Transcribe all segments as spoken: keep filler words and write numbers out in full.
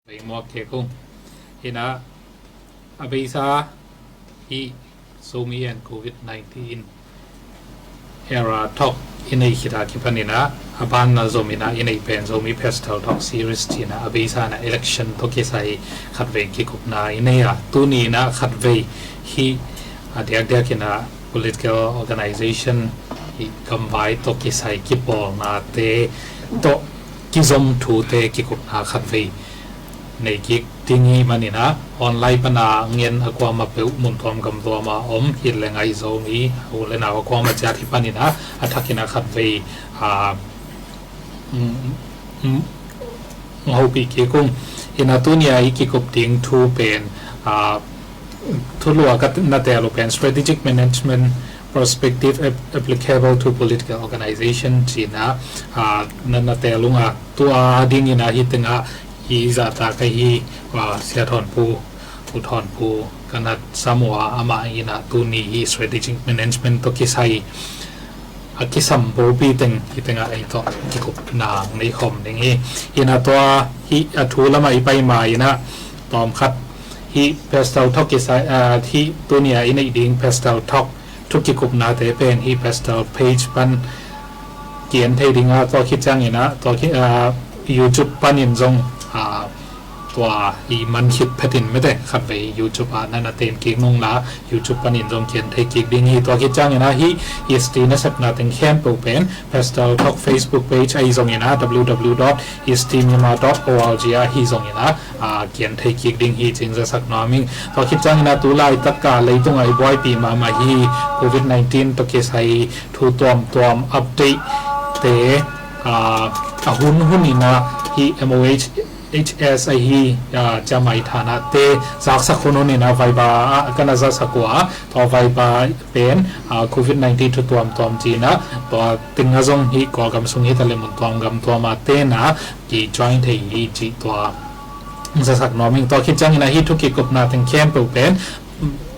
Vei muak kei kung. Hi na, a beisa hi Zomi and Covid nineteen era talk i nei khit a kipan in a, a banna zom in a i nei pen Zomi Pastel Talk Series ci in a, a beisa in a election tawh kisai khatvei kikupna i nei a, tuni in a khatvei hi a diakdiak in a political organization hi gamvai tawh kisai kipawlnate tawh kizom thute kikupna khatvei nei kik ding hi man in a, online pan a ngen a kuama peuh mun tuam gam tuam a om hi le ngai Zomi u le nau a kuama ciat hi pan in a, a thak in a khatvei a, mm, mm, hopih kik ung. Hi na, tuni a i kikup ding thu pen a, thulu a ka na tel uh pen Strategic Management Perspective ap- Applicable to Political Organization ci in a, a, na na tel ung a, tua ding in a hi teng a i zahtak a hi, a, Sia Thawn Pu, U Thawn Pu ka na sam uh a, amah in a tuni hi strategic management tawh kisai a kisam bopi teng hi teng a ei tawh kikupna nei khawm ding hi. Hi na, tua hi a thu lam a i pai ma in a, tawm khat hi Pastel Talk kisai, a, hi tuni a i nei ding Pastel Talk thu kikupnate pen hi Pastel page pan ki-en thei ding a, tua khit ciang in a, tua khit, a, YouTube pan in zong, a, tua i man khit phet in mete khatvei YouTube a na na ten kik nung la, YouTube pan in zong ki-en thei kik ding hi. Tua khit ciang in a hi, i sti nasepna teng khempeuh pen Pastel Talk Facebook page ahi zong in a, www dot istimyanmar dot org a hi zong in a, a, ki-en thei kik ding hi ci-in zasak nuam ing. Tua khit ciang in a tu laitak a leitung a i buaipih mahmah hi Covid nineteen tawh kisai thu tuamtuam update te, a, a hun hun in a hi M O H H S ahi, a, ciamai thanate zaksak hun hun in a Viber a ka na zasak uh a, tua Viber pen, a, Covid nineteen thu tuamtuam ci in a, tua teng a zong hi Kawlgam sung hi ta le mun tuam gam tuam a te na ki join thei hi ci tua zasak nuam ing. Tua khit ciang in a hi thu kikupna teng khempeuh pen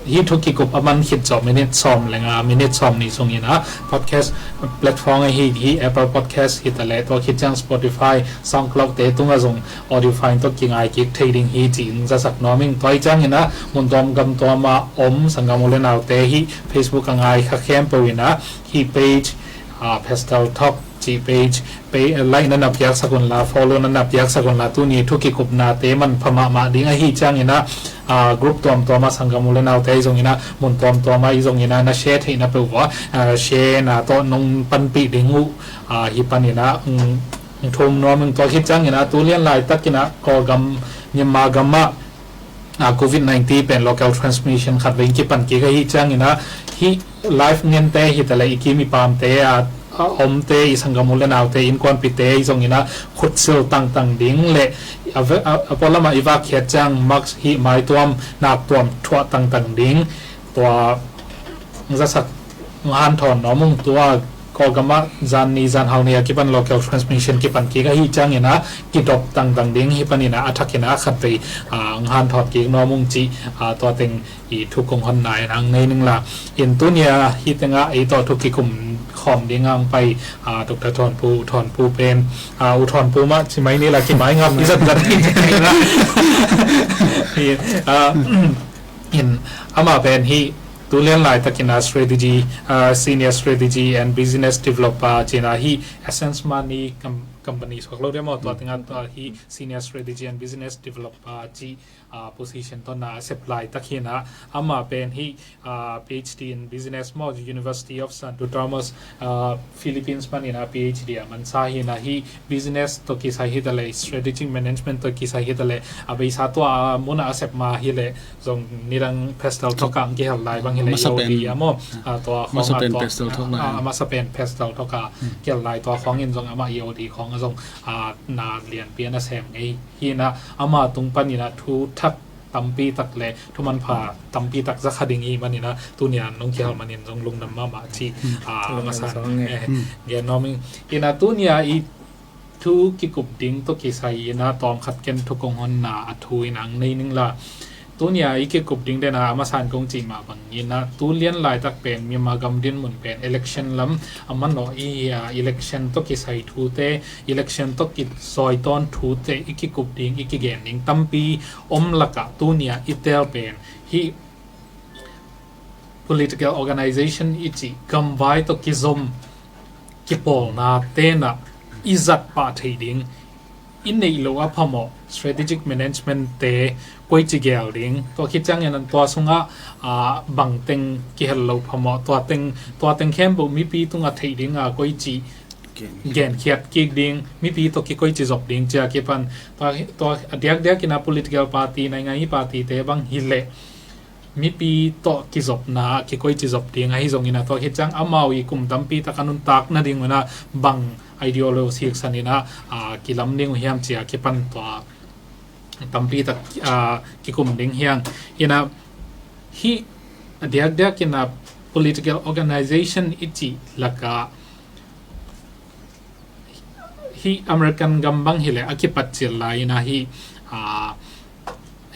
hi thu kikup a man khit zawh minute sawm le nga, minute sawm nih sung in a podcast platform ahi hi Apple Podcast hi ta le, tua khit ciang Spotify, SoundCloud te tung a zong audio file tawh kingai kik thei ding hi ci-in zasak nuam ing. Tua hi ciang in a mun tuam gam tuam a om sanggam u le naute hi Facebook a ngai kha khempeuh in a hi page, a, Pastel Talk ci page, page, like na na piaksak un la, follow na na piaksak un la, tuni thu kikupnate manpha mahmah ding ahi ciang in a, a, group tuamtuam a sanggam u le naute ahi zong in a, mun tuamtuam a ahi zong in a, na share theihna peuh uh a, a, share na tawh nong panpih ding uh, a, hi pan in a, mm, thum nuam ing. Tua khit ciang in a tu lian laitak in a Kawlgam, Myanmar gam ah, a, Covid nineteen pen local transmission khatvei kipan kik ahi ciang in a, hi live ngente hi ta le i kim i pamte a, a omte, i sanggam u le naute, innkuanpihte ahi zong in a khutsil tangtang ding le a, a, a pualam a i vakkhiat ciang mask hi maituam naktuam thuah tangtang ding, tua zasak hanthawn nuam ung. Tua Kawlgam ah zan ni zan hau ni a kipan local transmission kipan kik ahi ciang in a kidop tangtang ding hi pan in a, a thak in a khatvei, a, hanthawn kik nuam ung ci, a, tua teng i thu kong honna in ang nei ning la. In tuni a hi teng a ei tawh thu kikum khawm ding ang pai, a, Doctor Thawn Pu, Thawn Pu pen, a, U Thawn Pu mah ci mai ni la, kimai ngam i zat zat hi teng a. Hi, a, in amah pen hi tu lian laitak in a strategy, a, senior strategy and business developer ci in a hi Essence Money com-, company suak lo dia maw, tua teng a tua hi senior strategy and business developer ci, a, position tawh na a sep laitak hi in a, amah pen hi, a, P H D in business maw, University of Santo Tomas, a, Philippines pan in a P H D a mansa hi in a hi business tawh kisai hi ta le, strategic management tawh kisai hi ta le, a beisa tua, a, mun a a sep ma hi le zong nidang Pastel Talk ah ang kihel lai bang hi le, masa pen, i O D a maw, a, tua masa khawng a pen tua, Pastel Talk a, lai. A, a masa pen Pastel Talk a kihel lai, tua khawng in zong amah i O D khawng a zong, a, na lianpi a na sem ngei hi in a, ama tung pan in a thu thak tampi tak le thu manpha tampi tak za kha ding hi man in a, tuni a nong kihel man in zong lungdam mahmah ci, a, lungdam masa, sawng e, gen nuam ing. In a tuni a i thu kikup ding tawh kisai in a tawm khat ken thu kong honna a thu in ang nei ning la. Tunia i kikup ding dena a masan kong cih mah bangin ah, tu lian laitak pen Myanmar gam dinmun pen election lam a manawh i hi a, election tawh kisai thute, election tawh kisawi tawn thute i kikup ding, i kigen ding tampi om lakah tunia i tel pen hih political organization i cih gamvai tawh kizom kipawlna tenah i zat pah theih ding, i neih loh a phamawh strategic management te koici gel ding, tua khit ciangin tua sungah, ah, bangteng kihel loh phamawh, tua teng, tua teng khempeuh mipi tungah theih dingah koici genkhiat kik ding, mipi tawh kikoici zop ding cia kipan, tua, tua a diakdiakin a political party, naingan i party te bang hileh mipi tawh kizopna kikoici zop ding ahi zongin a, tua khit ciang amau i kum tampi tak a nuntak nading un a bang ideology siksan in a, ah, kilam ding uh hiam cia kipan tua tampi tak, ah, kikum ding hiang. In a hih a diakdiakin a political organization i cih lakah hih American gam bang hileh a kipat cil lai in a hih, ah,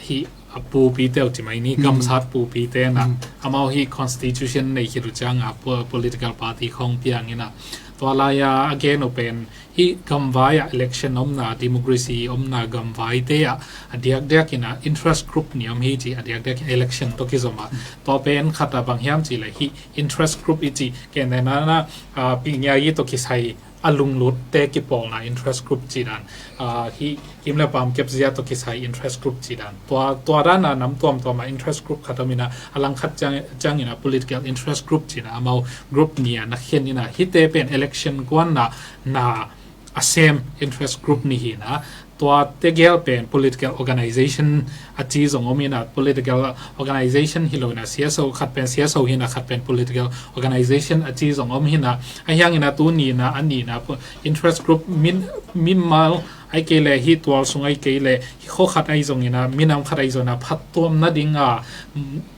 hih a pupite uh ci mai ni, gamsat pupite na amau hih constitution nei khit uh ciang a po-, political party khong piang in a, tua lai a a gen uh pen hih gamvai ah election omna, democracy omna gamvaite ah a diakdiakin a interest group ni om hi ci, a diakdiakin election tawh kizom a, tua pen khat a bang hiam cih leh hih interest group i ci, ken na na, ah, pingia i tawh kisai a lunglutte kipawlna interest group cih dan, ah, hih him le pam kepzia tawh kisai interest group cih dan. Tua, tua dan a nam tuamtuam a interest group khat om in a, a langkhat ciang, ciangin a political interest group cih na amau group ni a na khen in a, hihte pen election kuan na, na a sem interest group ni hi na, tua tegel pen political organization a ci zong om hi na, political organization hi lo na, C S O khat pen C S O hi na, khat pen political organization a ci zong om hi na, a hiang in a tu ni na, a ni na po-, interest group min, mimal ai kei le hi tual sung ai kei le hi kho khat ai zong in a, minam khat ai zong in a phat tuam nading a,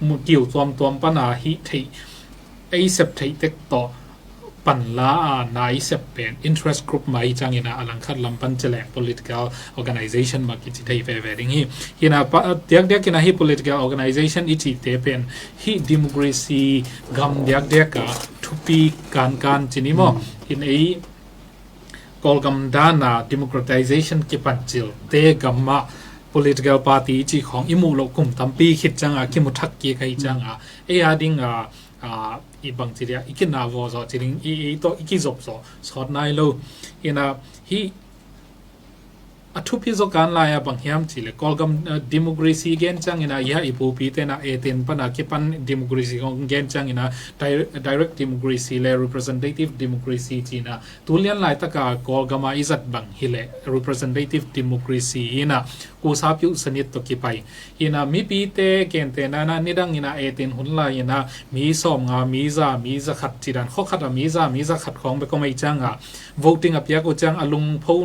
mu-, kiu tuamtuam pan a hi thei, ei sep thei tek tawh pan la a, na i sep pen interest group mai ciangin a, a langkhat lam pan ci leng political organization mah kici thei veve ding hi. Hi na pa, diakdiakin a hi political organization i cihte pen hi democracy gam diakdiak a thupi kankan ci ni maw? Hi na ei Kawlgam dan a democratization kipan cilte gam ah political party i cih khong i muh loh kum tampi khit ciang a kimu thak kik ahi ciang a, ei a ding a, a, i bang ci dia, i kinah vawh zawh ci ding, i, i tawh i kizop zawh sawt nai lo. Hi na, hi a thupi zaw kan lai a bang hiam cih leh Kawlgam, a, democracy gen ciangin a, i ha i pupite na eighteen pan a kipan democracy kong gen ciangin a, di-, direct democracy le representative democracy ci na, tu lian laitak a Kawlgam a i zat bang hileh representative democracy hi na, kusa piuh sanit tawh kipai. Hi na, mipite kente na na nidang in a eighteen hun lai in a mi sawmnga, mi za, mi za khat ci dan, kho khat a mi za, mi za khat khong bek om ahi ciang a, voting a piak uh ciang a lungpho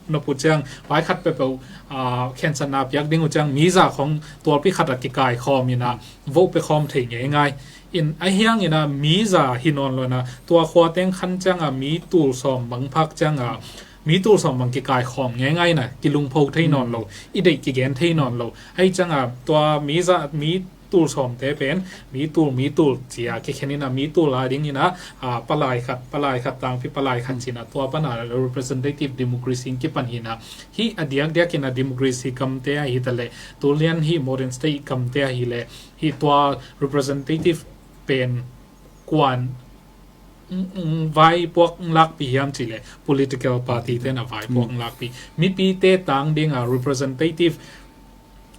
nop uh ciang, vai khat peuhpeuh, a, khensatna piak ding uh ciang, mi za khong tualpi khat a kikai khawm in a, vote pe khawm thei ngeingai. In a hiang in a mi za hi nawn lo in a, tua khua teng khan ciang a mi tul sawm bang phak ciang a, mi tul sawm bang kikai khawm ngeingai in a, kilungpho thei nawn lo, i deih kigen thei nawn lo. Ahi ciang a, tua mi za, mi tul sawmte pen, mi tul, mi tul, ci a kikhen in a, mi tul a ding in a, a, palai khat, palai khat, tangpi palai khat ci na, tua pan a representative democracy in kipan hi na, hi a diakdiak in a democracy kamte a hi ta leh, tu lian hi modern state kamte a hi leh, hi tua representative pen kuan, mm, mm, vaipuak lakpi hiam cih leh political party te na vaipuak lakpi. Mipite tang ding a representative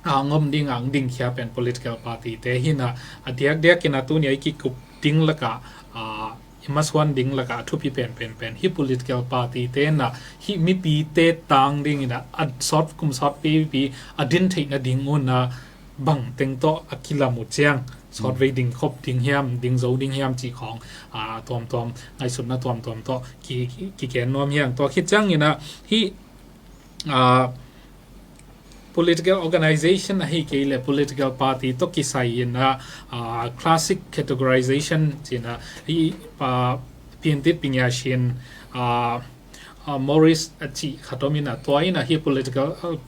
a ngom ding a dingkhia pen political party te hi na, a diakdiak in a tu ni a i kikup ding lak a, a, i masuan ding lak a thupi pen, pen, pen hi political party te na, hi mipite tang ding in a, a sawt kum sawt pipi a din theih nading un a bang teng tawh a kilam uh ciang, sawtvei ding khop ding hiam, ding zo ding hiam cih khong, a, tuamtuam, ngaihsutna tuamtuam tawh ki, ki, kigen nuam hiang. Tua khit ciang in a, hi, a, political organization ahi kei leh political party tawh kisai in a, a, classic categorization ci na, hi, a, Piantit Pingyashin, a, a, Morris a cih khat om in a, tua in a hi political, a,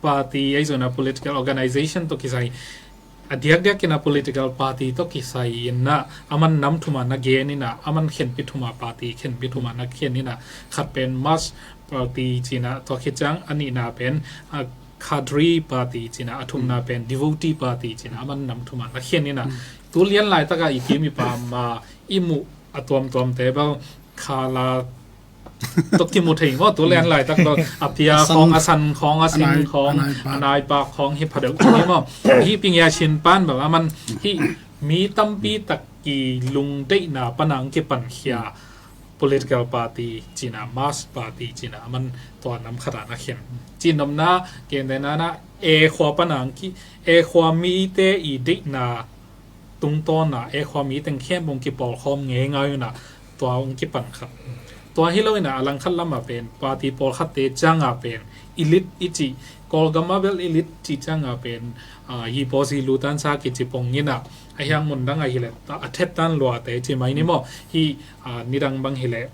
party, ahi zong in a political organization tawh kisai a diakdiak in a political party tawh kisai in a, a man nam thum a na gen in a, a man khenpi thum a party khenpi thum a na khen in a, khat pen mass party ci in a, tua khit ciang a nihna pen a cadre party ci in a, a thumna pen devotee party ci in a, a man nam thum a na khen in a, tu lian laitak a i kim i pam a i muh a tuamtuamte bel khala tawh kimu thei maw, tu lian laitak bel a pia khawng, a san khawng, a sing khawng, a naipak khawng hi phadeuh ci hi maw. Hi Pingya Chin pan bel a man hi mi tampi tak i lungdeihna pan a hong kipankhia political party ci in a, mass party ci in a, a man tua nam khat a na khen. Ci nopna, gentehna in a, e khua pan a hong ki, e khua mite i deihna tungtawn a, e khua mi teng khempeuh hong kipawlkhawm ngeingai un a, tua hong kipan khat. Tua hi lo in a, a langkhat lam a pen party pawlkhatte ciang a pen elite i cih, Kawlgam a bel elite cih ciang a pen, a, hi pawsi lutan sa kici pong in a, a hiang mun dang a hi leh a thet tan luate ci mai ni maw. Hi, a, nidang bang hi leh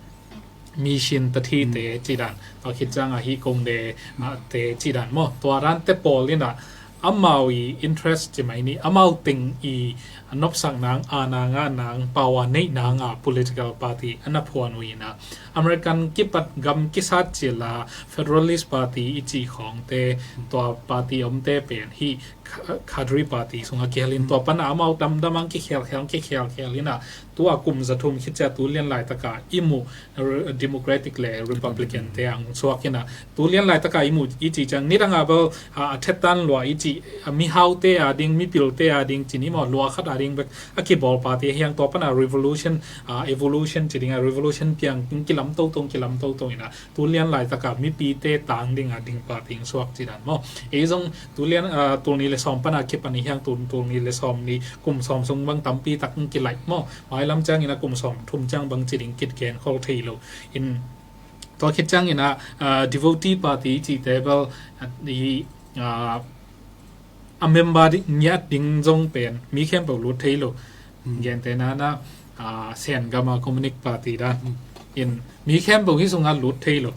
mission tathite ci dan, tua khit ciang a hi kongde, a, te ci dan maw. Tua dante pawl in a, amau i interest ci mai ni, amau teng i nopsak nang, a nang a nang, power neih nang a political party a na phuan uh in a, American kipat gam kisat cil a federalist party i cih khawngte, tua party omte pen hi ca-, cadre party sung a kihel in, tua pan a amau damdam a hong kikhelkhel, kikhelkhel in a, tua kum za thum khit ciang tu lian laitak a i muh Re-, Democratic le Republican te a hong suak in a, tu lian laitak a i muh i cih ciang nidang a bel, a, a thet tan lua i cih, a, mihaute a ding, mipilte a ding ci ni maw, lua khat a ding bek a kibawl party a hiang, tua pan a revolution, a, evolution ci ding a, revolution piang kilam toto, kilam toto in a, tu lian laitak a mipite tang ding a ding party hong suak ci dan maw. Ei zong tu lian, a, tul nih le sawm pan a kipan i hiang, tul, tul nih le sawm nih, kum sawm sung bang tampi tak hong kilaih maw. Mailam ciang in a kum sawm thum ciang bang ci ding kit gen khol thei lo. In tua khit ciang in a, a, devotee party cihte bel, a, i, a, a member ding, ngiat ding zong pen mi khempeuh lut thei lo. Gentehna in a, a, Sen gam a Communist Party dan. In mi khempeuh hi sung a lut thei lo.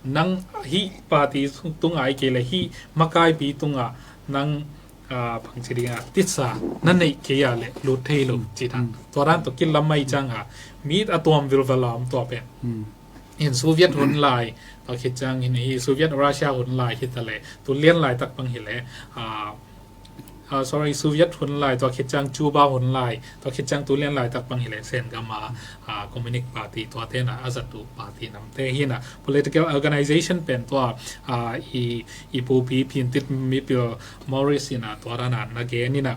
Nang hi party tung a i kei le hi makaipi tung a nang, a, bangci ding a, titsa na neih kei a le lut thei lo ci dan. Tua dan tawh kilam mai ciang a, mi a tuam vilvel a om tua pen. In Soviet hun lai, tua khit ciang in hi Soviet Russia hun lai hi ta le, tu lian laitak bang hi le, a, a, sorry, Soviet hun lai, tua khit ciang Cuba hun lai, tua khit ciang tu lian laitak bang hi le, Sen gam a, a, Communist Party, tua te na a zat uh party namte hi na, political organization pen tua, a, i, i pupi phintit mipil Morris in a tua dan a na gen in a.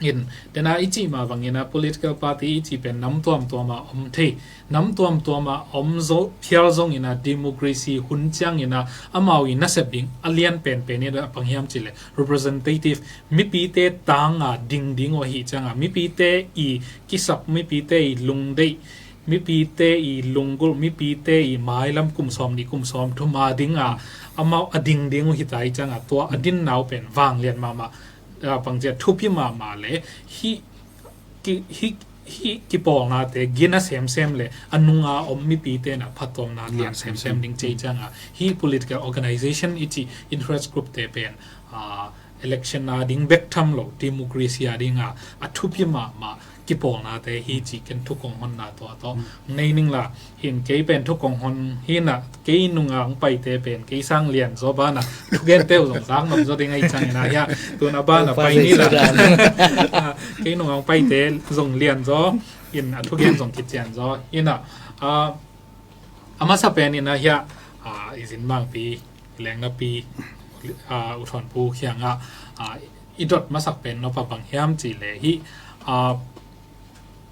In, tena i cih mah bang in a political party i cih pen nam tuamtuam a om thei. Nam tuamtuam a om zo, phial zong in a democracy hun ciang in a amau i nasep ding a lian penpen in a bang hiam cih le representative, mipite tang a ding ding uh ahi ciang a, mipite i kisap, mipite i lungdeih, mipite i lunggulh, mipite i mailam kum sawm nih kum sawm thum a ding a, amau a ding ding uh hi ta hi ciang a, tua a dinna uh pen vanglian mahmah, a, bangci a thupi mahmah le, hih ki, hih, hih kipawlnate gina semsem le a nunga om mipite na phattuamna lian semsem ding ci hi ciang a, hih political organization i cih interest group te pen, a, election a ding bek tham lo, democracy a ding a, a thupi mahmah kipawlnate hi ci ken thu kong honna tua tawh nei ning la. Hin kei pen thu kong hon hi na, kei nunga hong paite pen kei sang lian zaw ban a thugente uh zong zak nop zaw ding ahi ciang in a hia, tun a ban a pai ni la. A, kei nunga hong paite zong lian zaw in a thugen zong kician zaw in a, a, a masa pen in a hia, a, i zin mangpi, lengnapi, a, U Thawn Pu kiangah, a, i dot masak pen nop a bang hiam cih le hih, a,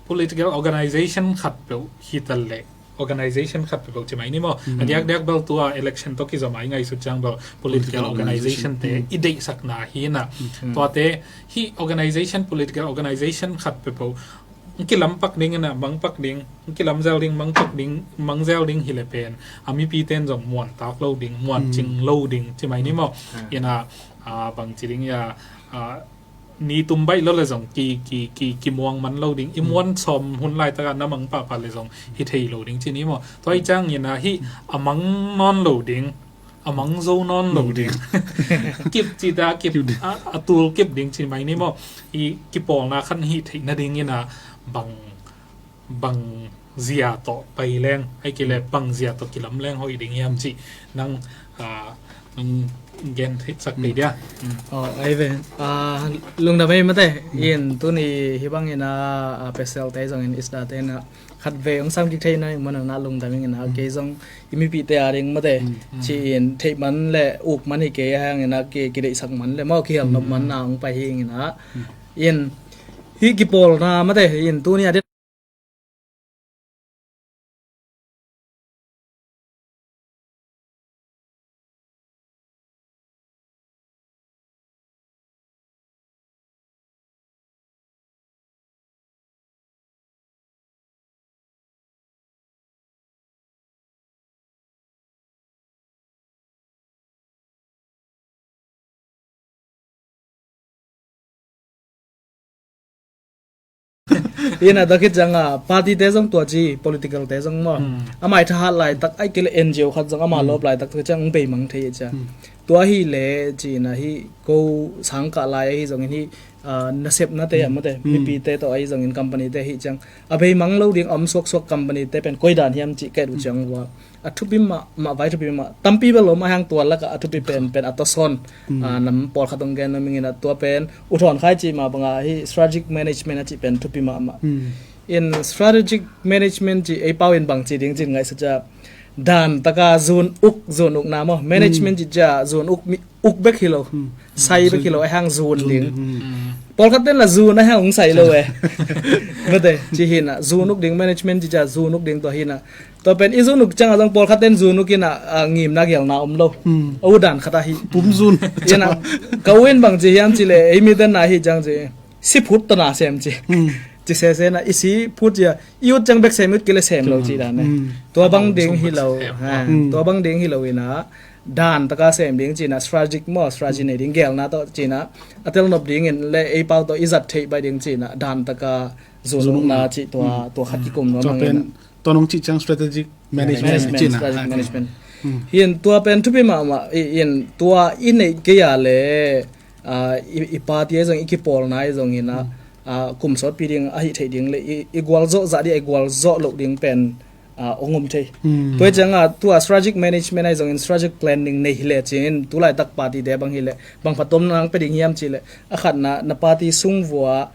political organization khat peuh hi ta le, organization khat peuh ci mai ni maw. A diakdiak bel tua election tawh kizom a i ngaihsut ciang bel political organization te i deihsakna hi na. Tuate hih organization, political organization khat peuh hong kilam pak ding in a, mang pak ding, hong kilam zel ding, mang pak ding, mang zel ding hi le pen a mipite in zong muan tak lo ding, muan cing lo ding ci mai ni maw. In a, a, bangci ding ia, a, ni tum baih lo le zong ki, ki, ki, kimuang man lo ding. I muan sawm hun laitak a na mang pahpah le zong hi thei lo ding ci ni maw. Tua hi ciang in a hih a mang nawn lo ding, A mang zo nawn lo ding. Kip ci ta, kip, a, a tul kip ding ci mai ni maw. I kipawlna khat hi theih nadingin a bang, bang zia tawh pai leng, ai kile bang zia tawh kilam leng hoih ding hiam ci. Nang, a, nang gen thei sak thei dia. Aw, ai ve. A, lungdam ei mate. In tuni hi bangin a, a, Pastor te zongin Esther te na khat ve ong sam kik thei na, mana na lungdam ing in a, kei zong i mipite a ding mate, ci-in theih man le uk man hi kei a hang in a, ki, kideihsak man le maw kihelnop man na ong pai hi ing in a. In hi kipawlna mate, in tuni a ding Ina tua khit ciang a party te zong tua ci political te zong maw. Amah i thahat laitak ai kei le N G O khat zong amah lawp laitak tua khit ciang ong beimang thei cia. Tua hi le ci ina hi ko sangkah lai ahi zongin hi, a, nasepna te a mate mipi te tawh ahi zongin company te hi ciang a beimang lo ding a om suaksuak company te pen koi dan hiam ci ka et uh ciang ua a thupi mahmah vai thupi mahmah tampi bel lo mah hang tua laka a thupi pen pen a tasawn, a, nam pawlkhat ong gen lo mingin a tua pen uthawn khai ci mah banga hi strategic management a ci pen thupi mahmah. In strategic management ci ei pau in bang ci ding cin ngaihsa cia dan taka zun uk zun uk na maw management ci cia zun uk mi uk bek hi lo. Sai bek hi lo a hang zun ding. Pawlkhat ten la zun a hang ung sai lo e. Mate ci hina zun uk ding management ci cia zun uk ding tua hina. Tua pen i zun uk ciang a zong pawlkhat ten zun uk ina, a, ngimna gelna om lo. A u dan khat a hi pum zun. Ina ka u in bang ci hiam ci le ei mi ten na hi ciang ci si phut tana sem ci. Ci sese na i si phut cia i ut ciang bek sem ut kile sem lo ci dan e. Tua bang ding hi lo. Tua bang ding hi lo ina dan taka sem ding cina strategic maw strategy nei ding gelna tawh cina a telnop dingin le ei pau tawh i zat theih bai ding cina dan taka zunukna ci tua tua khat kikum nuam tua pen tua nong ci ciang strategic management cina strategic management. Hin tua pen thupi mahmah in tua i neih kei a le, a, i, i party a zong i kipawlna i zong ina, a, kum sawtpi ding a hih theih ding le i, i gualzawh zah ding a i gualzawh loh ding pen a, ong om thei. Tua hi cianga tua strategic management ahi zongin strategic planning nei hileh cin tulaitak party te bang hileh bang phatom nang pe ding hiam cileh a khatna na party sung vua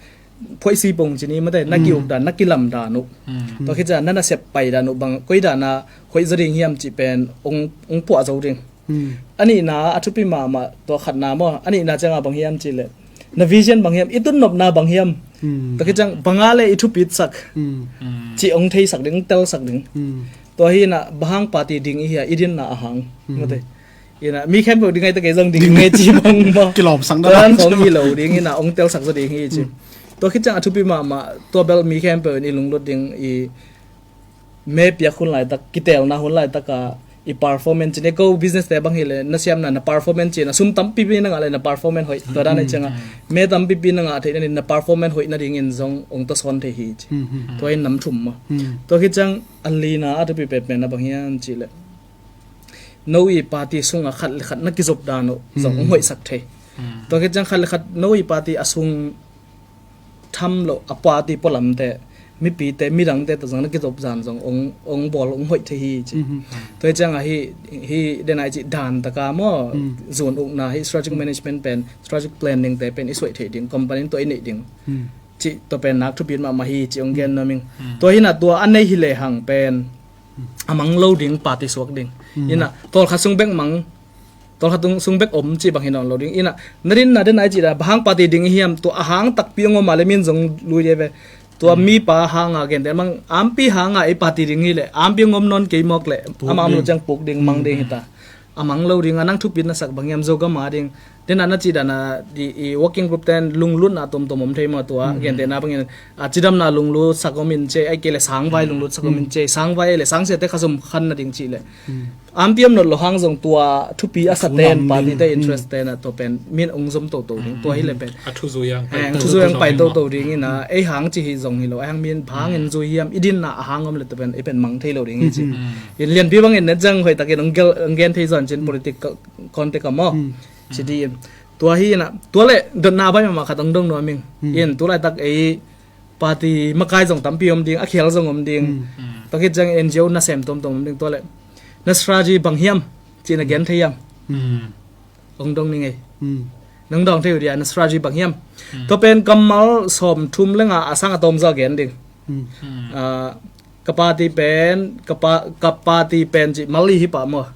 phoihsi pong cini mate na ki-uk dan na kilam dan uh. Tua khit cianga na nasep pai dan uh bang koi dana hoih zaw ding hiam cih pen ong, ong puah zo ding. A nihna a thupi mahmah tua khatna maw a nihna cianga bang hiam cileh na vision bang hiam i tunnopna bang hiam. Tua khit ciang banga le i thupitsak ci ong theisak ding ong telsak ding. Tua hi ina bang hang party ding i hia i dinna a hang mate ina mi khempeuh ding ai ta kei zong ding nge ci bang maw kilawmsak na dan khong hi lo ding ina ong telsak zaw ding hi ci. Tua khit ciang a thupi mahmah tua bel mi khempeuh in i lunglut ding i me piak hun laitak kitelna hun laitaka i performance cine ko business te bang hileh na siamna na performance cina sum tampipi na ngah le na performance hoih tua dan ai cianga me tampipi na ngah theih nanin na performance hoih nadingin zong ong tasawn thei hi ci. Tua in nam thum maw tua khit ciang a lina a thupi petpetna bang hiam cileh no i party sunga khat le khat na kizop dan uh zong ong hoihsak thei. Tua khit ciang khat le khat no i party a sung tham loh a party pualamte mipite midangte tawh zong na kizop zan zong ong, ong bawl ong hoih thei hi ci. Tua hi cianga hi, hi denai ci dan taka maw zun ukna hi strategic management pen strategic planning te pen i suaih theih ding company tua i neih ding ci tua pen nak thupit mahmah hi ci ong gen nuam ing. Tua hina tua a nei hileh hang pen a mang lo ding party suak ding ina tawlkhat sung bek mang tawlkhat sung bek om cih bang hi nawn lo ding ina na dinna denai cih da bang hang party ding i hiam tua a hang takpi ong om a le min zong lui dei ve. Tua mipa hanga gente mang ampi hanga ei party ding hileh ampi ong om nawn kei mawk leh ama om lo ciang puk ding mang ding hita. A mang lo ding a nang thupit na sak bang hiam Zogam a ding Tena na cih dan a, i, i working group ten lunglutna tomtom om thei maw, tua gentehna bangin, a, cidamna lunglutsak om in ci, ahih kei leh sangvai lunglutsak om in ci, sangvai le sangsiate khasum khan nading cih leh. Ampi om nawn lo hang zong tua thupi a sa ten, party te interest ten a tua pen min ong zom toto ding, tua hi leh pen. A thuzui ang pai toto ding in a, ei hang ci hi zong hi lo, ei hang min bang in zui hiam, i dinna a hang om leh tua pen, ei pen mang thei lo ding hi ci. In lianpi bangin na zang hoih takin ong gen, ong gen thei zaw in cin political context ah maw. Ci ding in. Tua hi in a, tua leh dotna bai mahmah khat ong dong nuam ing. In tu laitak ei party makai zong tampi om ding, a khel zong om ding. Tua khit ciang N G O nasem tomtom om ding tua leh. Na strategy bang hiam, ci na gen thei hiam. Ong dong ning ei. Nong dawng thei uh dia, na strategy bang hiam. Tua pen kammal sawmthum le nga a sang a tom zaw gen ding. Ah, ka party pen, ka pa-, ka party pen ci mal li hi pah maw.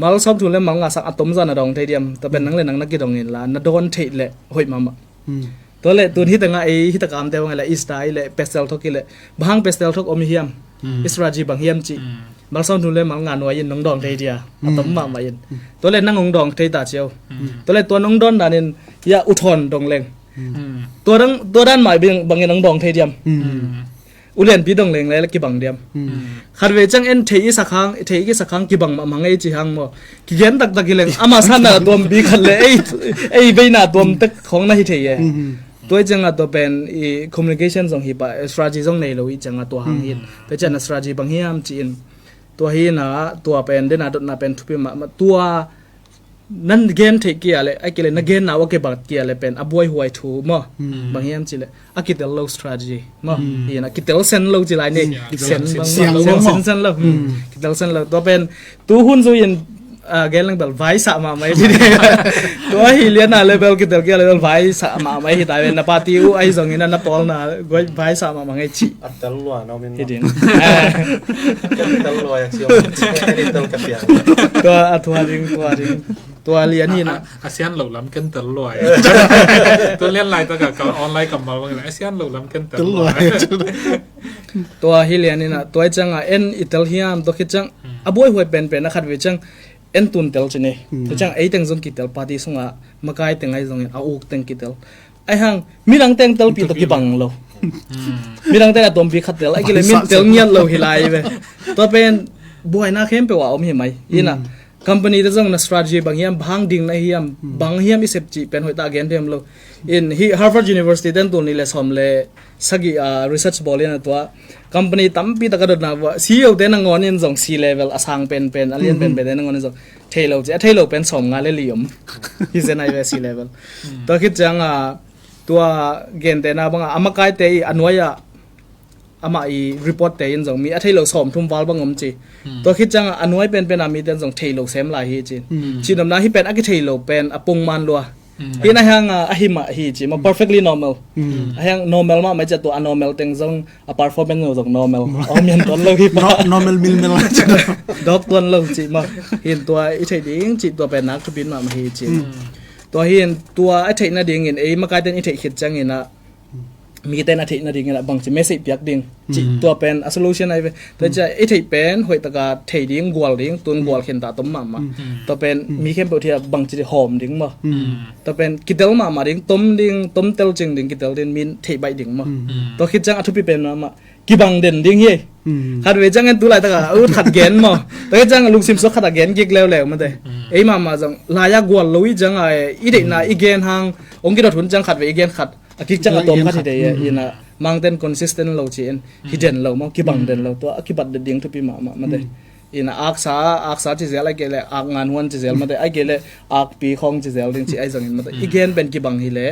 Mal sawmthum le mal nga sang a tom zaw na dawng thei diam. Tua pen nang le nang na kidong in la, na dawn theih leh hoih mahmah. Tua leh tun hi tengah ei, hi taka amte bang leh, Easter hi leh, pastel thok hi leh, bang hang pastel thok om hi hiam. Strategy bang hiam ci. Mal sawmthum le mal nga nuai in nong dawng thei dia. A tom mahmah in. Tua leh nang ong dawng thei ta cio. Tua leh tua nong dawn dan in, ya, U Thawn dong leng. Tua dan, tua dan mah bang, bangin ong dawng thei diam. U Lianpi dong leng le kibang diam. Khatvei ciang en thei i sak hang, thei i sak hang kibang mahmah ngei ci hang maw. Kigen taktak hi leng, ama sanna tuampi khat le ei, ei veina tuam tek khong na hi thei e. Tua hi ciang a tua pen i communication zong hi pah, strategy zong nei lo hi ciang a tua hang hi. Tua ciang a strategy bang hiam ci in. Tua hi in a tua pen, dena dotna pen thupi mahmah. Tua nan gen theih kia leh, ahih kei leh na genna uh a kibat kia leh pen a buaihuai thu maw. Bang hiam ci leh, a kitel lo strategy maw. Hi in a kitel sen lo ci lai ni. Sen bang, sen sen lo. Kitel sen lo. Tua pen tu hun zui in, ah, gen leng bel vaisah mahmah hi. Tua hi lian a leh bel kitel kia leh bel vaisah mahmah hi ta pen, na party uh ahi zongin a, na pawlna guai vaisah mahmah ngei ci. A tel lua na min hi ding. Tel lua a ci om. Tel ka piang. Tua a tua ding, tua ding. Tua lian hi na. A sian lo lam ken tel lua. Tua lian laitaka ka online kammal bang la, a sian lo lam ken tel lua. Tua hi lian hi na, tua hi ciang a en i tel hiam, tua khit ciang a buaihuai penpen a khatvei ciang en tun tel ci ni. Tua ciang ei teng zong kitel, party sunga makai teng ahi zongin a uk teng kitel. Ahi hang midang teng telpi tawh kibang lo. Midang teng a tuampi khat tel, ahih kei leh min tel ngiat lo hi lai ve. Tua pen buaina khempeuh a om hi mai. Hi na, company te zong na strategy bang hiam, bang ding na hiam, bang hiam i sep cih pen hoih ta gen thei om lo. In hi Harvard University ten tul nih le sawm le sagih a research bawl in a tua company tampi tak a dotna vua, C E O te nangawn in zong, C level a sang penpen, a lian penpen te nangawn in zong thei lo ci, a thei lo pen sawm nga le li om. Hi zen ai ve C level. Tua khit ciang a, tua gentehna bang a, a makai te i a nuai a, amah i report te in zong mi a thei lo sawmthum val bang om ci. Tua khit ciang a, a nuai penpen a mi ten zong thei lo sem lai hi ci. Ci nopna hi pen a kithei lo pen a pung man lua. Hi na hiang a, a hi mah hi ci, ma perfectly normal. A hiang normal mahmah ci a, tua a normal teng zong a performance zong normal. A om hian tuan lo hi pa. Normal milmel. Dawk tuan lo ci ma. Hin tua i theih ding ci, tua pen nak thupin mahmah hi ci. Tua hin tua a theih nadingin ei makai ten i theih khit ciangin a, mi ten a theih nadingin a bangci message piak ding ci, tua pen a solution ai ve. Tua ci a i theih pen hoih taka thei ding, gual ding, tun gual khin ta tom mahmah. Tua pen mi khempeuh thia bangci hawm ding maw. Tua pen kitel mahmah ding, tom ding, tom tel cing ding, kitel ding, min theih baih ding maw. Tua khit ciang a thupi pen mahmah kibang den ding hi. Khat vei ciang en tu laitaka ut khat gen maw. Tua khit ciang lungsim suak khat a gen kik leuleu mate. Ei mahmah zong lai-a gual lo i ciang a, i deihna i gen hang ong kidot hun ciang khat vei i gen khat, a kik ciang a tuam khat hi dei. Ina mangten consistent lo ci in, hi den lo maw, kibang den lo, tua a kibat den ding thupi mahmah mate. Ina aksa, aksa ci zel ai kei le, ak ngan huan ci zel mate, ai kei le, akpi khawng ci zel ding ci ai zongin mate. I gen pen kibang hi le,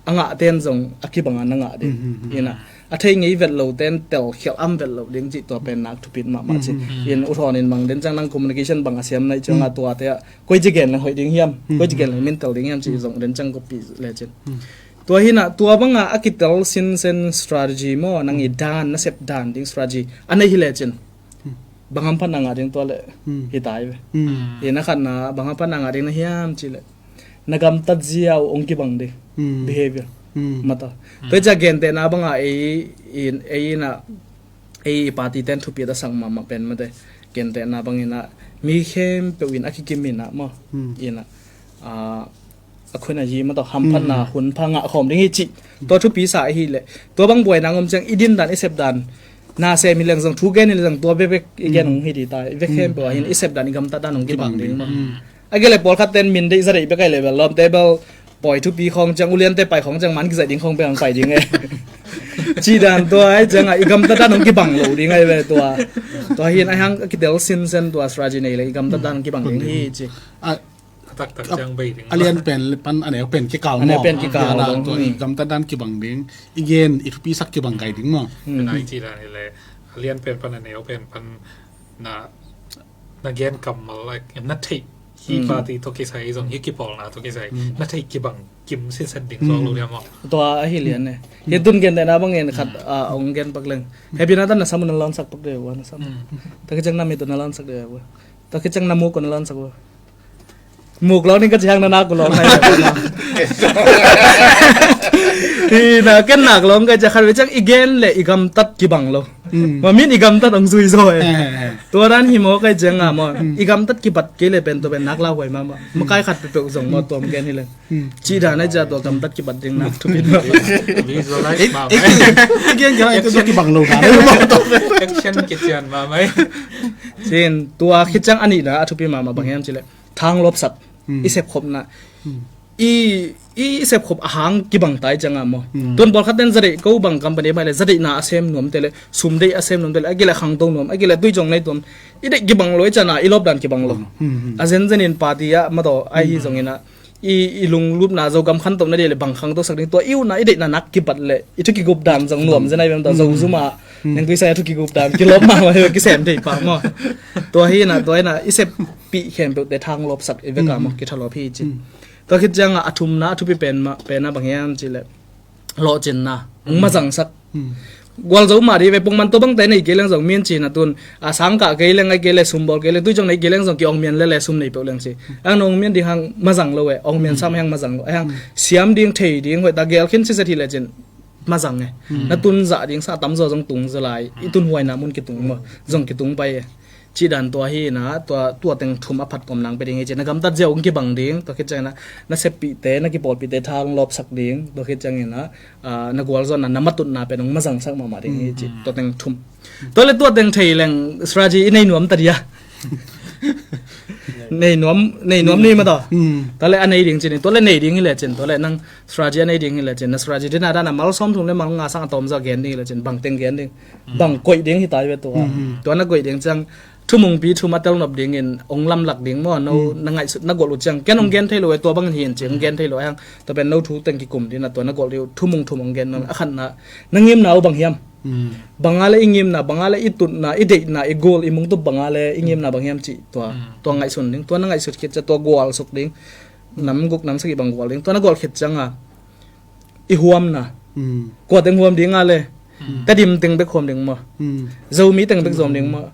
a ngah ten zong a kibang a na ngah ding. Ina a thei ngei vet lo ten tel khial am vet lo ding ci, tua pen nak thupit mahmah ci. In u thawn in mang den ciang nang communication bang a siam nai ciang a, tua te a koi ci gen leng hoih ding hiam, koi ci gen leng min tel ding hiam ci zong den ciang kopi le cin. Tua hi na, tua banga a kitel sinsen strategy maw, nang i dan, na sep dan ding strategy a nei hi lecin, bang hamphat na ngah ding tua le hi tai ve. I na khatna bang hamphat na ngah ding na hiam ci le, na gamtat zia uh ong kibang ding behavior mata. Tua i cia gentehna banga ei in, ei ina, ei i party ten thupi a sak mahmah pen mate. Gentehna bangina mi khempeuh in a kikim ina maw, ina, a, a khun a yi mah tawh hamphatna hun pha ngah khawm ding hi cih tua thupi sa ahi leh, tua bang buaina ngom ciang i din dan i sep dan na sem hi leng zong, thu gen hi leng zong, tua bekbek i gen hong hi di ta. I vek khempeuh ah hin i sep dan, i gamtat dan hong kibang ding mah. A gele pawlkhat ten min deih za deih bek ahi leh bel lawmte bel pawi thupi khawng ciang, uliante pai khawng ciang man kizaih ding khawng bek hong pai ding e. Cih dan tua ahi ciangah i gamtat dan hong kibang lo ding ahi ve tua. Tua hin ahi hang a kitel sinsen tua strategy nei leh i gamtat dan hong kibang ding hi ci. A taktak ciang bei ding. A lian pen pan a neu pen kikal maw? A neu pen kikal. Tua i gamtat dan kibang ding, i gen i thupisak kibang kai ding maw? Nai ci dan hi leh a lian pen pan a neu pen pan na na gen kammal, like, na theih hi party tawh kisai zong, hi kipawlna tawh kisai na theih kibang kim sinsen ding zong lo dia maw? Tua ahi lian e. Hi tun gen dena bangin khat a ong gen pak leng. Happy na tan na sam na lansak pak de wa na sam. Ta kiciang na mi tun na lansak de wa. Ta kiciang na muk na lansak wa. Muk lo ning ka ciang na nak lo ngai. Hi na ken nak lo ngai ciang khat ve ciang i gen le i gamtat kibang lo. Ma min i gamtat ong zui zo e. Tua dan hi maw kai ciang a maw. I gamtat kibat kei le pen tua pen nak la huai mama. Ma kai khat pepeu zong maw tuam gen hi le. Ci dan ai cia tua gamtat kibat ding nak thupin mama. Visualize mama. Action kician mama. Cin tua khit ciang a nihna a thupi mama bang hiam ci le. Thang lopsak. I sepkhopna. I, i sepkhop a hang kibang tai ciang a maw. Tun bawlkhat ten zadeih ko bang company mai le zadeihna a sem nuam te le, sum deih a sem nuam te le, a gile khangto nuam, a gile tuicong nei tuam. I deih kibang lo i ciang a i lop dan kibang lo. A zenzen in party ah mataw ai hi zong in a i, i lunglupna Zogam khantohna deih le bang khangto sak ding tua i utna i deihna nak kibat le i thu kigup dan zong nuam zen ai bem ta Zozum a neng tuisa a thu kigup dan kilop mama kisem thei pa maw. Tua hi na, tua hi na i seppih khempeuh te thang lopsak i vek a maw kithalop hi ci. Tua khit ciang a a thumna a thupi pen mah pen a bang hiam ci le lawhcinna hong mazangsak. Gualzo mah di ve pongman tua bangte nei kei leng zong min cina tun a sangkah kei leng ai kei le sumbawl kei leng tuicong nei kei leng zong ki ongmian le le sum nei peuh leng ci. Ang na ongmian ding hang mazang lo e, ongmian sam hang mazang lo e, hang siam ding thei ding hoih ta gel khin siset hi le cin mazang e. Na tun zah ding sa tamzaw zong tung za lai i tun huaina mun kitung maw zong kitung pai e. Cih dan tua hi na tua, tua teng thum a phat tuam nang pe ding hi ci. Na gamtat ziau hong kibang ding tua khit ciang na, na seppihte na kipawlpihte thang lopsak ding tua khit ciang in na, na gualzawhna na matutna pen hong mazangsak mahmah ding hi ci tua teng thum. Tua le tua teng thei leng strategy i nei nuam ta dia. Nei nuam, nei nuam ni mataw. Tua le a nei ding cin, tua le nei ding hi le cin, tua le nang strategy a nei ding hi le cin, na strategy dina dana mal sawm thum le mal nga sang a tawm zaw gen ding hi le cin, bang teng gen ding. Bang koih ding hi tai ve tua. Tua na koih ding ciang thumungpi thum a tel nop dingin ong lamlak ding maw, no na ngaihsut na golh uh ciang ken ong gen thei lo e tua bangin hi in ci ong gen thei lo e hang tua pen no thu teng kikum dina tua na golh ding uh thumung thum ong gen nop a khatna na ngimna uh bang hiam. Banga le i ngimna, banga le i tutna, i deihna, i goal, i mungtup banga le i ngimna bang hiam cih tua, tua ngaihsun ding, tua na ngaihsut khit ciang tua gual suk ding, nam guk nam sagih bang gual ding, tua na gual khit ciang a i huamna. Kua teng huam ding a le Tedim teng bek huam ding maw? Zomi teng bek zuam ding maw?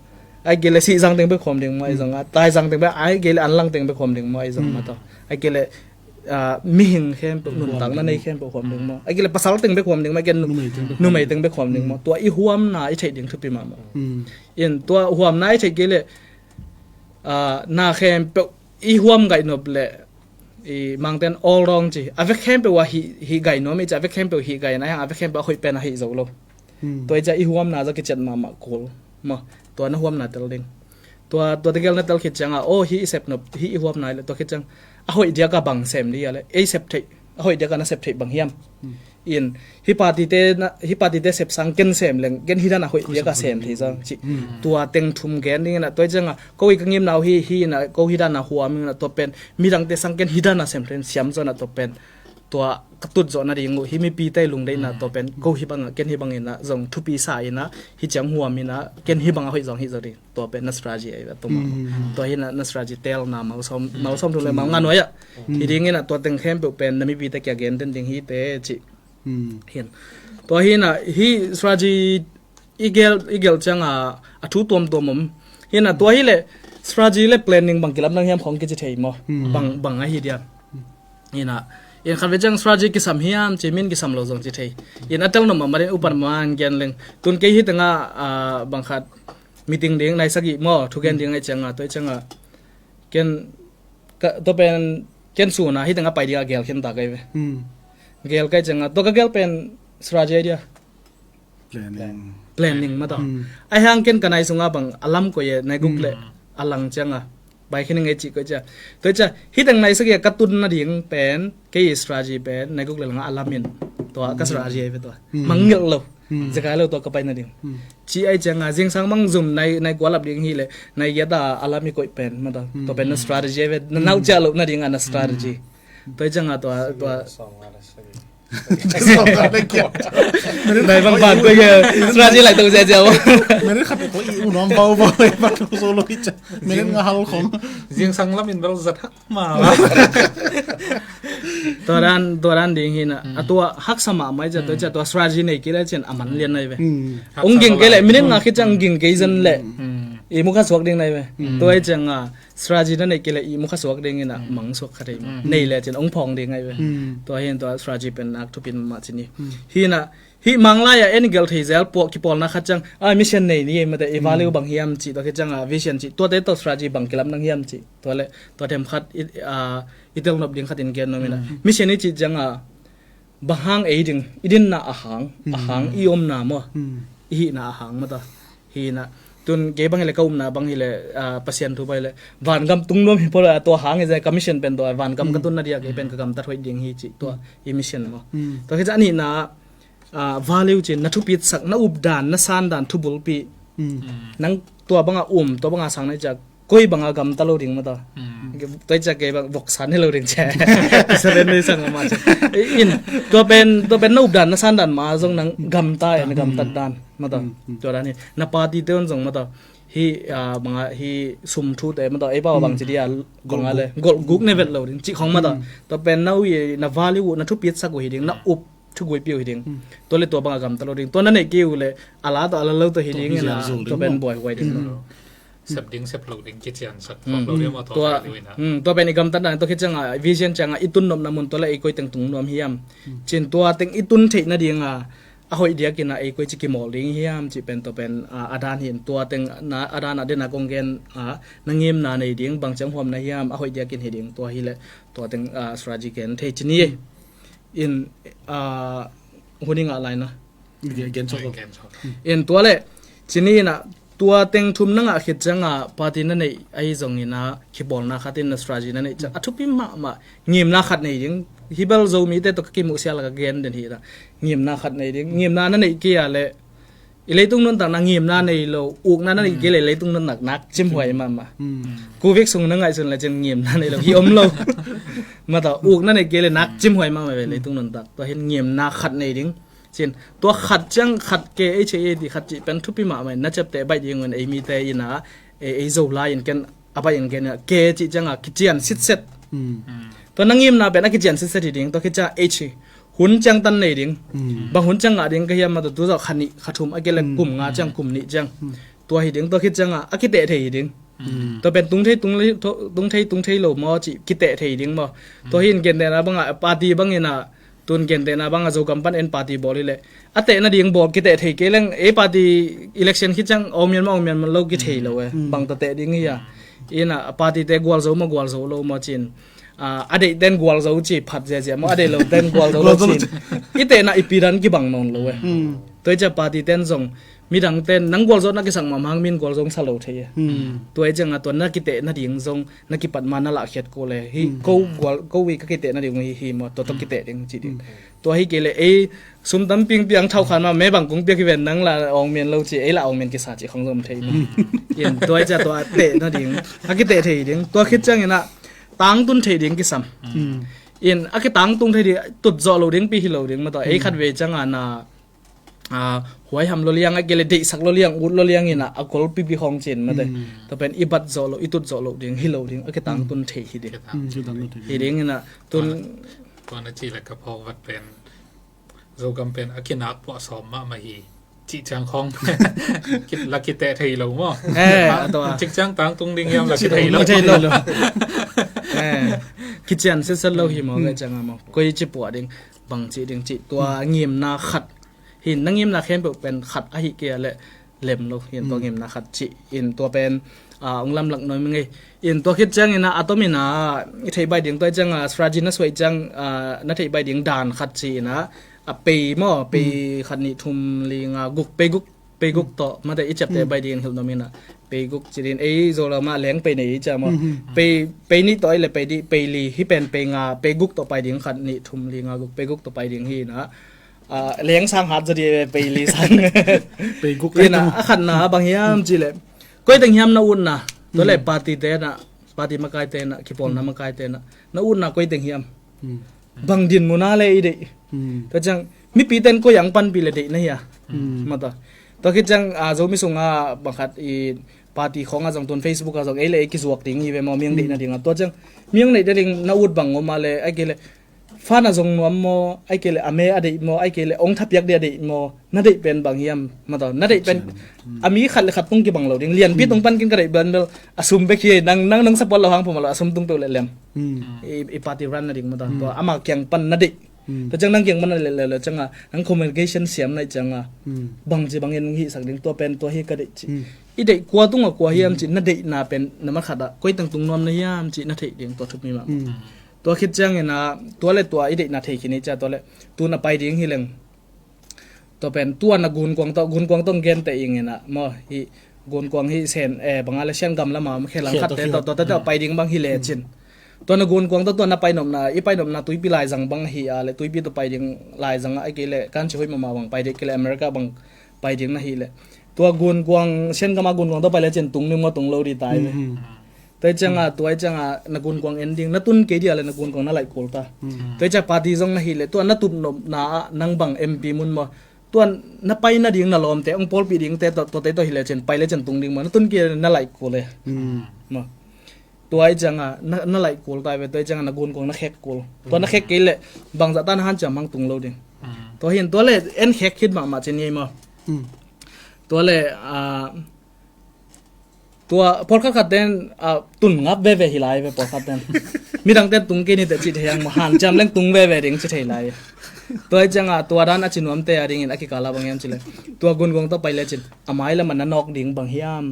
Ai kei le Sihzang teng bek huam ding maw? Ai zong a Taizang teng bek, ai kei le Anlang teng bek huam ding maw? Ai zong maw tawh ai kei le mihing khempeuh nuntakna nei khempeuh huam ding maw? Ai kei le pasal teng bek huam ding maw? Ai kei le numei teng bek huam ding maw? Tua i huamna i theih ding thupi mahmah. In tua huamna i theih kei le na khempeuh i huam gaih nop le i mangten all wrong ci a vek khempeuh a hih gaih nuam i ci a vek khempeuh hih gaih na hiang a vek khempeuh a hoih pen a hih zo lo. Tua i ci a i huamna za kiciat mahmah kul maw? Tua na huamna tel ding. Tua, tua tegel na tel khit ciang a aw hih i sep nop hih i huamna i le tua khit ciang a hoih diak a bang sem di a le ei sep theih a hoih diak a na sep theih bang hiam? In hih partyte na, hih partyte sep sang ken sem leng ken hih dan a hoih diak a sem thei zang ci. Tua teng thum gen ding in a tua i ciang a ko i ka ngimna uh hi, hi in a ko hih dan a huam in a tua pen midangte sang ken hih dan a sem thei siam zaw in a tua pen tua ka tut zawh nading uh hih mipite lungdeihna tua pen ko hih bang a ken hih bang in a zong thupi sa in a hih ciang huam in a ken hih bang a hoih zong hih zaw ding. Tua pen na strategy ahi a tua mah. Tua hi na, na strategy telna malsawm, malsawm thum le mal nga nuai ah hi ding in a tua teng khempeuh pen na mipite kia gen den ding hi te ci. Hin tua hi na hi strategy i gel, i gel ciang a a thu tuamtuam om. Hi na tua hi le strategy le planning bang kilam dang hiam khong kici thei maw? Bang, bang ahi dia. Hi na in khat ve ciang strategy kisam hiam ci min kisam lo zong ci thei. In a tel nop mahmah in upan man gen leng tun kei hi teng a bang khat meeting ding nai sagih maw thugen ding ai ciang a tua i ciang a ken tua pen ken suna hiteng a pai ding a gel khen ta kai ve. Hmm. Gel kai cianga tua ka gel pen strategy idea. Planning. Planning mata. Hmm. Ahi hang ken ka nai sunga bang a lam koi e, nai guk le a lang cianga bai khen ing ei ci koi cia. Tua cia hiteng nai sak ia ka tun nading pen kei strategy pen nai guk le langa a lam in tua ka strategy ai ve tua. Hmm. Mangngilh lo. Hmm. Zekai lo tua ka pai nading. Hmm. Ci ai cianga zingsang mang zum nai, nai kua lap ding hi le nai giat a a lam i koih pen mata. Hmm. Tua pen na strategy ai ve, na nau cia lo nading a na strategy. Hmm. Tua cianga tua, tua. Nai bang ban tua ia strategy lai tua cia cia. Minute khat ko i u nuam bau bau i bang ko solo i cia. Minute nga hal khong. Zingsang lam in bel zat hak ma. Tua dan, tua dan ding hi na. Hmm. A tua haksa mahmah i cia, tua cia, tua strategy nei kei le cian a man lian nai ve. Hmm. Ong ging kei le, minute nga khit ciang ging kei zan le. Hmm. I mu kha suak ding nai ve. Hmm. Tua i cianga strategy na nei kei le i mu kha suak ding hi na, mang suak kha dei ma. Hmm. Nei le cian ong phong ding nai ve. Hmm. Tua hi na tua strategy pen nak thupin mah ci ni. Hmm. Hi na, hih manglai a en i gel thei zel puak kipawlna khat ciang, a, mission nei ni ei mate, i value bang hiam cih, tua khit cianga vision cih, tuate tawh strategy bang kilam nang hiam cih, tua le, tua them khat i, a, i tel nop ding khat in gen nuam ina. Mission i cih cianga, bang hang ei ding, i dinna a hang, a hang i omna maw, i hihna a hang mata. Hi na, tun kei bang hi le ka umna bang hi le, a, Pasian thu bai le, vangam tung nuam hi pawh le, a, tua hang i zai ka mission pen tua, vangam ka tunna dia kei pen ka gamtat hoih ding hi cih, tua i mission maw. Tua khit ciang a nihna, a, value cin, na thupitsak, na updan, na sandan, thubulpi. Nang tua banga um, tua banga sang na i ciak, koi banga gamta lo ding mata. Tua i ciak kei bang voksan hi lo ding cia. Seven day sang ma cia. In, tua pen, tua pen na updan, na sandan ma zong nang gamta e, na gamtat dan mata. Tua dan hi, na party te on zong mata. Hi, a, banga hi sum thu te mata, ei pau bang ci dia, golnga le, gol guk ne vet lo ding, cih khong mata. Tua pen na ui, na value, na thupitsak uh hi ding, na up, thuguipi uh hi ding. Tua le tua banga gamta lo ding. Tua na neih kei uh le, a la tawh a la lo tawh hi ding ina, tua pen buaihuai ding. Sep ding, sep lo ding, kiciansak lo ding maw, tua pen i gamtat dan, tua khit cianga, vision cianga, i tun nopna mun tua le ei koi teng tung nuam hiam. Cin tua teng i tun theih nadinga, a hoih diakin a ei koi ci kimawl ding hiam, cih pen tua pen, a, a dan hi in tua teng na, a dan a den a kong gen a, na ngimna nei ding, bang ciang huam na hiam, a hoih diakin hi ding, tua hi le, tua teng, a, strategy gen thei ci ni. In, a, hun i ngah lai na. Gen, gen sawk. In tua le, ci ni ina, tua teng thum na ngah khit cianga party na neih ahi zong ina, kipawlna khat in na strategy na neih ciang, a thupi mahmah, ngimna khat nei ding, hi bel Zomite tawh ka kimuhsia la ka gen den hi ina, ngimna khat nei ding, ngimna na neih kei a le, i leitung nuntakna ngimna nei lo, ukna na neih kei le leitung nuntak nak cimhuai mahmah. Covid sung na ngaihsun le cin ngimna nei lo, hi om lo. Mata, ukna neih kei le nak cimhuai mahmah ve leitung nuntak. Tua hin ngimna khat nei ding. Cin, tua khat ciang khat ke, H A A ti khat cih pen thupi mahmah in, na ciapteh baih ding un ei mite ina, ei, ei Zolai in ken, a baih in ken, ke cih cianga kician sitset. Tua na ngimna pen a kician sitset hi ding, tua khit cianga H hi. Hun ciang tan nei ding. Bang hun ciang ngah ding ka hiam mata, tu zawh kha nih, kha thum, a kei le kum nga ciang, kum nih ciang. Tua hi ding, tua khit cianga, a kiteh thei hi ding. Tua pen tung thei, tung thei, tung thei lo maw cih, kiteh thei ding maw. Tua hi in gentehna banga, party bang ina, tun gentehna banga Zogam pan en party bawl hi le. A teh nading bawl kiteh thei kei leng, ei party election khit ciang awng mian maw, awng mian maw lo kithei lo e. Bang tawh teh ding hi a. Ina party te gualzo maw, gualzo lo maw cin. A, a deih ten gualzo ci phat ziazia maw, a deih lo ten gualzo lo cin. I tehna i pidan kibang nawn lo e. Tua i cia party ten zong, midang ten, nang gualzo na kisak mahmah hang min gualzo sa lo thei e. Tua i cianga tua na kiteh nading zong, na kipat ma na lahkhiat ko le. Hi ko gual, ko wi ka kiteh nading hi, hi maw, tua tawh kiteh ding ci ding. Tua hi kei le ei sum tampi piang thau khan ma me bang kung piak hi ven nang la awng mian lo ci, ei la awng mian kisa ci khong zom thei. In tua i cia tua teh nading, a kiteh thei ding. Tua khit ciang ina tangtun thei ding kisam. In a kitangtung thei ding, tut zawh lo ding pi hi lo ding mata. Ei khat ve cianga na, a, huaiham lo liang, a kei le deihsak lo liang, ut lo liang ina a kol pipi khong cin mate. Tua pen i bat zawh lo, i tut zawh lo ding, hi lo ding, a kitangtun thei hi ding. Hi ding ina tun. Tua na ci le ka phawk vat pen Zogam pen a kinak puah sawm mahmah hi. Cih ciang khong. La kiteh thei lo maw? Eh, a tua. Cik ciang tangtung ding hiam la kithei lo. Kithei lo lo. Eh, kician setset lo hi maw, ka ciang a maw. Koi ci puah ding, bang ci ding ci. Tua ngimna khat. Hin na ngimna khempeuh pen khat ahi kei a le lem lo. Hin tua ngimna khat ci. In tua pen, Ah, ong lamlak nuam ing ei. In tua khit ciangin ah, a tomin ah, i theih baih ding tua ciang ah, strategy na suai ciang ah, na theih baih ding dan khat ci-in ah, a pei maw, pei khat nih thum li nga guk, pei guk, pei guk tawh mate i ciapteh baih dingin hilh nuam in ah, pei guk ci-in ei Zolam ah leng pei nei i ciam maw. Pei, pei nih tawh ei le pei dih, pei li, hih pen pei nga, pei guk tawh pai ding, khat nih thum li nga guk, pei guk tawh pai ding hi in ah, ah, leng sang hat zaw di, pei li sang. Pei guk hi in ah, a khatna bang hiam ci leh, koi teng hiam na utna, tua le party te na, party makai te na, kipawlna makai te na, na utna koi teng hiam? Bang din muna le i deih. Tua ciang mipi ten koi ang panpih le deih na hia? Mata. Tua khit ciang ah, Zomi sungah bang khat i party khawngah zong tun Facebook ah zong ei le ei kizuak ding hi ve maw, mi ang deihna dingah. Tua ciang mi ang deihna ding na ut bang om a le, ai kei le fa na zong nuam maw, ai kei le a me a deih maw, ai kei le ong thapiak dih a deih maw, na deih pen bang hiam? Mata, na deih pen a mi khat le khat tung kibang lo ding, lianpi tung pan kin ka deih bel bel a sum bek hi, nang, nang, nang support lo hang phamawh lo, a sum tung peuh le lem. I, i party run na ding mata, tua ama kiang pan na deih. Tua ciang nang kiang pan na le, le, le ciang a, nang communication siam na i ciang a, bang ci bangin hong hihsak ding, tua pen tua hi ka deih ci. I deih kua tungah kua hiam ci, na deihna pen na mat khat ah koi teng tung nuam na hiam ci na theih ding, tua thupi mah. Tua khit ciangin ah, tua le tua i deihna thei khin i cia, tua le tun a pai ding hi leng. Tua pen tua na gunkuang tawh, gunkuang tawh gen te ing in ah maw, hi gunkuang hi Sen, eh, bang a le Sian gam lama khe lang khat te tawh, tua te tawh pai ding bang hi le cin. Tua na gunkuang tawh tua na pai nopna, i pai nopna Tuipi laizang bang hi a le, Tuipi tawh pai ding laizang ah, ai kei le kan ci hoih mama bang pai ding, kei le America bang pai ding na hi le. Tua gunkuang, Sian gam a gunkuang tawh pai le cin tung ding maw, tung lo di tai le. Tua i ciang a, tua i ciang a, na gunkuang en ding, na tun kei dia le na gunkuang na laih kul ta. Tua i ciang party zong na hi le, tua na tup nopna ah, nang bang M P mun maw. Tua na pai na ding na lawmte, ong pawlpih dingte, tua, tuate tawh hi le cin, pai le cin tung ding maw. Na tun kei le na laih kul e. Maw. Tua i ciang a, na, na laih kul ta ve, tua i ciang a, na gunkuang na khek kul. Tua na khek kei le, bangzah ta na hanciam hang tung lo ding. Tua hin, tua le, en khek khit mahmah cin ngei maw. Tua le, ah, tua, pawlkhat khat ten, ah, tun ngap veve hi lai ve pawlkhat ten. Midang ten tung kei ni te ci thei ang maw, hanciam leng tung veve ding ci thei lai. Tua i ciang a, tua dan a ci nuamte a dingin a kikal a bang hiam ci le. Tua gunkuang tawh pai le cin, a mai lam a na nawk ding bang hiam.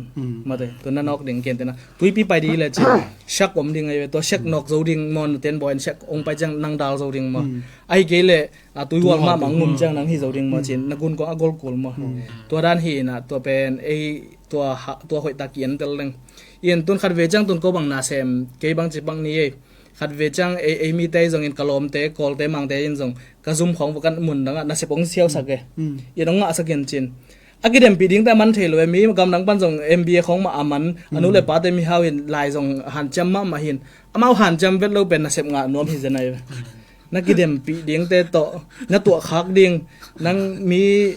Mate, tua na nawk ding ken te na. Tuipi pai di le cin, siak om ding ai ve, tua siak nawk zo ding maw, na ten baw in siak ong pai ciang nang dal zo ding maw. Ai kei le, a, tuihual mahmah ngum ciang nang hi zo ding maw cin, na gunkuang a gol kul maw. Tua dan hi in ah, tua pen, ei, tua ha, tua hoih tak i en tel leng. I en tun khat ve ciang tun ko bang na sem, kei bang ci bang ni ei. Khat ve ciang ei, ei mite zong in ka lawmte, Kawlte, Mangte in zong, ka zum khawng va kan mun dang ah, na sep ong siausak e. I en ong ngahsak en cin. A kidempih dingte a man thei lo e, mi gamdang pan zong M B A khawng mah a man, a nu le pate mihau in lai zong hanciam mahmah hin. Amau hanciam vet lo pen na sep ngah nuam hi zen ai ve. Na kidempih dingte tawh, na tuah khak ding, nang mi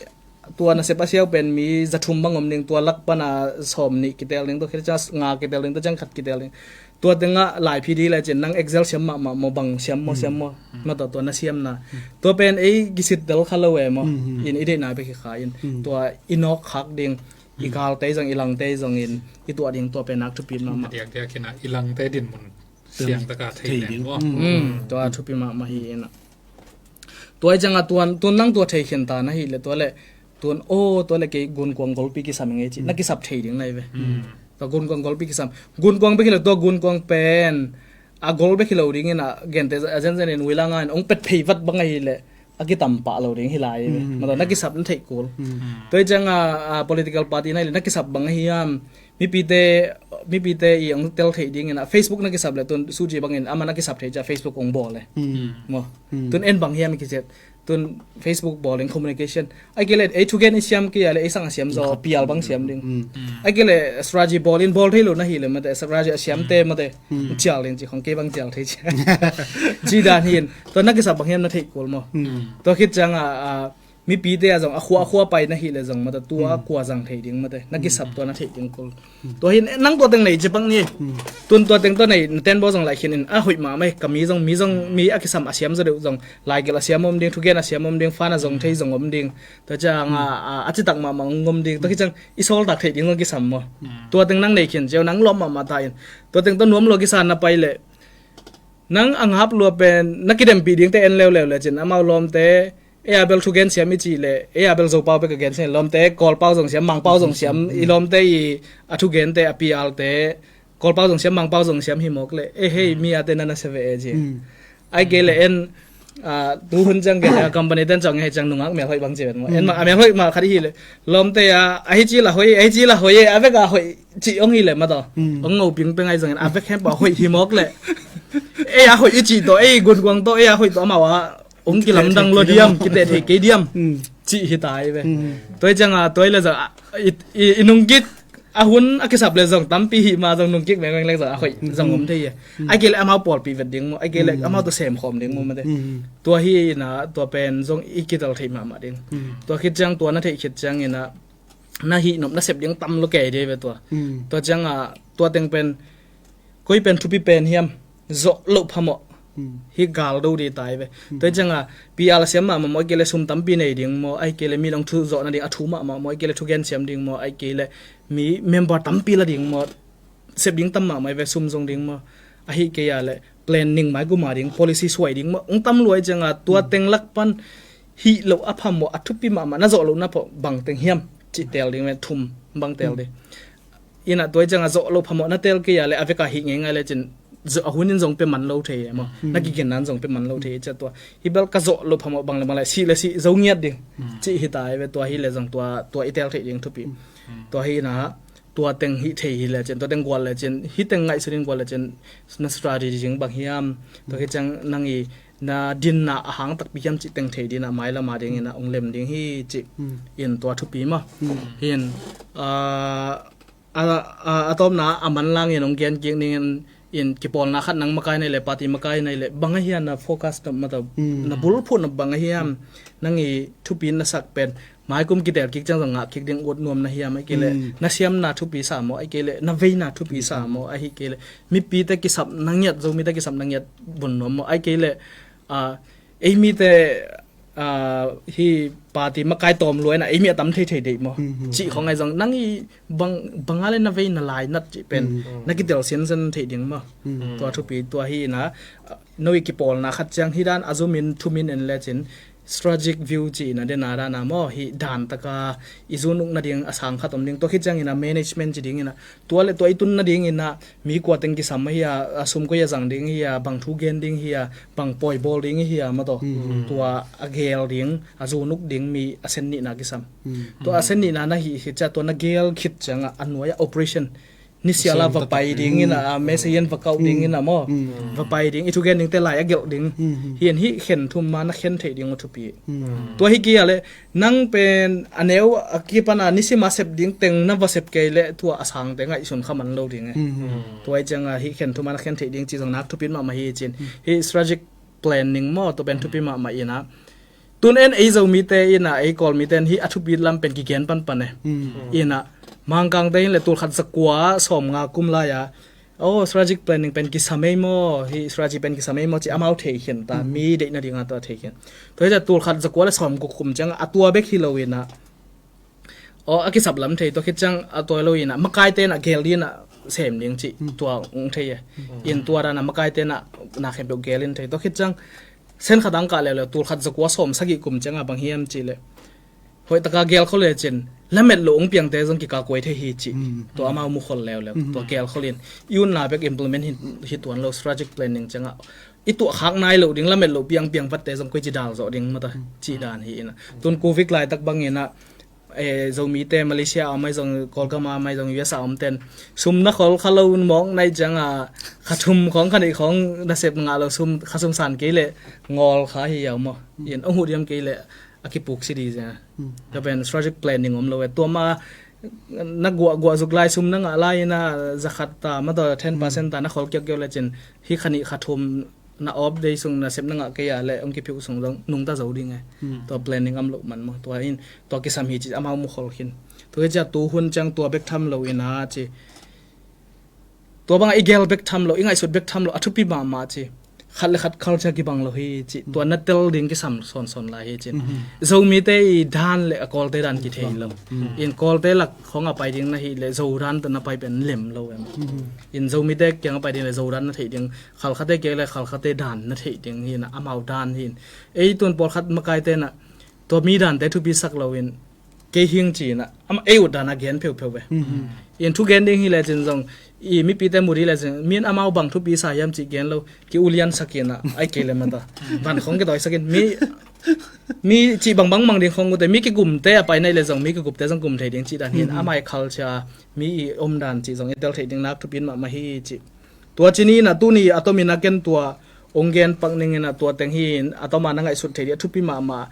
tua na sep a siau pen mi za thum bang om ding, tua lak pan a sawm nih kitel ding, tua khit ciang nga kitel ding, tua ciang khat kitel ding. Tua tengah laiphi di le cin, nang Excel siam mahmah maw, bang siam maw, siam maw, na tua, tua na siamna. Tua pen ei kisit tel kha lo e maw, in i deihna bek hi kha in. Tua i nawk khak ding, i galte zong, i langte zong in, i tuah ding tua pen nak thupi mahmah. Diakdiak in ah, i langte dinmun siang taka thei ding maw. Tua thupi mahmah hi in ah. Tua i ciang a tuan, tun nang tua thei khin ta na hi le, tua le, tun, aw, tua le kei gunkuang golpi kisam i ngei ci, na kisap thei ding na hi ve. Tua gunkuang golpi kisam. Gunkuang bek hi lo, tua gunkuang pen, a gol bek hi lo ding in ah, gente a zenzen in uila nga in, ong pet phei vat bang ahi le, a kitam pah lo ding hi lai hi ve. Mata na kisap na theih kul. Tua i ciang a, a political party na hi le, na kisap bang ahi hiam. Mipite, mipite i ong tel theih dingin ah Facebook na kisap le tun suci bangin ama na kisap theih ciah Facebook ong bawl le. Maw. Tun en bang hiam i kiciat. Tun Facebook bawl in communication. Ai kei le ei thugen i siam kei a le ei sang a siam zaw pial bang siam ding. Ai kei le strategy bawl in bawl thei lo na hi le mate strategy a siamte mate. Cial ding ci khong kei bang cial thei ciah. Ci dan hi in. Tua na kisap bang hiam na theih kul maw. Tua khit ciang a, a, mipite a zong, a khua, a khua pai na hi le zong mate, tua kua zang thei ding mate, na kisap tua na theih ding kul. Tua hi nang tua teng nei ci bang ni. Tun tua teng tua nei, na ten baw zong lai khin in, a hoih mahmah hi, ka mi zong, mi zong, mi a kisam a siam zaw deuh zong, laigelh a siam om ding, thugen a siam om ding, fan a zong thei zong om ding. Tua ciang a, a, a citak mahmah ngom ding, tua khit ciang i sawltak theih ding zong kisam maw. Tua teng nang nei khin ciau, nang lawm mahmah ta in. Tua teng tua nuam lua kisa na pai le, nang a ngap lua pen, na kidempih dingte en leuleu le cin, amau lawmte, ei a bel thugen siam i cih leh, ei a bel Zopau bek a gen siam, lawmte Kawlpau zong siam, Mangpau zong siam, i lawmte i a thugente a pialte Kawlpau zong siam, Mangpau zong siam hi mawk leh, ei hei mi ate na na sia ve e ci. Ai kei leh en, ah, tuhun ciang gen a company ten ciang hei ciang nungak mel hoih bang ci ven maw. En mah a mel hoih mah khat hi leh, lawmte a, a hi ci la hoih, a hi ci la hoih e, a vek a hoih ci ong hi leh mah tawh. Ong ngoping peng ai zong en a vek hem pah hoih hi mawk leh, ei a hoih i cih tawh, ei gunkuang tawh, ei a hoih tawh amau a ong kilamdang lua diam, kiteh thei kei diam, cih hi ta hi ve. Tua hi ciang a, tua hi leh zong a, i, i, i nungkik a hun a kisap leh zong tampi hi mah zong nungkik mengmeng leh zong a hoih zong om thei hi. Ai kei leh amau pawlpih vet ding maw, ai kei leh amau tawh semkhawm ding maw mate. Tua hi in a, tua pen zong i kitel theih mahmah ding. Tua khit ciang, tua na theih khit ciang in a, na hih nop na sep ding tam lua kei dei ve tua. Tua ciang a, tua teng pen koi pen thupi pen hiam, zawh loh phamawh hi gal do dih ta hi ve. Tua hi ciang a, P R a siam mahmah maw, ai kei leh sum tampi nei ding maw, ai kei leh mi dong thu zawh nading a thu mahmah maw, ai kei leh thugen siam ding maw, ai kei leh mi member tampi la ding maw, sep ding tam mahmah hi ve, sum zong ding maw, ahi kei a leh planning mai kum a ding, policy suai ding maw, ong tam lua hi ciang a, tua teng lak pan hih loh a phamawh, a thupi mahmah, na zawh loh na phamawh bang teng hiam cih tel ding ve, thum bang tel ding. In a tua hi ciang a zawh loh phamawh na tel kei a leh a vek a hih ngeingai leh cin, zawh a hun in zong pia man lo thei e maw. Na kigenna in zong pia man lo thei e ci a tua. Hi bel ka zawh loh phamawh bang leh bang leh, sih leh sih zo ngiat ding. Cih hi ta hi ve, tua hi leh zong tua, tua i tel theih ding thupi. Tua hi in a, tua teng hih thei hi leh cin, tua teng gual leh cin, hih teng ngaihsun in gual leh cin, na strategy ding bang hiam. Tua hi ciang nang i na dinna a hang takpi hiam cih teng thei ding in a, mailam a ding in a ong lem ding hi cih in tua thupi maw. Hi in, ah, a, a, a tawpna a manlang in ong gen kik ning in, in kipawlna khat nang makai na hih leh, party makai na hih leh, bang a hiam na focus na mata, na bulphuh na bang a hiam, nang i thupi na sak pen maikum kitel kik ciang zong ngah kik ding ut nuam na hiam, ai kei leh na siamna thupi sa maw, ai kei leh na veina thupi sa maw, ahi kei leh mipite kisap na ngiat, Zomite kisap na ngiat vun nuam maw, ai kei leh, ah, ei mite, ah, hih party makai tawm lua in a, ei mi a tam thei thei deih maw. Cih khong ai zong nang i bang, bang a leh na veina lainat cih pen na kitel siansian thei ding maw. Tua thupi, tua hi in a, ah, no i kipawlna khat ciang hih dan a zum in thum in en leh cin, strategic view ci in a, den a dan a maw, hih dan tak a i zun uk nading a sang khat om ding. Tua khit ciang in a management ci ding in a, tua leh tua i tun nading in a, mi kua teng kisam ahi a, a sum koi a zang ding hi a, bang thu gen ding hi a, bang pawi bawl ding hi a, mah tawh. Tua a gel ding, a zun uk ding mi a sen nihna kisam. Tua a sen nihna na hih khit ciang, tua na gel khit ciang a, a nuai a operation nisial a va pai ding in a, message in va kauh ding in a maw. Va pai ding, i thugen dingte lai a gelh ding. Hi in hih khen thum a na khen theih ding uh thupi. Tua hi kei a leh nang pen a neu a kipan a nisim a sep ding teng na va sep kei leh tua a sangte ngaihsun kha man lo ding e. Tua hi ciang a hih khen thum a na khen theih ding cih zong nak thupi mahmah hi cin. Hih strategic planning maw, tua pen thupi mahmah in a. Tun en ei Zomite in a, ei Kawlmite in hih a thupi lam pen kigen panpan e. In a, Mangkangte in leh tulkhat zakua sawmnga kum lai a, oh, strategic planning pen kisam ei maw, hih strategy pen kisam ei maw ci amau thei khin ta, mi deih nading a tua thei khin. Tua hi ciang tulkhat zakua leh sawmguk kum ciang a, tua bek hi lo in a, aw, a kisap lam thei, tua khit ciang a tua lo in a, makaite in a gel ding in a sem ding cih tua ong thei e. In tua dan a makaite in a na khempeuh gel in thei. Tua khit ciang sen khat ang kah leuleu, tulkhat zakua sawmsagih kum ciang a bang hiam cih leh, hoih tak a gel khol leh cin, lamet loh ong piangte zong kikakuai thei hi cih. Tua amau mu khol leuleu, tua gel khol in. I utna bek implement hi, hi tuan lo, strategic planning ciang a. I tuah khak nai loh ding, lamet loh piang piang vatte zong koi ci dal zawh ding mah ta, cih dan hi in a. Tun Covid laitak bang in a, eh, Zomite Malaysia a om ai zong, Kawlgam a om ai zong, U S a om ten sum na khol kha lo mawk nai ciang a, kha thum khawng, kha nih khawng na sep ngah lo, sum, kha sum san kei leh ngawl kha hi a maw. In ong huh diam kei leh a kipuk si dih ciang a. Tua pen strategic planning om lo e. Tua mah na guah, guah zuk lai, sum na ngah lai in a, zakhat ta mah tawh, ten percent ta na khol kiaukiau leh cin, hih kha nih kha thum na off day sung na sep na ngah kei a leh ong kiphiuh sung zong nungta zo ding e. Tua planning om loh man maw. Tua in, tua kisam hi ci amau mu khol khin. Tua hi ciang tuhun ciang tua bek tham lo in a ci. Tua bang a i gel bek tham lo, i ngaihsut bek tham lo, a thupi mahmah ci. Khat leh khat culture kibang lo hi ci. Tua na tel ding kisam sawnsawn lai hi cin. Zomite i dan leh a Kawlte dan kithei lo. In Kawlte lak khawng a pai ding na hih leh Zo dan tawh na pai pen lem lo em. In Zomite kiang a pai ding leh Zo dan na theih ding. Khalkhate kiang leh khalkhate dan na theih ding hi in a, amau dan hi in. Ei tun pawlkhat makaite in a, tua mi dante thupi sak loin kei hing ci-in ah, ama ei ut dan a gen pheupheu ve. In thu gen ding hi lecin zong, i mipite mu ding lecin, mi in amau bang thupi sa hiam cih gen lo, ki ulian sakin ah, ai kei le mata van khong kitawi sakin, mi mi cih bangbang mang ding khong ute, mi kigumte a pai nai le zong mi kigupte zong gum thei ding cih dan hin, amai culture, mi i om dan cih zong i tel thei ding nak thupi in mahmah hi cih. Tua ci ni in ah, tuni a tomin a ken tua ong gen pak ning in ah, tua teng hi in, a toma na ngaihsut thei ding a thupi mahmah.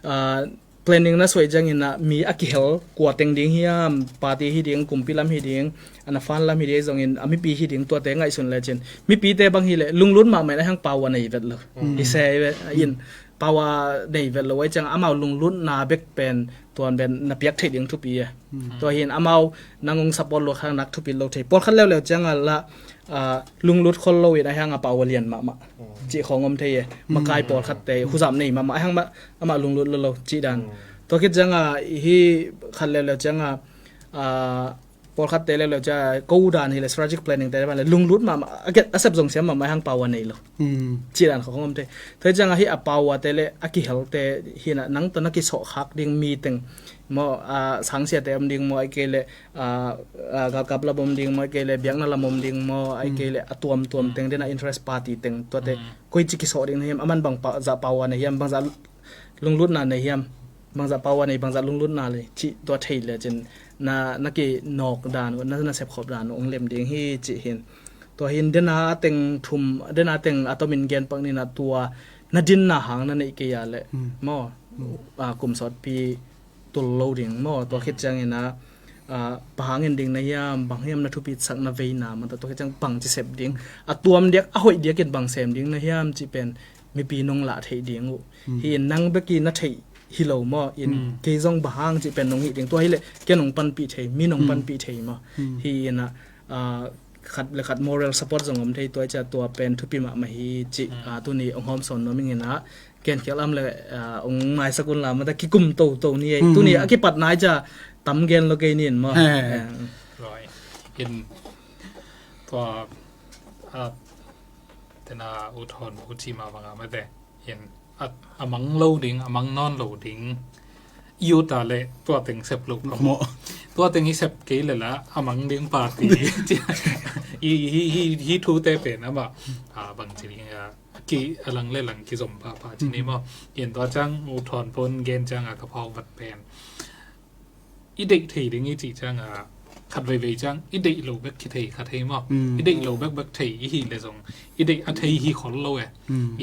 Ah, planning na suai ciangin ah, mi a kihel kua teng ding hiam, party hi ding, kumpi lam hi ding, a na fan lam hi ding, zongin a mipi hi ding, tuate ngaihsun lecin, mipite bang hi le lunglut mahmah in a hang power nei vet lo. Hi se ve, in power nei vet lo ai ciang, amau lunglutna bek pen tuan ben na piak thei ding thupi e. Tua hin amau nang ong support lo khang nak thupi lo thei. Pawlkhat leuleu ciang a la, ah, lunglut khol lo in a hang a power lian mahmah cih khong om thei e. Makai pawlkhatte huzap nei mahmah a hang mah, amah lunglut lo lo cih dan. Tua khit ciang a hi khat leuleu ciang a, ah, pawlkhatte leuleu ciang a ko dan hi le strategic planning te ban le lunglut mahmah, a sep zong siam mahmah a hang power nei lo. Cih dan khong om thei. Tua hi ciang a hi a power te le a kihelte hi in ah, nang tawh na kisawh khak ding mi teng maw, ah, sangsiate om ding maw, ai kei le, ah, ah, galkap lam om ding maw, ai kei le biakna lam om ding maw, ai kei le a tuamtuam teng, dena interest party teng, tuate koi ci kisawh ding na hiam, aman bang pa, zah power nei hiam, bang zah lunglutna nei hiam, bang zah power nei, bang zah lunglutna nei cih tua thei lecin na, na kinawk dan uh, na, na sepkhop dan uh ong lem ding hi cih hin. Tua hin dena a teng thum, dena a teng a tomin gen pak ni in ah, tua na dinna hang na neih kei a le maw, ah, kum sawtpi tul lo ding maw, tua khit ciangin ah, ah, bang hangin ding na hiam, bang hiam na thupi sak na veina, man tua khit ciang bang ci sep ding, a tuam diak, a hoih diakin bang sem ding na hiam cih pen mipi nong lah theih ding uh. Hi in nang bek i na theih hi lo maw, in kei zong bang hang cih pen nong hih ding, tua hi le kei nong panpih thei, mi nong panpih thei maw. Hi in ah, ah, khat le khat moral support zong om thei, tua i cia tua pen thupi mahmah hi cih, ah, tuni ong hawm sawn nuam ing in ah, ken khial am le, ah, ong maisak un la, mata kikum toto ni ei. Tuni a kipat nai cia tam gen lo kei ni in maw. Right. In tua, ah, tena u Thawn u ci mah bang a mate. In a, a mang lo ding, a mang nawn lo ding. I ut a le tua teng sep lo phamawh. Tua teng i sep kei le la a mang ding party. I, hi, hi, hi thute pen amah, ah, bang ci ding a, ki a lang le lang kizom pahpah ci ni maw. In tua ciang u Thawn pon gen ciang a ka phawk vat pen, i deih thei ding i cih ciang a, khat veivei ciang i deih lo bek kithei kha thei maw. I deih lo bekbek thei i hih le zong i deih a thei hi khol lo e.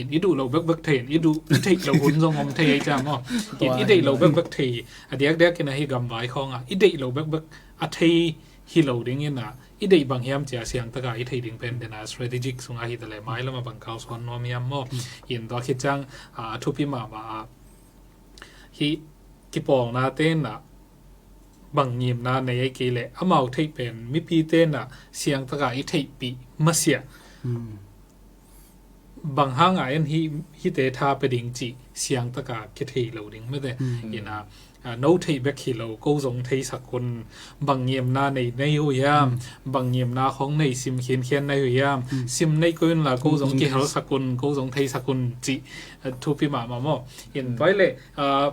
In i duh lo bekbek thei in, i duh i theih lo hun zong om thei ei ciang maw. In i deih lo bekbek thei, a diakdiak in a hi gamvai khawng a i deih lo bekbek a thei hi lo ding in a, i deih bang hiam cia siangtaka i theih ding pen dena strategic sungah hi ta le, mailam a bang kau suan nuam hiam maw. In tua khit ciang, ah, a thupi mahmah a, hi kipawlna te in a bang ngimna nei ei kei le, amau theih pen mipi te in a siangtaka i theihpih masiah. Bang hanga en hi, hite tha pe ding cih siangtaka kithei lo ding mete. In a, ah, no theih bek hi lo, ko zong theisak un, bang ngimna nei nei uh hiam, bang ngimna khong nei sim khinkhian nei uh hiam, sim nei koi un la ko zong kihelsak un, ko zong theisak un cih, ah, thupi mahmah maw. In tua hi le, ah,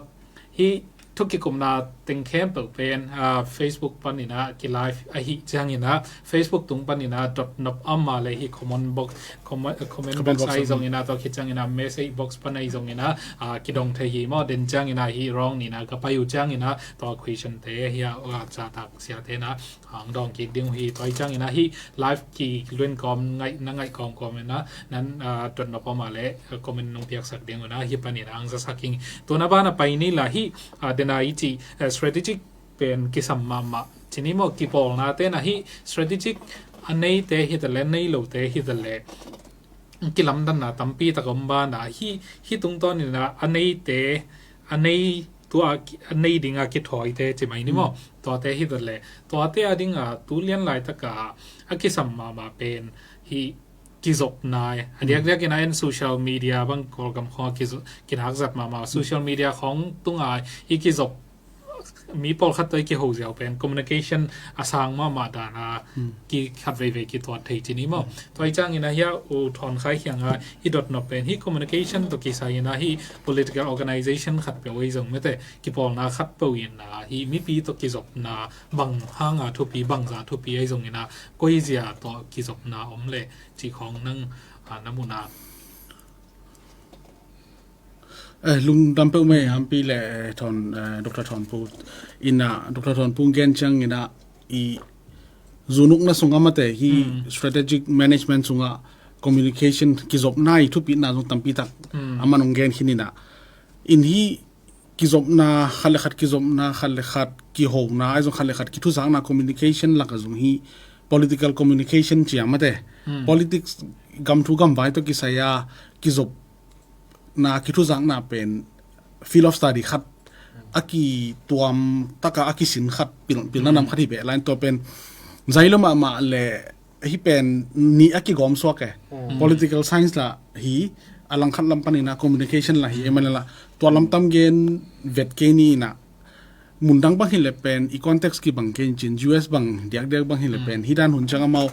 hi thu kikumna teng khempeuh pen, ah, Facebook panin a ki live ahih ciangin a, Facebook tung panin a dot nop ama le hi comment box, comment, comment box ahi zongin a, tua khit ciangin a message box pan ahi zongin a, ah, kidong thei hi maw. Den ciangin a hi wrong ni in a ka pai uh ciangin a, tua question te hi a, ah, zahtak siate in a, ah, ong dawng kik ding uh hi. Tua hi ciangin a hi live ki luen kawm ngaih, na ngaih kawmkawm in a, nan, ah, dot nop ama le, ah, comment nong piaksak ding uh in a, hi panin a ang zasak ing. Tua na ban a pai ni la hi, ah, dena i cih, ah, strategic pen kisam mahmah. Ci ni maw, kipawlna te in a hi strategic a neite hi ta le, nei lote hi ta le, kilamdanna tampi tak om ban a, hi, hi tungtawn in a, a neite, a nei, tua a ki-, a nei dinga kithawite ci mai ni maw. Tuate hi ta le, tuate a dinga tu lian laitaka a kisam mahmah pen hi kizopna e. A diakdiak in a en social media bang Kawlgam khawng a kizo-, kinakzat mahmah. Social media khawng tunga i kizop mi pawlkhat tawh i kiho ziau pen communication a sang mahmah dana ki khat veivei kituat thei ci ni maw? Tua i ciangin a hia u Thawn Khai kiangah i dotnop pen hi communication tawh kisai ina hi political organization khat peuh ei zong mete kipawlna khat peuh ina hi mipi tawh kizopna bang hanga thupi bangza thupi ei zong ina koizia tawh kizopna om le cih khawng nang na muna. Eh, lungdam peuh mei hampi le eh, Thawn, eh, Doctor Thawn Pu ina Doctor Thawn Pu gen ciang ina i zunukna sunga mate hi strategic management sunga communication kizopna i thupina zong tampi tak aman ong gen khin ina in hi kizopna khat le khat kizopna khat le khat kihona ai zong khat le khat kithuzakna communication laka zong hi political communication cia mate politics gamthu gamvai tawh kisai a kizop na kithuzakna pen field of study khat a kituam taka a kisin khat pilna nam khat hi beh lain tua pen zailo mahmah le hi pen ni a kigawm suak e political science la hi a langkhat lam panina communication la hi emanela tua lamtam gen vet kei ni ina mundang bang hi le pen i context kibang kei in cin U S bang diakdiak bang hi le pen hi dan hun ciang amau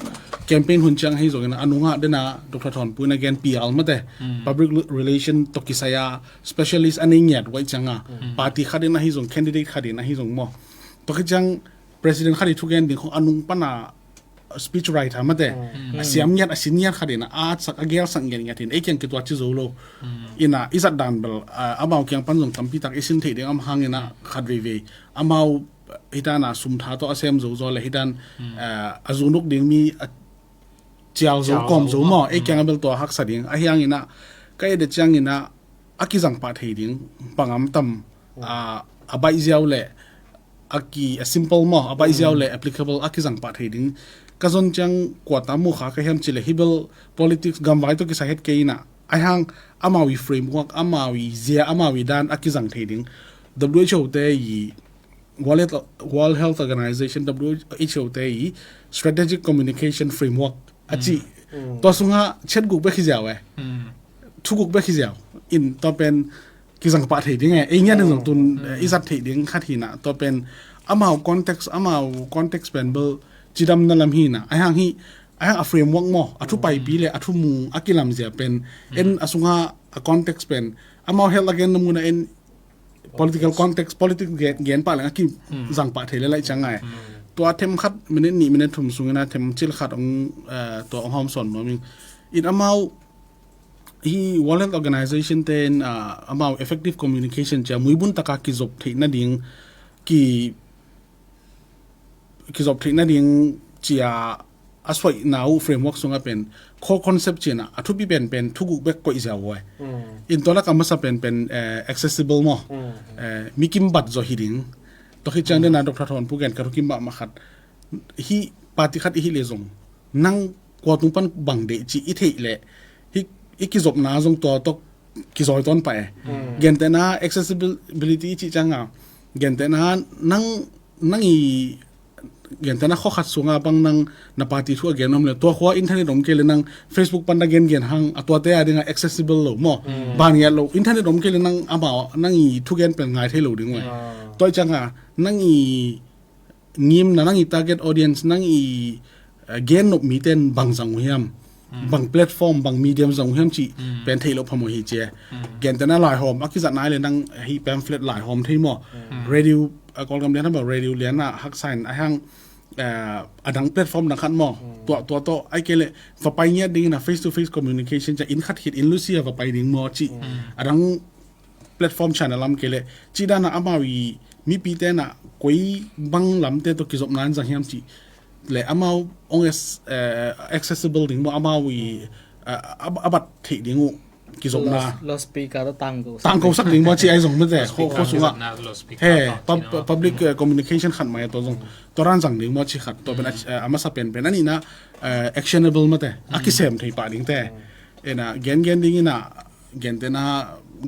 campaign hun ciang hi zongin a nungah dena Doctor Thawn Pu ina gen P R mate public relation tawh kisai a specialist a nei ngiat wai cianga party khat in ahi zong candidate khat in ahi zong maw tawh khi ciang president khat i thugen ding khong a nung pana speech writer mate a siam ngiat a sin ngiat khat in a atsak a gelsak ngiat ngiat in ei kiang kituat ci zo lo ina i zat dan bel amau kiang pan zong tampi tak i sin theih ding am hang ina khat veivei amau hitana sum tha tawh a sem zo zaw le hitan a zunuk ding mi a cial zo kawm zo maw ei kiang a bel tua haksa ding a hiang ina ka ede ciang ina a kizang pah thei ding pangam tam a baih ziau le a ki a simple maw a baih ziau le applicable a kizang pah thei ding ka zon ciang kuata mu kha ka hiam ci le hi bel politics gamvai tawh kisai het kei ina a hiang amau i framework amau i zia amau i dan a kizang thei ding W H O te i World Health, World Health Organization W H O te i strategic communication framework a ci tua sunga chet guk bek hi ziau e thu guk bek hi ziau in tua pen kizang pah thei ding e ei ngian ding zong tun i zat thei ding khat hina tua pen amau context amau context pen bel cidam na lam hina a hang hi a hang a framework maw a thu paipi le a thu mu a kilam zia pen en a sunga a context pen amau health a gen na muna en political context politics gen pah leng a kizang pah thei le lai ciang ngai tua them khat minute nih minute thum sungina them cil khat ong tua ong hawm sawn nuam in amau hi World Health Organization ten amau effective communication cia muibun taka kizop theih nading ki kizop theih nading cia a suaihna uh framework sunga pen core concept ciana a thupi penpen thuguk bek koih ziau huai in tua lak a masa penpen accessible maw mikim bat zaw hi ding tua hi ciang dena Doctor Thawn Pu gen ka thukim mahmah khat hi party khat i hi le zong nang kua tung pan bang deih ci i theih leh hi i kizopna zong tua tawh kizoi tawn pah e gentehna accessibility i cih cianga gentehna nang nang i gentehna khuakhat sunga bang nang na party thu a gen om le tua khua internet om kei le nang Facebook pan na gengen hang a tuate a dinga accessible lo maw ban ngiat lo internet om kei le nang amau nang i thugen pel ngai thei lo ding uh tua i cianga nang i ngimna nang i target audience nang i gen nop miten bang zang uh hiam bang platform bang medium zang uh hiam cih pen theih loh phamawh hi cia gentehna laihawm a kizat nai le nang hi pamphlet laihawm thei maw radio a Kawlgam lian haba radio liana haksa in a hang a dang platform dang khat maw tua tua tawh ai kei le va pai ngiat dingin a face to face communication cia inn khat khit inn lusia va pai ding maw cih a dang platform channel lam kei le cih dana amau i mipi tena koi bang lamte tawh kizopna an zang hiam cih le amau ong accessible ding maw amau i a bat theih ding uh kizopna tangko sak ding maw cih ai zong mete kho sunga he public communication khat mai tua zong tua ran zang ding maw cih khat tua pen a masa penpen anina actionable mate a kisem thei pah dingte ena gen gen dingina gentehna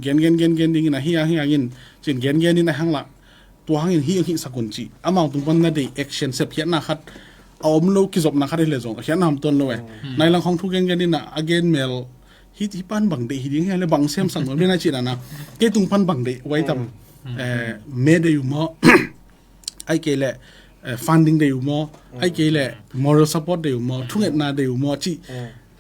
gen gen gen gen dingin a hiang hiangin cin gen genin a hang lah tua hangin hi ang hi sakun cih amau tung pan na dei action sep khiatna khat a om lo kizopna khat hi le zong a khiatna ham tuan lo e nai lang khong thu gen genin a gen mel hi hi pan bang dei hi ding hi le bang sem sang lo le na cih na na kei tung pan bang dei wai tam me dei u maw ai kei le funding dei uh maw, ai kei le moral support dei uh maw, thungetna dei uh maw cih,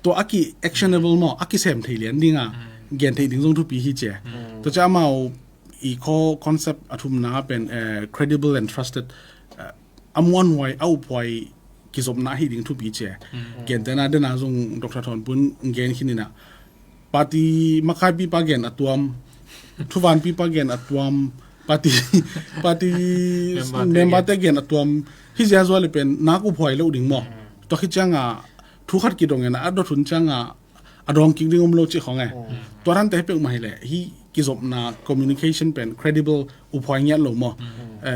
tua a ki actionable maw, a kisem thei lian dinga gen theih ding zong thupi hi cia. Tua cia amau i core concept a thumna pen credible and trusted, a muanhuai a uphuai kizopna hi ding thupi cia. Gentehna dena zong Dr. Thawnpun gen khin inah, party makaipipa gen a tuam, thuvanpipa gen a tuam, party party memberte gen a tuam. Hi zia zua le pen nak uphuai lo ding maw? Tua khit cianga thu khat kidong ena a dot hun cianga a dawng kik ding om lo cih khong e. Tua dante hi peuhmah hileh hi kizopna communication pen credible, uphuai ngiat lo maw?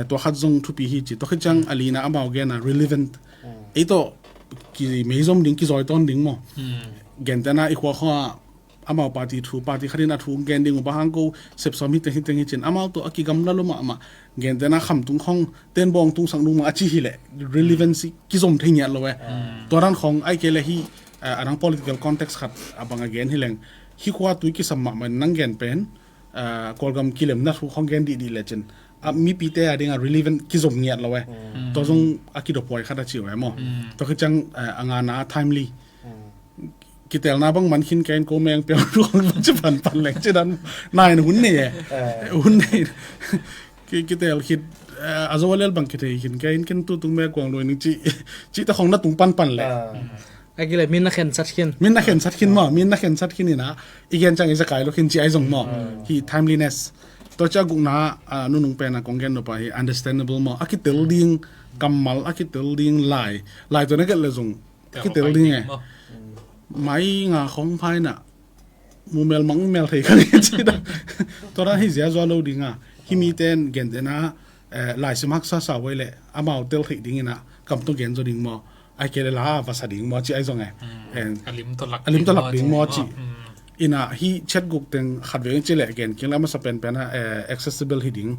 Tua khat zong thupi hi ci. Tua khit ciang a lina amau gena relevant, ei tawh kimeizom ding, kizawitawn ding maw? Gentehna i khuakhuah amau party thu, party khatin a thu gen ding uh, bang hang ko sepsawm hiteng hiteng hi cin amau tawh a kigamla lo mahmah. Gentehna khamtung khong tenbawng tungsak nungmah a ci hileh relevancy kizom thei ngiat lo e. Tua dan khong ai kei le hi, a dang political context khat a bang a gen hileng, hi khua tui kisam mahmah in nang gen pen Kawlgam kilemna thu khong gen dihdih lecin a mipite a dinga relevant kizom ngiat lo e. Tua zong a kidophuai khat a ci uh e maw? Tua khit ciang a ngana timely, kitelna bang man khin kein ko meng piang ruang bang ci panpan leng ci dan nain hun nei e. Hun nei kitel khit a zo a lel bang kithei khin kein kin tutung me kuang lui ning ci, ci ta khong na tung panpan le. A kile min na khensat khin, min na khensat khin maw, min na khensat khin ina i gen cang i zakai lo khin ci ai zong maw? Hi timeliness. Tua cia gukna nunung pena kong gen nopa hi understandable maw, a kitel ding kammal, a kitel ding lai, lai tua na gelh le zong a kitel ding e. Mai nga khong phaina mumel mangmel thei kha nge ci da. Tua dan hi zia zua lo dinga hi miten gentehna laisim haksa sa uai le amau tel theih dingina kam tua gen zo ding maw? Ai kei le la vasa ding maw ci ai zong e. A lim tawh lak ding maw ci. Ina hi chat guk teng khat veng ci le gen king la masa penpena accessible hi ding.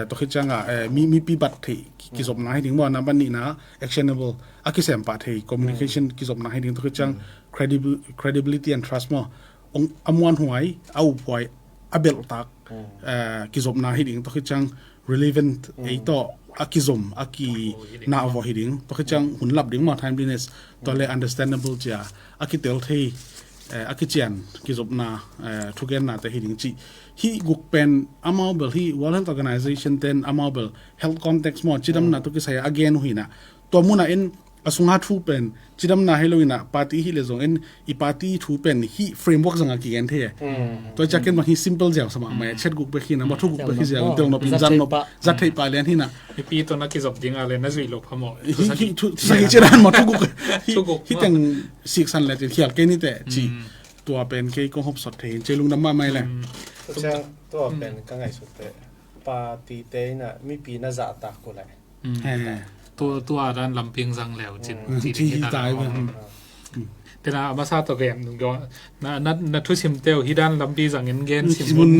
Tua khit cianga mipi bat theih kizopna hi ding maw? Nambat nihna actionable, a kisempah thei communication kizopna hi ding. Tua khit ciang credibility and trust maw? A muanhuai, a uphuai, a belhtak kizopna hi ding. Tua khit ciang relevant, ei tawh a kizom a kinahvawh hi ding. Tua khit ciang hun lap ding maw, timeliness. Tua le understandable cia a kitel thei, a kician kizopna, thugennate hi ding cih. Hih guk pen amau bel hih World Health Organization ten amau bel health context maw, cidamna tawh kisai a gen uh hina. Tua muna in a sunga thu pen cidamna hi lo ina party hi le zong in i party thu pen hih framework zanga kigen thei e. Tua ciakin bang hi simple ziau sama mai chat guk bek hina maw, thu guk bek hi ziau in tel nop in zat nop, zat theih pah lian hina. Mipi tawh na kizop dinga le na zuih lo phamawh. Hi, hi, thu, thu sangih cidan maw, thu guk. Hi, thu guk hi maw? Teng siksan le cin khial kei nite ci. Tua pen kei kong hopsot thei in ci lungdam mahmah le. Tua pen ka ngaihsut te. Party te ina mipi na zahtak uh le. Tua, tua dan lampi zang leu cin. Ci hi tai. Tena a masa tawh gen na, na, na thusim teuh hi dan lampi zangin gen sim un.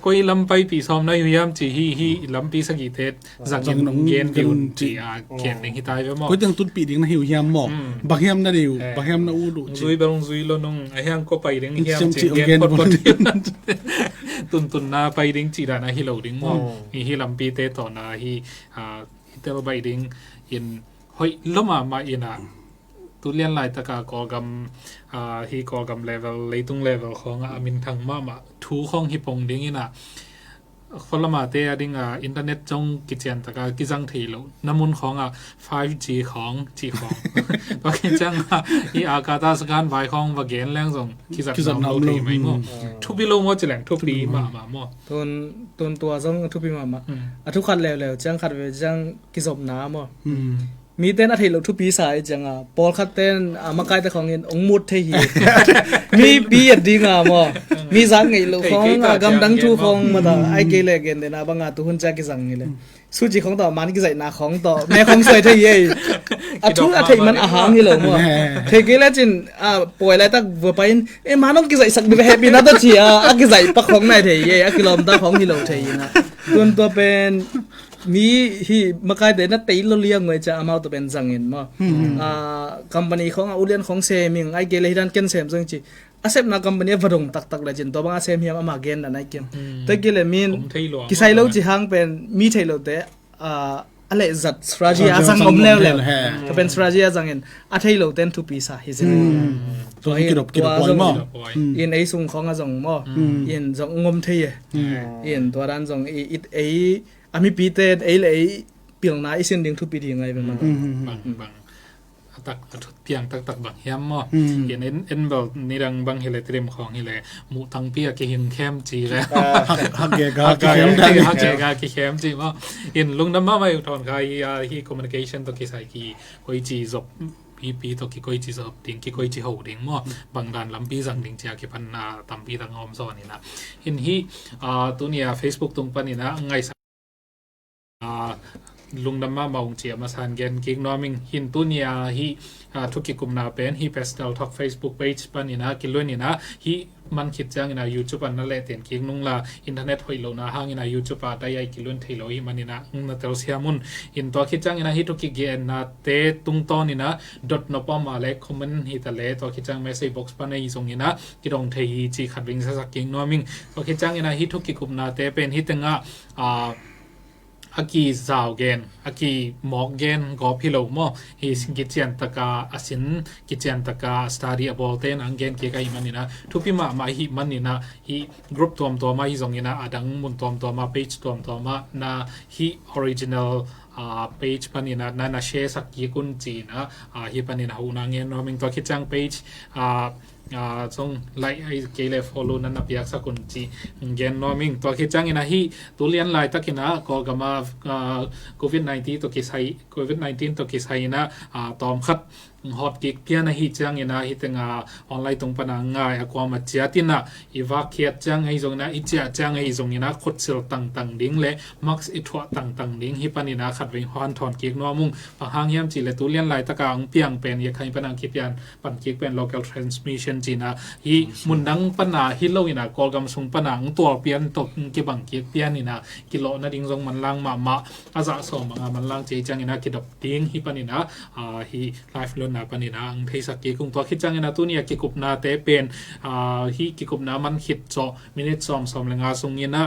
Koi lam paipih sawm na hi uh hiam ci hi, hi lampi sagihte zangin gen dih un ci a gen ding hi tai ve maw? Koi teng tutpih ding na hi uh hiam maw? Bang hiam na dih uh, bang hiam na ut uh ci. Zui bel zui lo nung a hiang ko pai ding hiam ci gen potpot dih un. Tuntun na pai ding ci dan a hi lo ding maw? Hi, hi lampite tawh na hi, hi tel baih ding in hoih lo mahmah ina tu lian laitaka Kawlgam, hi Kawlgam level, leitung level khawnga a minthang mahmah thu khawng hi pong dingina khualamate a dinga internet zong kiciantaka kizang thei lo na mun khawnga five G khawng cih khawng. Tua kicianga hi a kata sakan vai khawng va gen leng zong kizat na om lo thei mai maw? Thupi lo maw ci leng thupi mahmah maw? Tun, tun tua zong a thupi mahmah. A thu khat leuleu ciang khat ve ciang kizopna maw? Miten a theih loh thupi sa i cianga pawlkhat ten a makaite khawngin ong mut thei hi. Mi bi et dinga maw? Mi zak ngeih loh khawng a gamdang thu khawng mata ai kei le gen dena banga tuhun cia kizang hi le. Suci khawng tawh man kizaihna khawng tawh me khawng suai thei hi ei. A thu a theih man a hang hi lo maw? Thei kei le cin a pawi laitak vua pai in e man ong kizaihsak ding hehpihna tawh ci a a kizaih pak khawng nai thei hi ei, a kilawmta khawng hi lo thei hi na. Tun tua pen mi hi makaite na tei lo liang ngoi cia amau tawh pen zangin maw? Company khawng a ulian khawng sem ing ai kei le hi dan ken sem zong ci. A sepna company a vadong taktak le cin tua bang a sem hiam ama gen na nai kiam. Tua kei le min kisai lo ci hang pen mi thei lote ah, a leh zat strategy a zang om leuleu. Ka pen strategy a zang in a thei lo ten thupi sa hi zin. Tua hi kidop kidop tua zong in ei sung khong a zong maw, in zong ngom thei e. In tua dan zong i, i, ei a mipite ei le ei pilna i sin ding thupi ding ngai ven man. Bang bang a tak a thut piang taktak bang hiam maw? In en en bel nidang bang hi le Tedim khong hi le muh tangpi a kihing khem ci le. Hak hak ge ga kikhem dan hak ge ga kikhem ci maw? In lungdam mahmah uh thawn kha hi, ah, hi communication tawh kisai ki koici zop pipi tawh ki koici zop ding, ki koici ho ding maw? Bang dan lampi zang ding cia kipan, ah, tampi tak ngawm zaw ni na. In hi, ah, tuni a Facebook tung pan ni na ngaisa, ah, lungdam mahmah ung ci a masa in gen kik nuam ing. Hin tuni a hi, ah, thu kikupna pen hi Pastel Talk Facebook page pan ni na kiluen ni na hi man khit ciangin a YouTube ah na leh ten kik nung la internet hoih lohna hangin a YouTube ah dai ai kiluen thei lo hi man ni na na telsiam un. In tua khit ciangin a hi thu kigenna te tungtawn in a dot nop om a le comment hi ta le tua khit ciang message box pan a hi zongin a kidong thei hi ci khat veng sasak kik nuam ing. Tua khit ciangin a hi thu kikupna te pen hi tengah, ah, a kizau gen, a kimawk gen gawp hi lo maw? Hi kician taka a sin, kician taka a study a bawlte in ang gen kik ahi man ni na thupi mahmah hi man ni na hi group tuamtuam ah hi zongin a, a dang mun tuamtuam ah, page tuamtuam ah na hi original, ah, page pan ni na na na share sak kik un ci na, ah, hi pan ni na huhna ngen nuam ing. Tua khit ciang page, ah, ah, zong like ai kei le follow na na piak sak un ci gen nuam ing. Tua khit ciangin a hi tu lian laitak in a Kawlgam ah, ah, covid nineteen tawh kisai, covid nineteen tawh kisai in a, ah, tawm khat hot kik pian a hi ciangin a hi teng a online tung pan a ngai a kuama ciat in a i vak khiat ciang ahi zongin a i ciah ciang ahi zongin a khutsil tangtang ding le mask i thuah tangtang ding hi pan ni na khat veng huan thawn kik nuam ung. Bang hang hiam ci le tu lian laitak a ang piang pen i khai pan ang kipian pan kik pen local transmission ci na hi mun dang pan a hi lo in a Kawlgam sung pan a ang tual pian tawh kibang kik pian ni na kilawh nading zong manlang mahmah a zah sawm bang a manlang ci ciangin a kidop ding hi pan ni na, ah, hi live luanna pan ni na ang theisak kik ung. Tua khit ciangin a tuni a kikupna te pen, ah, hi kikupna man khit cawh minute sawm sawm le nga sungin a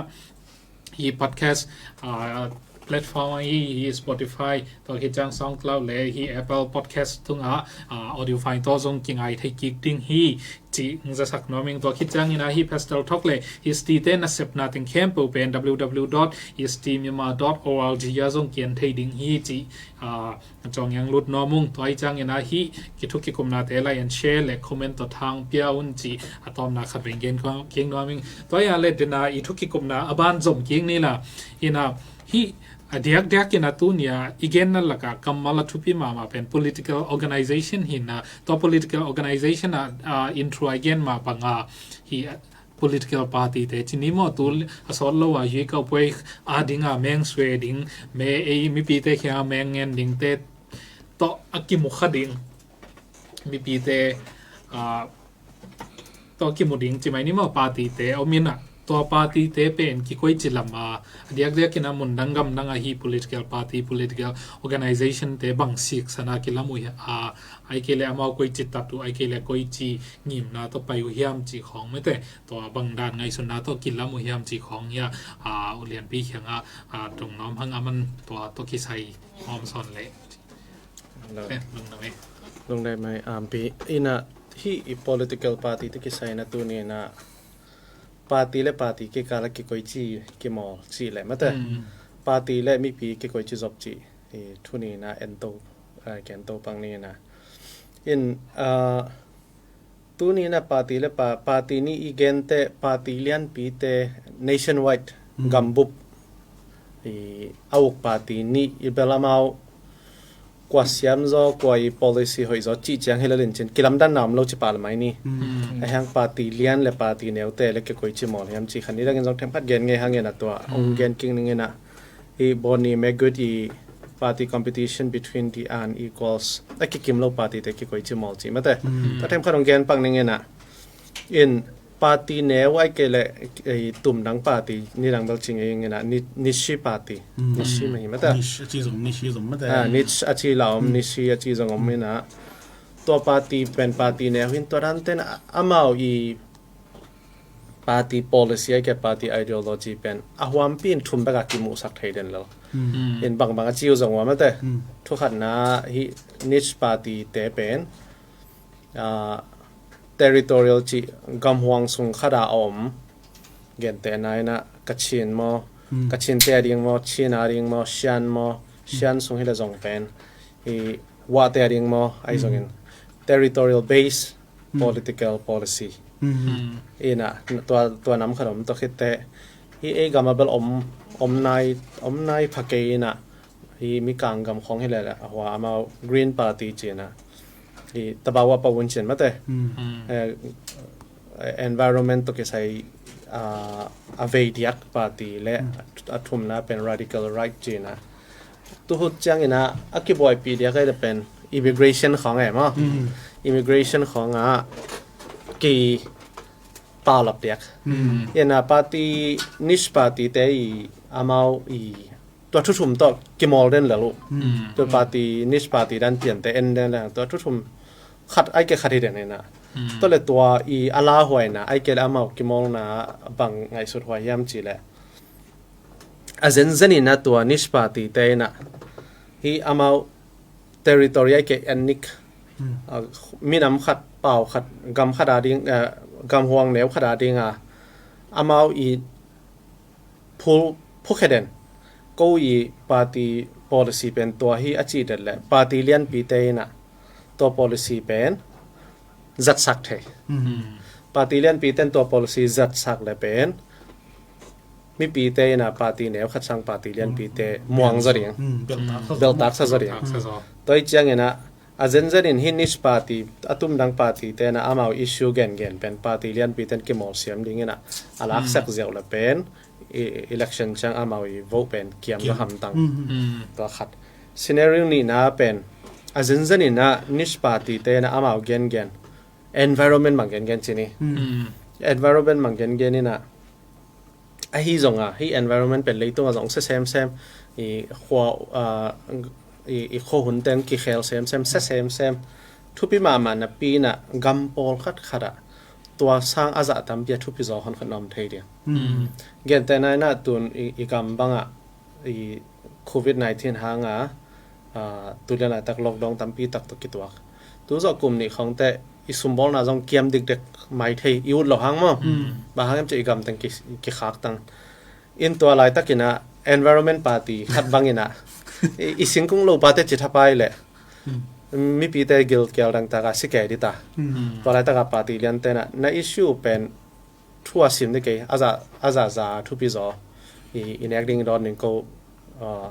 hi podcast, ah, platform ahi hi Spotify, tua khit ciang SoundCloud le hi Apple Podcast tungah, ah, audio file tawh zong kingai thei kik ding hi ci zasak nuam ing. Tua khit ciangin a hi Pastel Talk le hi sti te nasepna teng khempeuh pen www dot sti myanmar dot org a zong kian thei ding hi ci, ah, cawng yang lut nuam ung. Tua hi ciangin a hi kithu kikupna te like and share le comment tawh thang pia un ci a tawmna khat veng gen kik nuam ing. Tua hi a le dena i thu kikupna a ban zom kik ni la in a hi a diakdiak in a tuni a i genna laka kammal a thupi mahmah pen political organization hi na tua political organization a, ah, intro a i gen mah bang a hi political party te ci ni maw tu a sawt lo a hi kaupuai a ding a meng sue ding me ei mipite khia meng ngen ding te tawh a kimu kha ding mipite, ah, tawh kimu ding ci mai ni maw party te om in a tua party te pen kikoici lam a a diakdiak in a mun dang gam dang a hi political party political organization te bang siksan a kilam uh hi a ai kei le amau koici tat uh ai kei le koici ngimna tawh pai uh hiam ci khawng mete tua bang dan ngaihsutna tawh kilam uh hiam ci khawng hi a, ah, ulianpi khiang a, ah, dong nuam hang a man tua tawh kisai hawm sawn le. Lungdam e. Lungdam mai ampi in a hi i political party te kisai na tuni in a party le party kikal a kikoici kimawl ci le mate. Party le mipi kikoici zop ci i tuni in a ento, ah, kento pang ni in a in, ah, tuni in a party le pa, party ni i gente party lianpite nationwide gambup i a uk party ni i bel amau kua siam zaw kua i policy hoih zaw cih ciang hi lalin cin kilamdanna om lo ci pah lamai ni. A hiang party lian le party neute le kikoici mawl hiam ci khan ni dangin zong themkhat gen ngei hangin a tua ong gen king ning in a i Bonnie Maggot i party competition between the unequals a kikim lo party te kikoici mawl ci mate. Tua themkhat ong gen pak ning in a in party neu ai kei le ei tum dang party ni dang bel cing ei ngena ni, niche party. Niche mahi mata. Niche a ci zong, niche zong mata. Ah, niche a ci la om, niche a ci zong om ina. Tua party pen party neu hin tua dan ten amau i party policy ai ke party ideology pen a huampi in thum bek a kimuhsak thei den lo. In bangbang a ci uh zong uh a mate. Thukhatna hi niche party te pen, ah, territorial ci gamhuang sung khat a om. Gentehna in ah Kachin maw, Kachin te a ding maw, Chin a ding maw, Shan maw, Shan sung hi le zong pen i Wa te a ding maw, ai zongin territorial base political policy. In ah tua, tua nam khat om tawh khit teh hi ei gam a bel om, om nai, om nai pha kei in ah hi Mikang gam khawng hi le le a hua amau Green Party ci in ah hi Tabawa Pawun ci in mate. Eh, environment tawh kisai, ah, a vei diak party le a thumna pen radical right ci in ah tuhut ciangin ah a kibuaipih diak ai le pen immigration khawng e maw. Immigration khawng ah ki paulap diak. In ah party, niche party te i amau i tua thuthum tawh kimawl den lel uh. Tua party, niche party dan pian te en den lel tua thuthum khat ai ke khat hi den in ah. Tua le tua i a lauhuaina ai ke le amau kimawlna bang ngaihsut huai hiam ci le a zenzen in ah tua niche party te in ah hi amau territory ai ke ethnic, ah, minam khat, pau khat, gam khat a ding, ah, gamhuang neu khat a ding a amau i phul, phukhe den. Ko i party policy pen tua hi a ci den le party lianpi te in ah tua policy pen zatsak thei. Party lianpi ten tua policy zatsak le pen mipi te in ah party neu khat sang party lianpi te muang zaw ding. Beltak sa zaw ding. Tua hi ciangin ah a zenzen in hi niche party, a tumdang party te in ah amau issue gengen pen party lianpi ten kimawl siam ding in ah a laksak ziau le pen i, election ciang amau i vote pen kiam na hamtang. Tua khat. Scenario nihna pen a zenzen in ah niche party te in ah amau gengen environment bang gengen ci ni. Environment bang gengen in ah ahi zong a hi environment pen leitung a zong sia semsem i khua, ah, i, i khua hun teng kikhel semsem sia semsem thupi mahmah napi in ah gam pawl khat khat ah tua sang a zah tampi a thupi zaw hon khat na om thei ding. Gentehna in ah tun i, i gam bang ah i covid nineteen hang a, ah, tu lian laitak lockdown tampi tak tawh kituak. Tu zawh kum nih khawng teh i sumbawlna zong kiam dikdek mai thei i ut loh hang maw. Bang hang hiam cih i gam teng ki, kikhak tang. In tua laitak in ah environment party khat bang in ah i, i singkung lo pa te ci thapai leh mipi te gilkial dangtak a si kei dita. Tua laitak a party lian te in ah na issue pen thu a sim ding kei, a za, a za za thupi zaw i, i nek ding i dawn ding ko, ah,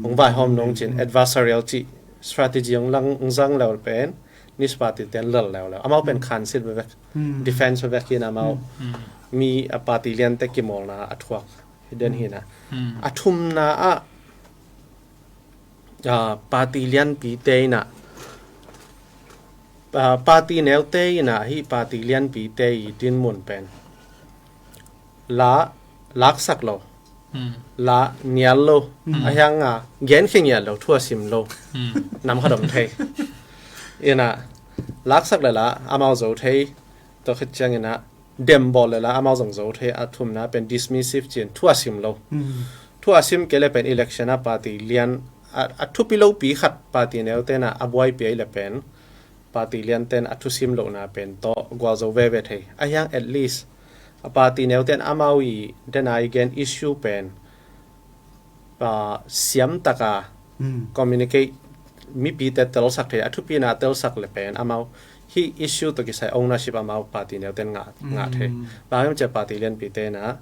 hong vaihawm nung cin adversarial cih strategy hong lang, hong zang leu pen niche party ten lel leuleu amau pen khansit vevek, defense vevek hi in amau mi a party lian te kimawlna a thuak hi den hi in ah. A thumna ah ah, party lianpi te in ah, ah, party neu te in ah hi party lianpi te i dinmun pen la laksak lo, la nial lo, a hiang a gen khe ngiat lo, thu a sim lo, nam khat om thei. In ah laksak le la amau zo thei, tua khit ciang in ah dem bawl le la amau zong zo thei. A thumna pen dismissive cin thu a sim lo. Thu a sim kei le pen election a party lian a, a thupi lopi khat party neu te in ah a buaipi ai le pen party lian ten a thusim lohna pen tawh gualzo veve thei. A hiang at least a party neu ten amau i den a i gen issue pen pa siam taka communicate mipi te telsak thei, a thupina telsak le pen amau hi issue tawh kisai ownership amau party neu ten ngah, ngah thei. Bang hiam cia party lianpi te in ah,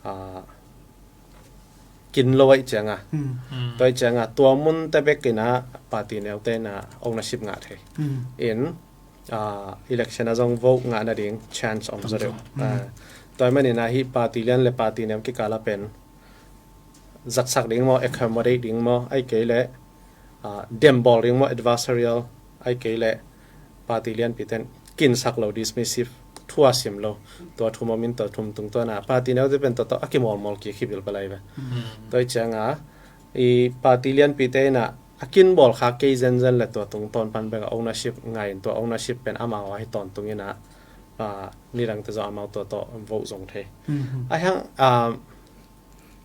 ah, kin lo ai ciang a. Tua ai ciang a tua mun te bek in ah party neu te in ah ownership ngah thei. In, ah, election a zong vote ngah nading chance om zaw deuh. Ah, tua man in ah hi party lian le party neu kikal a pen zatsak ding maw, accommodate ding maw, ai kei le, ah, dem bawl ding maw, adversarial, ai kei le party lianpi ten kinsak lo, dismissive, thu a sim lo. Tua thum om in tua thum tungtawn a party neu te pen tua tawh a kimawlmawl kik hi bilbel ai ve. Tua ai ciang a i party lianpi te in ah a kin bawl kha kei zenzen le tua tungtawn pan bek a ownership ngah in tua ownership pen amau a hi tawntung in ah, Ah, nidang te zong amau tua tawh vote zong thei. Mhm. A hiang, ah,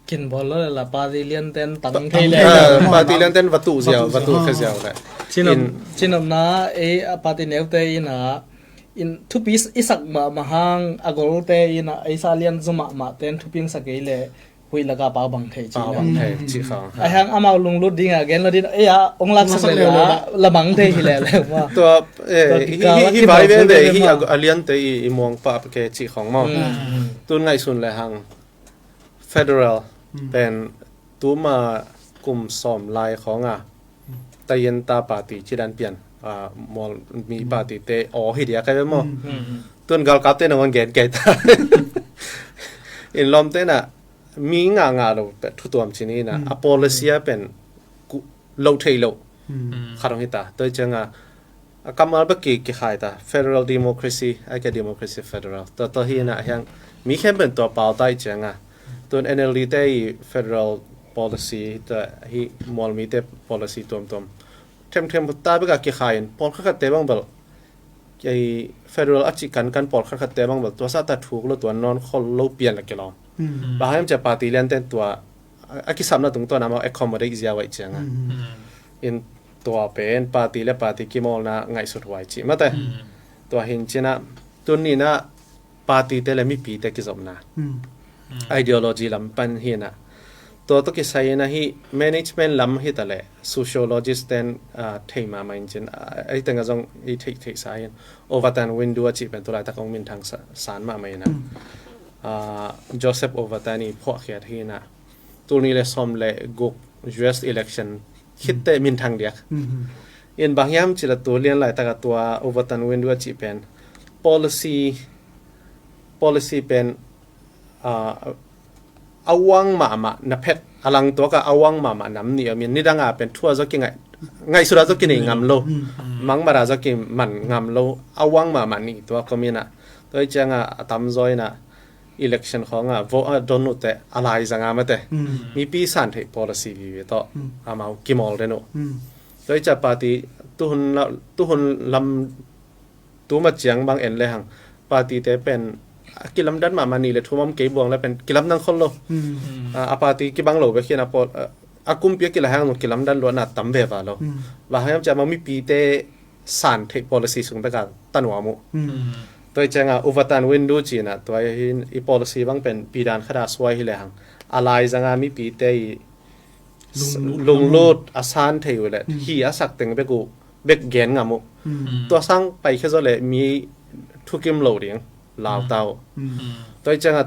kin bawl lo le la party lian ten tang thei le. Ah, party lian ten va tuh ziau, va tuh khe ziau le. Cinop, cinopna, eh, a party neute in a, in thupi i sak mahmah hang, a golte in a, ei sa lian zo mahmah ten thupi sak ei le, huih laka pau bang thei cih. Pau bang thei cih khang. A hiang amau lunglut ding a gen lo din, ei a, ong laksak le la, la bang thei hi le le ma. Tua, eh, hi, hi, hi vai ve ve, hi a, a lian te i, i muang pah ke cih khang maw. Tun ngaihsun le hang. Federal pen tuma kum sawm lai khawng a tayenta party cidan pian, ah, mual mi party te aw hi dia kai ve maw. Tun galkap te nangon gen kai ta. In lawm te na mi nga nga lo pe thutuam cini na a policy a pen ku lo thei lo. Khat hong hi ta. Toi cianga a kammal bek ki, kikhai ta. Federal democracy, ai ke democracy federal. Tua, tua hi na hiang mi khempeuh tua pau ta i cianga. Tun N L D te i federal policy, tua hi mualmi te policy tuamtuam. Themthem ta bek a kikhai in, pawlkhat khat te bang bel. Kei federal a cih kankan pawlkhat khat te bang bel. Tua sa ta thuk lo tua nawn khol lo pian la kilawm. Bang hiam cia party lian ten tua a, a kisapna tungtawn a mau accommodate zia vai cianga. In tua pen party le party kimawlna ngaihsut huai cih mate. Tua hin cina tun nina party te le mipi te kizopna. Ideology lam pan hina. Tua to kisai na hi management lam hita le sociologist ten, ah, thei mahmah in cin, ah, ei tenga zong i thei, thei sa hin. Overton window a cih pen tulai tak ong minthang sa, san mahmah ina. Ah, Joseph Overton i phuahkhiat hina. Tul ni le sawm le guk U S election khitte minthang diak. In bang hiam cila tu lian lai taka tua Overton window a cih pen policy, policy pen, ah, a uang mahmah na phet a lang tuaka a uang mahmah nam nih a min nidanga pen thua zaw kingaih, ngaihsuda zaw kinei ngam lo. Mangmada zaw kiman ngam lo a uang mahmah nih tua komina. Tua i cianga a tamzaw ina election khawng a vote a don uh teh a laizang a mate. Mipi san theih policy vive tawh amau kimawl den uh. Tua i cia party tuhun la, tuhun lam tuma ciang bang en le hang party te pen a kilamdan mahmah nih le thum om kei buang le pen kilamdan khol lo. A, a party kibang lo bek hin a pawl, a, a kumpi a kila hang kilamdan luatna tam ve va lo. Bang hiam cia bang mipi te san theih policy sung beka tanuam uh. Tua i cianga Overton window cina tua hin i policy bang pen pidan khada suai hi le hang a laizanga mipi te i lunglut a san thei uh le hi a sak teng bek uh bek gen ngam uh. Tua sang pai khe zaw le mi thukim lo ding lau ta uh. Tua i cianga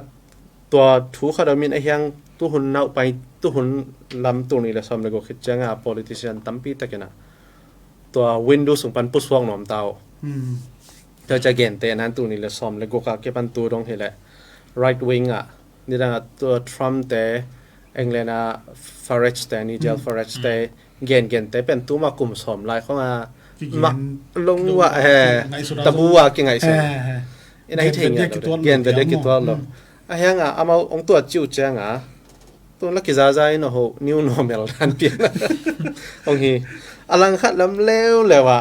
tua thu khat a min a hiang tuhun nauh pai tuhun lam tul ni le sawm le guk khit cianga politician tampi takina tua window sung pan pusuak nuam ta uh. Tua cia gente nan tul ni le sawm le guk a kipan tu dong hi le right wing a nidang a tua Trump te, England a Farage te, Nigel Farage te gen gente pen tuma kum sawm lai khong a ma lung wa he tabu wa kingaihsun. Ina hi thei ngiat lo gen ve de kitual lo. A hianga amau ong tua ciu cianga tun la kizaza in a ho new normal dan pian ong hi. A lang khat lam leuleu a,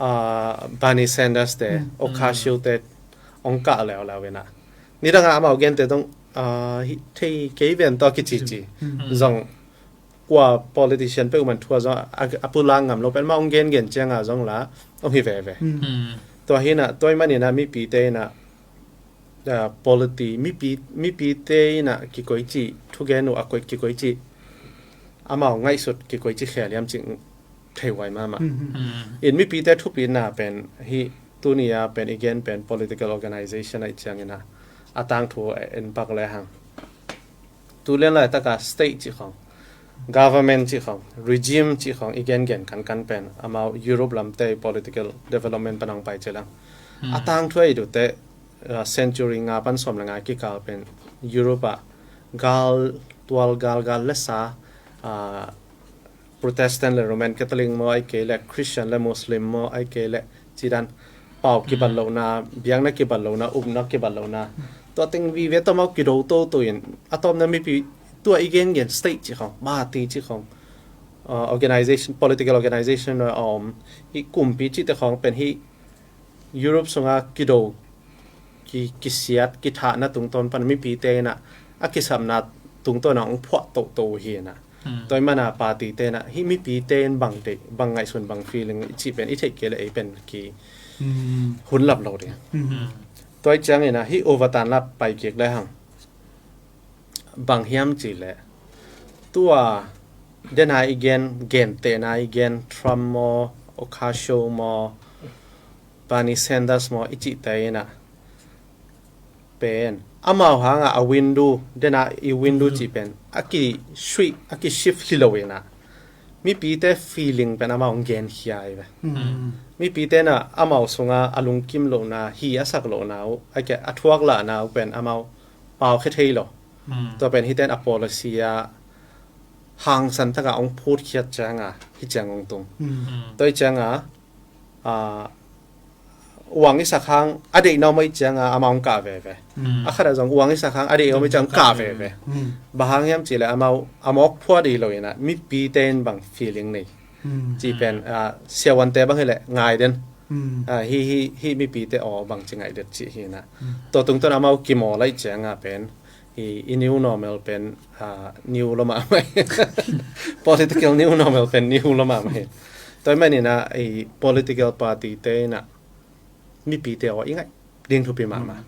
ah, Bernie Sanders te, Ocasio te ong kah leuleu ina. Nidanga amau gente tong, ah, hi thei kei ven tawh kicici zong kua politician peuh man thua zong a, a pulak ngam lo pen ma ong gengen cianga zong la ong hi veve. Tua hina tua i manina mipite ina, ah, polity mipi, mipite ina kikoici thugen uh a koi kikoici amau ngaihsut kikoici khel hiam cih thei huai mahmah. In mipite thupina pen hi tunia pen i gen pen political organization a i ciangina a tangthu en pak le hang tu lian laitaka state cih khong, government cih khong, regime cih khong i gengen kankan pen amau Europe lamte political development panang pai cilang a tangthu a i dute, uh, century nga pan sawm le nga kikal pen Europe ah gal tual gal gal lesa, uh, Protestant le Roman Catholic maw ai kei le Christian le Muslim maw ai kei le cidan pau kibat lohna, biakna kibat lohna, upna kibat lohna. Tua teng vive tawmau kido toto in a tawpna mipi tua i gengen state cih khong, party cih khong, uh, organization, political organization a om hi kumpi cihte khong pen hi Europe sunga kido ki, kisiat, kithahna tungtawn pan mipite in ah a kisapna tungtawn ah hong phuah tohtoh uh hi in ah. Tua ahih manin ah party te in ah hih mipite in bang deih, bang ngaihsun, bang feeling i cih pen i theih kei leh ei pen ki hun lap lo ding. Tua ahih ciangin ah hih Overton la pai kik le hang bang hiam cih leh, tua dena i gen, gentehna i gen, Trump maw, Ocasio maw, Bernie Sanders maw i cihte in ah pen amau hangah a window, dena i window cih pen a ki shuih, a ki shift hi lo in ah mipite feeling pen amau hong genkhia hi ve. Mipite in ah amau sungah a lungkim lohna, hi a sak lohna uh, a kia, a thuak lahna uh pen amau pau khia thei lo. Tua pen hihte in a policy ah hangsan takah hong phutkhiat ciangah hih ciang hong tung. Tua ahih ciangah, ah, uang i sak hang a deihna om ahih ciangah amau hong kah veve. A khat ah zong uang i sak hang a deih om ahih ciang hong kah veve. Bang hang hiam cih leh amau a mawk phuat hi lo in ah mipite in bang feeling nei cih pen, ah, siavuante bang hi leh ngai den. Ah, hih, hih, hih mipite aw bang ci ngaih den cih hi in ah. Tua tungtawn amau kimawl ahih ciangah pen i, i new normal pen, ah, new lua mahmah hi. Political new normal pen new lua mahmah hi. Tua ahih manin ah i political party te in ah mipite aw i ngaih ding thupi mahmah.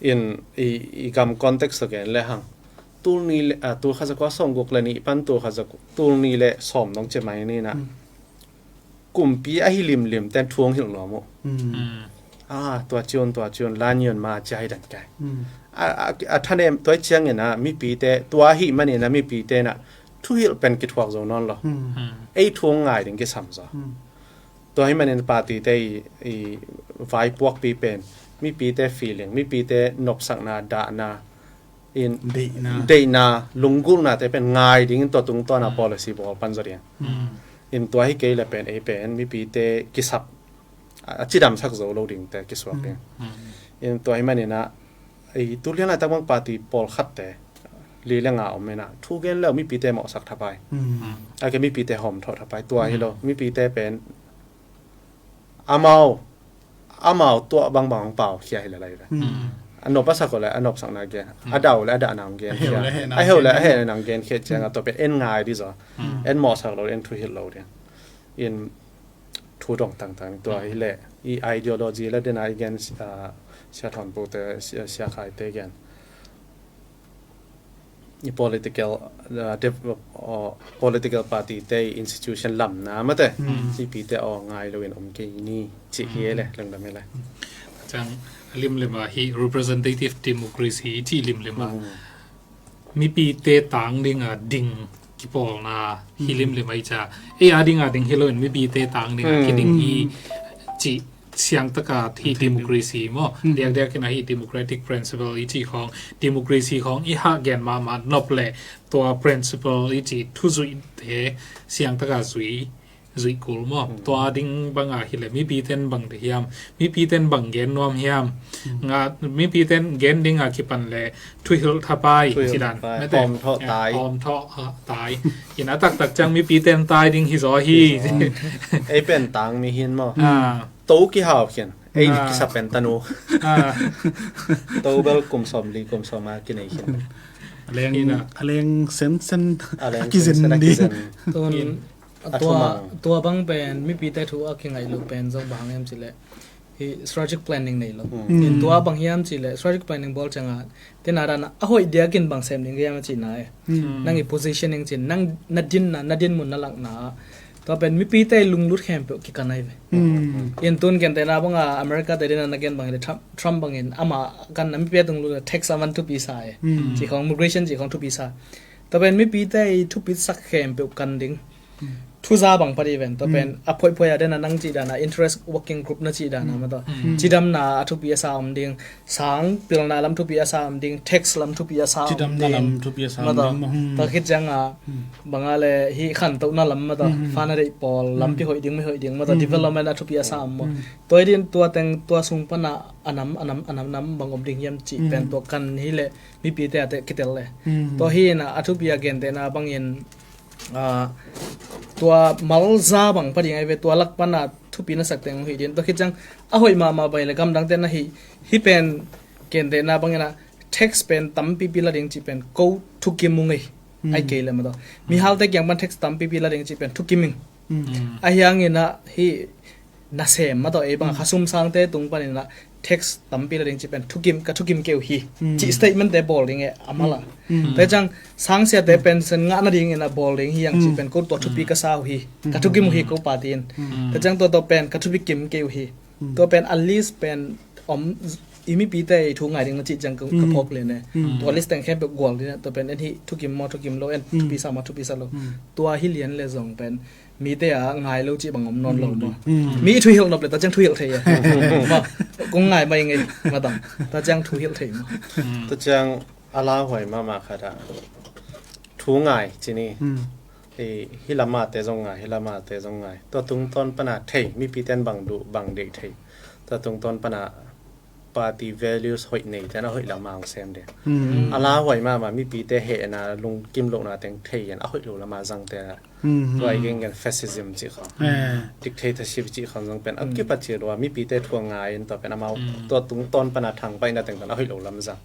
In i, i gam context tawh gen le hang, tul nih le, ah, tul khat za kua sawmguk le nih pan tul khat za, tul nih le sawm dong ci mai ni in ah kumpi ahi limlim ten thu hong hilh nuam uh. Ah, tua ci un, tua ci un, la ni un, ma ci hi dan kai. A, a, a thanem tua ahih ciangin ah mipite, tua ahih manin ah mipite in ah thuhilh pen kithuak zo nawn lo. Ei thu hong ngai ding kisam zaw. Tua ahih manin party te i, i vaipuakpi pen mipite feeling, mipite nopsakna, dahna, in deihna, lunggulhnate pen ngai dingin tua tungtawn ah policy bawl pan zaw ding. In tua hi kei leh pen ei pen mipite kisap, a, a cidamsak zo lo dingte kisuak ding. In tua ahih manin ah i tu lian laitak bang party pawlkhatte li le nga om in ah thu gen le uh mipite mawhsak thapai. A ke mipite hawmthawh thapai, tua hi lo. Mipite pen amau, amau tuah bangbang hong pau khia hi le lai ve. A nop a sak uh le a nopsakna gen, a dah uh le a dahna hong gen khia, a heh uh le a hehna hong gen khia ciangah tua pen en ngai ding zaw. En mawhsak lo, en thuhilh lo ding. In thu dong tangtang tua hi leh i ideology le dena i gen, ah, Sia Thawn Pu te, Sia, Sia Khai te gen i political, ah, dev-, ah, political party te institution lamna mate, mipite aw ngai loin om kei ni cih hi le lengdam hi le. Ciang a limlim ah hih representative democracy i cih limlim ah mipite tang ding a ding kipawlna hi limlim ahi ca. Ei a ding a ding hi loin mipite tang ding a kiding hi cih siangtaka hi democracy maw. Diakdiak in a hi democratic principle i cih khawng, democracy khawng i hah gen mahmah nop le tua principle i cih thuzuihte siangtaka zui zuih kul maw? Tua ding banga hileh mipiten bang de hiam? Mipiten bang gen nuam hiam? Nga, mipiten gen dinga kipan le thuhilh thapai, thuhilh cidan thapai, mete, hawmthawh, eh, tai. Hawmthawh, ah, tai. Ina taktak ciang mipiten tai ding hizaw hi. Ei pen tang mi hin maw? Ah. To kihau khin. Ei, ah, kisa pen tanu. Ah. To bel kum sawm li, kum sawm a kinei khin. A leng, ina, a leng sensen. A leng sensen a kizen di. Tun, a tua, thumang, tua bang pen mipite thu a kingaih lo pen zong bang hang em cileh hi strategic planning nei lo. Mm. In tua bang hiam cileh strategic planning bawl cianga tena dana a hoih diakin bang sem ding hiam a cihna e. Mm. Nang i positioning cin, nang na dinna, na dinmun na lakna. Tua pen mipite lunglut khempeuh kikan ahi ve. Mm. In tun gentehna banga America te dina na gen bang hileh Trump, Trump bangin ama kanna mipite lunglut tax a man thupi sa e. Mm. Cih khong, immigration cih khong thupi sa. Tua pen mipite i thupitsak khempeuh kan ding. Mm. Thuza bang padi ven. Tua pen a phoihphoih a dena nang cih dana interest working group na cih dana, mm, mata. Mm. Cidamna a thupi a sa om ding. Sang pilna lam thupi a sa om ding. Tax lam thupi a sa om ding. Cidamna lam thupi a sa om ding. Mata. Hmm. Tua khit cianga, hmm, banga le hi khantohna lam mata. Hmm. Fa na deih pawl, lampi hoih ding, mi hoih ding mata. Hmm. Development a thupi a sa om maw. Hmm. Tua hi din tua teng, tua sung pana a nam, a nam, a nam, nam bang om ding hiam cih pen tua kan hileh mipite a te kitel le. Hmm. Tua hi ina a thupi a gentehna bangin, ah, tua malza bang padi ngai ve, tua lak pana thupi na sak teng uh hi ding. Tua khit ciang a hoih mahmah bai le gamdang ten ahi, hih pen gentehna bangin ah tax pen tampipi la ding cih pen ko thukim uh ngei. Ai kei le mah tawh, mihaute kiang pan tax tampipi la ding cih pen thukim ing. Ahi hangin ah hih nasem mah tawh ei bang a khasum sangte tung panin ah tax tampi la ding cih pen thukim, ka thukim kei uh hi, cih statement te bawl ding e a mala. Tua ciang sangsiate pension ngah nadingin ah bawl ding hi hang cih pen ko tua thupi ka sa uh hi, ka thukim uh hi ko party in. Tua ciang tua tawh pen ka thupi kim kei uh hi. Tua pen a list pen om, i mipite i thu ngai ding na cih ciang ka phawk lian e. Tua list teng khempeuh gual ding e. Tua pen en hih thukim maw thukim lo, en thupi sa maw thupi sa lo. Tua hi lian le zong pen mite a ngai lo cih bang om nawn lo maw. Mi i thuhilh nop le ta ciang thuhilh thei e. Maw, kong ngai mai ngei, matang ta ciang thuhilh thei maw. Ta ciang a lauhuai mahmah khat ah thu ngai ci ni. Hi, hi lamate zong ngai, hi lamate zong ngai. Tua tungtawn pana thei, mipiten bang duh bang deih thei. Tua tungtawn pana party values hoih nei ten a hoih lama hong sem de. A lauhuai mahmah, mipite hehna lungkim lohna teng thei in a hoih lo lama zang te. Tua i genggen fascism cih khawng, dictatorship cih khawng zong pen a kipat cih lua, mipite thu a ngai in tua pen amau tua tungtawn pana thang paina teng pen a hoih lo lam zang.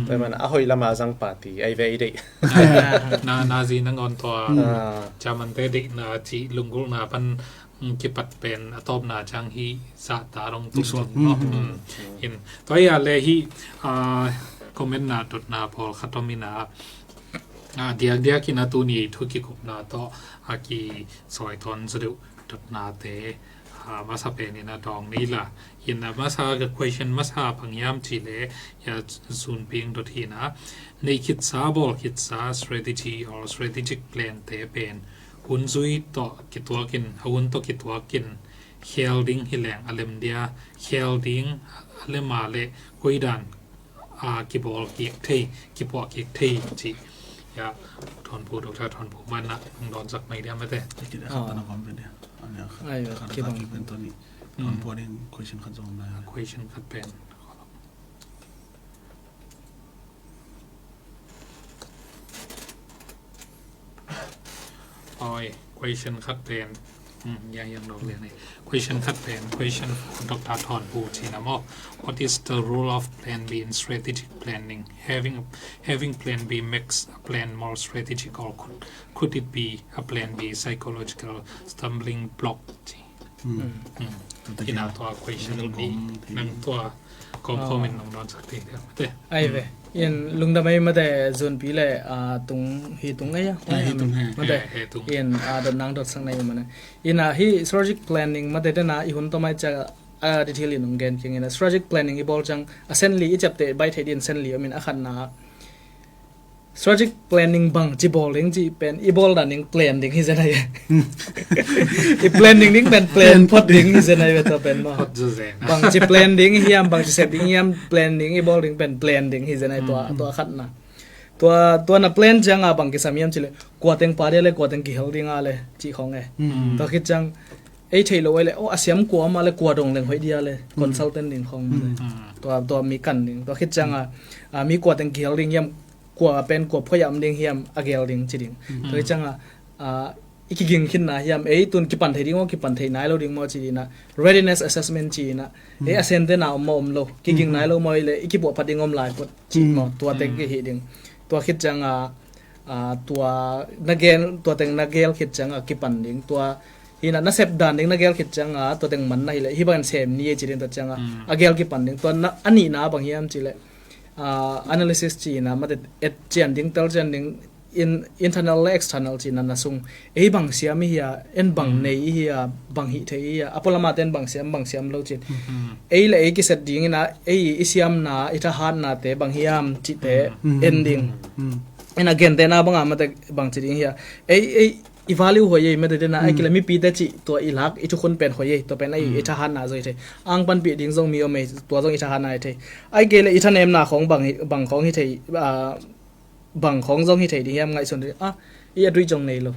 Tua man a hoih lama zang party ai ve i deih. Na, na zi nangawn tua German te deihna cih lunggulhna pan kipat pen a tawpna ciang hi zahta dong tung suak maw. In tua ia le hi comment na dotna pawlkhat om ina, diakdiak ina tuni thu kikupna tawh a kisawi tawn zaw deuh dotnate masa pen ina dawng ni la. Ina masa ka question masa bang hiam cih le ia Zunping dot hi ina, neih khitsa, bawl khitsa strategy or strategic plan te pen hun zui tawh kituakin, a hun tawh kituakin khel ding hi leng a lem dia, khel ding a lem a le koidan a kibawl kik thei, kipuah kik thei cih. Ya, Thawnpu, Doctor Thawnpu man ah nong dawn sak mai dia mate. Kit a khat pan a kom ve dia. Ai, kit a khat kibang kik pen tawh ni. Thawnpu ding question khat zong om lai. Question khat pen. Oi, question khat pen. Hmm, ya, yang dok lian ni. Question khat pen. Question for Doctor Thawnpu cih na maw. What is the role of plan B in strategic planning? Having a, having plan B makes a plan more strategic, or could, could it be a plan B psychological stumbling block? Cih. Hmm. Ina tua question ni nang tua kawmkawm in nong dawn sak thei dia mate. Ai ve. In lungdam ei mate Zunpi le tung hi tung ei a. Mate. In dot nang dot sak na i mane. Ina hi strategic planning mate tena i hun tomai cia a detail in nong gen kiang ina strategic planning i bawl ciang a senli i ciapte bai thei din senli om in a khatna. Strategic planning bang ci bawl ding ci pen i bawl dan ding plan ding hi zen ai. I plan ding ding pen plan phot ding hi zen ai ve tua pen maw. Bang ci plan ding hiam, bang ci sep ding hiam, plan ding i bawl ding pen plan ding hi zen ai tua, tua khatna. Tua, tua na plan ciang a bang kisam hiam ci le kua teng pa dia le kua teng kihel ding a le ci khong e. Tua khit ciang ei thei lo ai le o a siam kua ma le kua dong leng hoih dia le consultant ding khong ma le. Tua, tua mi kan ding. Tua khit ciang a mi kua teng kihel ding hiam, kua pen kua phoiam ding hiam a gel ding ci ding. Tua hi ciang a i kiging khin na hiam, ei tun kipan thei ding maw, kipan thei nai lo ding maw ci ding na readiness assessment ci na. Ei a sente na om maw om lo, kiging nai lo maw i le i kipuah phat ding om lai phot ci maw, tua teng ki hi ding. Tua khit ciang a tua na gel, tua teng na gel khit ciang a kipan ding. Tua hi na na sep dan ding na gel khit ciang a tua teng man na hi le hi bang sem ni e ci ding tua ciang a a gel kipan ding. Tua a nihna bang hiam ci le analysis ci na mate et cian ding, tel cian ding, in internal le external ci na na sung ei bang siam i hi a, en bang nei i hi a, bang hih thei i hi a, a pualama ten bang siam, bang siam lo cin. Ei le ei kiset ding ina ei i siamna i thahatna te bang hiam cite en ding. Ina gente na banga mate bang ci ding hi a, ei, ei i value hoih ei mate dena ai kile mipi te ci tua i lak i thukhun pen hoih ei, tua pen ai i thahatna zoi thei. Ang panpih ding zong mi om ei, tua zong i thahatna i thei. Ai kei le i thanemna khong bang, bang khong hi thei, bang khong zong hi thei ding hiam ngaihsun ding a, i a dui zong nei lo.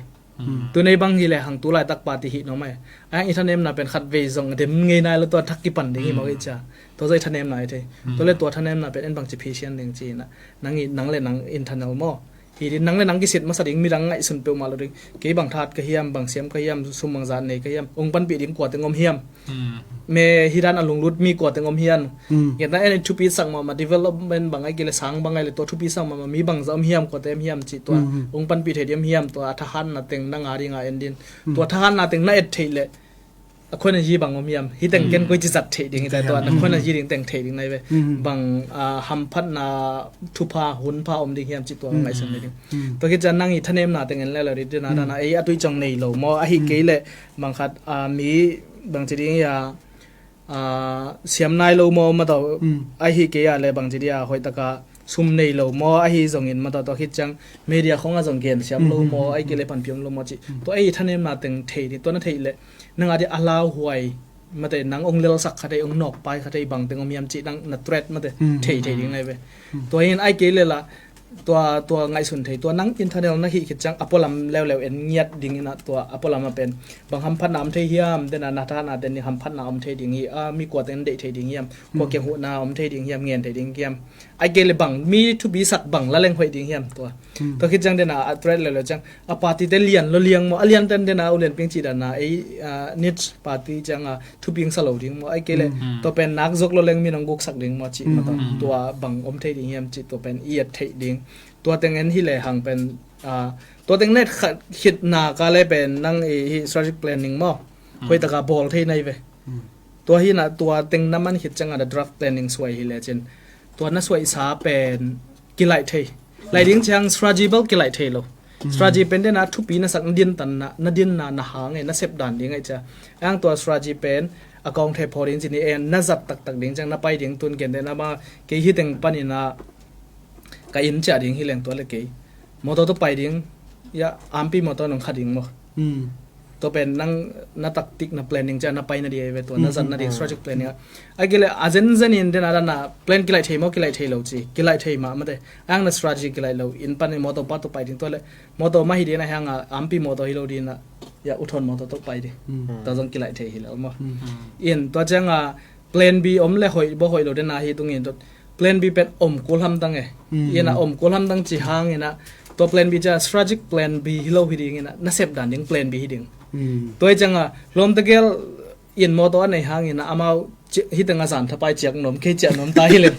Tu nei bang hi le hang tu laitak pa ti hi no mai. Ai i thanemna pen khat vei zong dem ngei nai lo, tua thak kipan ding hi mawk i cia. Tua zoi thanemna i thei. Tua le tua thanemna pen en bang ci phisian ding ci na. Nang i, nang le nang internal maw. Hi ding, nang le nang kisit masa ding, midang ngaihsun peuhmah lo ding. Kei bang that ka hiam, bang siam ka hiam, sum bang zat nei ka hiam, ong panpih ding kua teng om hiam? Me hi dan a lunglut mi kua teng om hiam? Ngiatna en in thupi sak mahmah, development bang ai kei le sang bang ai le tua thupi sak mahmah, mi bangza om hiam, kua teng om hiam cih tua ong panpih thei ding om hiam? Tua a thahatna teng nang a ding a en ding. Tua thahatna teng na et theih le a khuan a yi bang om hiam? Hi teng ken koi ci zat theih ding hi ta, tua na khuan a yi ding teng theih ding nai ve. Bang a hamphatna thupha hunpha om ding hiam cih tua ngaihsun ding. Tua khit ciang nang i thanemna teng en le lo ding, dina dana ei a tuih ciang nei lo maw, ahi kei le bang khat a mi bang ci ding hi a, a, siam nai lo maw, ma tawh ahi kei a le bang ci ding a hoih taka sum nei lo maw, ahi zongin ma tawh, tua khit ciang media khong a zong gen siam lo maw, ai kei le panpih om lo maw cih. Tua ei thanemna teng thei ding, tua na theih le nang a ding a lauhuai mate, nang ong lelsak kha thei, ong nawkpai kha thei bang teng om hiam cih nang na threat mate thei thei ding nai ve. Tua hin ai kei le la tua, tua ngaihsun thei, tua nang internal na hih khit ciang a pualam leuleu en ngiat ding ina, tua a pualam a pen bang hamphatna om thei hiam, dena na thahatna ten ding hamphatna om thei ding hi a, mi kua teng deih thei ding hiam, kua kiang huhna om thei ding hiam, ngen thei ding hiam, ai kei le bang mi thupi sak bang la leng hoih ding hiam tua. Tua khit ciang dena a threat leuleu ciang a party te lian lo liang maw, a lian ten dena u lian ping cih dana ei, a, niche party ciang a thuping sa lo ding maw, ai kei le tua pen nak zok lo leng mi nong guksak ding maw cih ma tua, tua bang om thei ding hiam cih tua pen i et theih ding. Tua teng en hi le hang pen, a, tua teng na et khitna ka le pen nang i hi strategic planning maw, hoih taka bawl thei nai ve. Tua hi na tua teng na man khit ciang a da draft planning suai hi le cin, tua na suaihsa pen kilaih thei. Lai ding ciang strategy bel kilaih thei lo. Strategy pen dena thupi na sak, na dintanna, na dinna, na hang e, na sep dan ding ai cia. Ang tua strategy pen a kawng thei phaw ding cin hi en, na zat taktak ding ciang na pai ding tun gen dena ma kei hi teng panin a ka inn ciah ding hi leng tua le kei motor tawh pai ding, ya, ampi motor nong kha ding maw. Tua pen nang na taktik na planning ciah na pai na ding ai ve, tua na zat na ding strategic planning a. Ai kei le a zenzen in dena dana plan kilaih thei maw, kilaih thei lo ci, kilaih thei mah mate. Ang na strategy kilaih lo in pan in motor pa tawh pai ding, tua le motor mah hi ding a, hiang a ampi motor hi lo ding a, ya, uthon motor tawh pai ding. Tua zong kilaih thei hi lo maw. In tua ciang a plan B om le hoih bo hoih lo dena hi tung in tua plan B pen om kul hamtang e. Ina om kul hamtang ci hang ina tua plan B cia strategic plan B hi lo hi ding ina, na sep dan ding plan B hi ding. Tua hi ciang a lawm tegel in motor a nei hang ina amau ci-, hi teng a zan thapai ciak nuam, kei ciak nuam ta hi lem.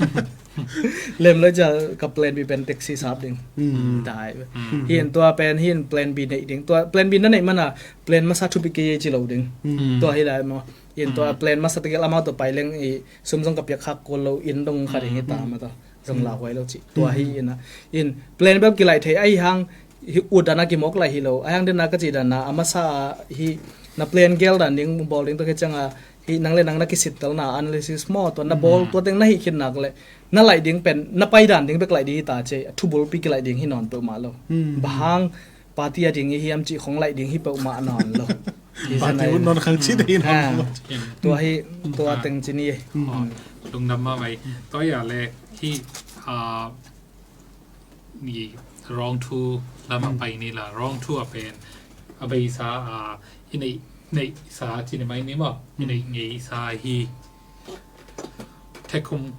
Lem lo cia ka plan B pen taxi sap ding. Dai. Hi in tua pen hi in plan B neih ding. Tua plan B na neih mana plan masa thupi kei ci lo ding. Tua hi lai maw. In tua plan masa tegel amau tua pai leng i sum zong ka piak khak kul lo, inn dong kha ding hi ta ma ta. Zong lauhuai lo ci. Tua hi ina. In plan bel kilaih thei ai hang hi ut dana kimawk lai hi lo. Ai hang dena ka ci dana a masa hi na plan gel dan ding bawl ding tua khit ciang a hi nang le nang na kisittelna analysis maw, tua na bawl tua teng na hih khit nak le na laih ding pen na pai dan ding bek laih ding hi ta ci. Thubulpi kilaih ding hi nawn peuhmah lo. Bang hang party a ding i hiam cih khong laih ding hi peuhmah nawn lo. Hi party zan un ai non khang ci ding hi nawn lo. Tua hi tua teng ci ni. Lungdam mahmah. Tua ya le hi, a, ni round two lam a pai ni la, round two a pen a beisa, a, i neih, neihsa ci ni mai ni maw, i neih ngeisa hi take home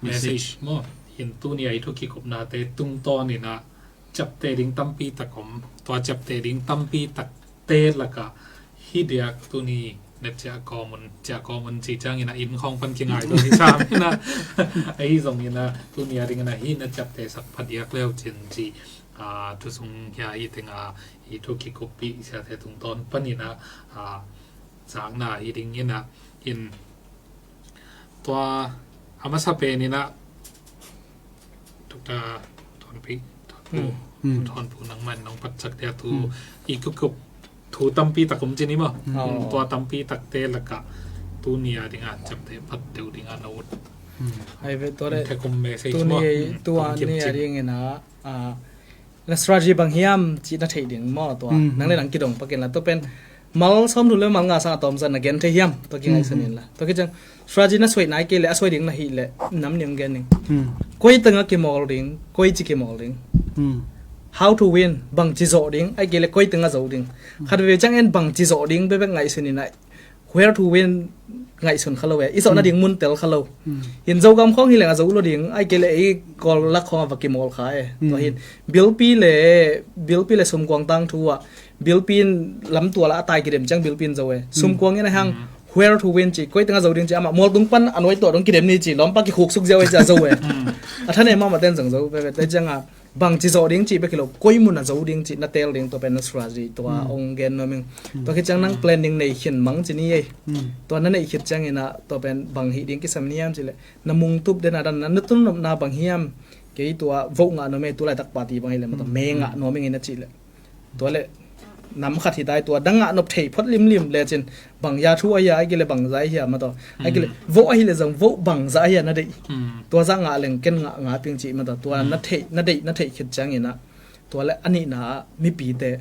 message maw. In tuni a i thu kikupnate tungtawn ina ciapteh ding tampi tak om. Tua ciapteh ding tampi takte lakah hi diak tuni na ciah kawm un, ciah kawm un ci ciang ina inn khawng pan kingai tua hi sam ina. Ahi zong ina tuni a ding ina hi na ciapteh sak phadiak leu cin ci, a, thu sung hia hi teng a i thu kikuppih siate tungtawn pan ina, a, zakna hi ding ina in tua a masa pen ina Doctor Thawnpi, Thawnpu, Thawnpu nangman nong patsak dia tu i kukup thu tampi tak om cin i maw. Tua tampi takte lakah tuni a dinga ciapteh phat deuh dinga na ut. Ai ve tua le. Take home message maw. Tuni, tua ni a ding ina, a, na strategy bang hiam cih na theih ding maw tua. Nang le nang kidong pakin la tua pen mal sawm thum le mal nga sang a tawmzat na gen thei hiam tua kingaihsun in la. Tua kiciang strategy na suai nai kei le a suai ding na hih le nam ning gen ning. Koi tengah kimawl ding, koi ci kimawl ding. How to win, bang ci zawh ding, ai kei le koi tengah zo ding. Khat veve ciang en bang ci zawh ding bekbek ngaihsun in a where to win ngaihsun kha lo e. I zawh nading mun tel kha lo. Hin Zogam khawng hi leng a zo lo ding, ai kei le ei Kawl lak khawng a va kimawl kha e. Tua hin bilpi le bilpi le sumkuang tangthu ah bilpi in lamtual ah a tai kidem ciang bilpi in zo e. Sumkuang in a hang where to win ci, koi teng a zo ding ci, amah mualtung pan a nuai tuah dong kidem ni ci, lawmpa kikhuk suk ziau e ci a zo e. A than e mahmah ten zong zo veve te ciang a bang ci zawh ding cih bek hi lo, koi mun a zo ding cih na teel ding, tua pen na strategy tua ong gen nuam ing. Tua khit ciang nang planning nei khin mang ci ni ei. Tua na neih khit ciangin ah tua pen bang hih ding kisam ni hiam cih leh, na mungtup den a dan na, na tunnopna bang hiam? Kei tua vote ngah nuam ei, tu laitak party bang hi leh mah tua me ngah nuam ing in a cih leh, tua leh nam khat hi tai, tua dang ngah nop thei phot limlim lecin bang ya thu a hia, ai kei leh bang za a hia mah tawh, ai kei leh vote ahi leh zong vote bang za a hia na deih. Tua za ngah leng ken ngah, ngah ping cih mah tawh, tua na theih, na deih, na theih khit ciangin ah, tua leh a nihna ah mipite,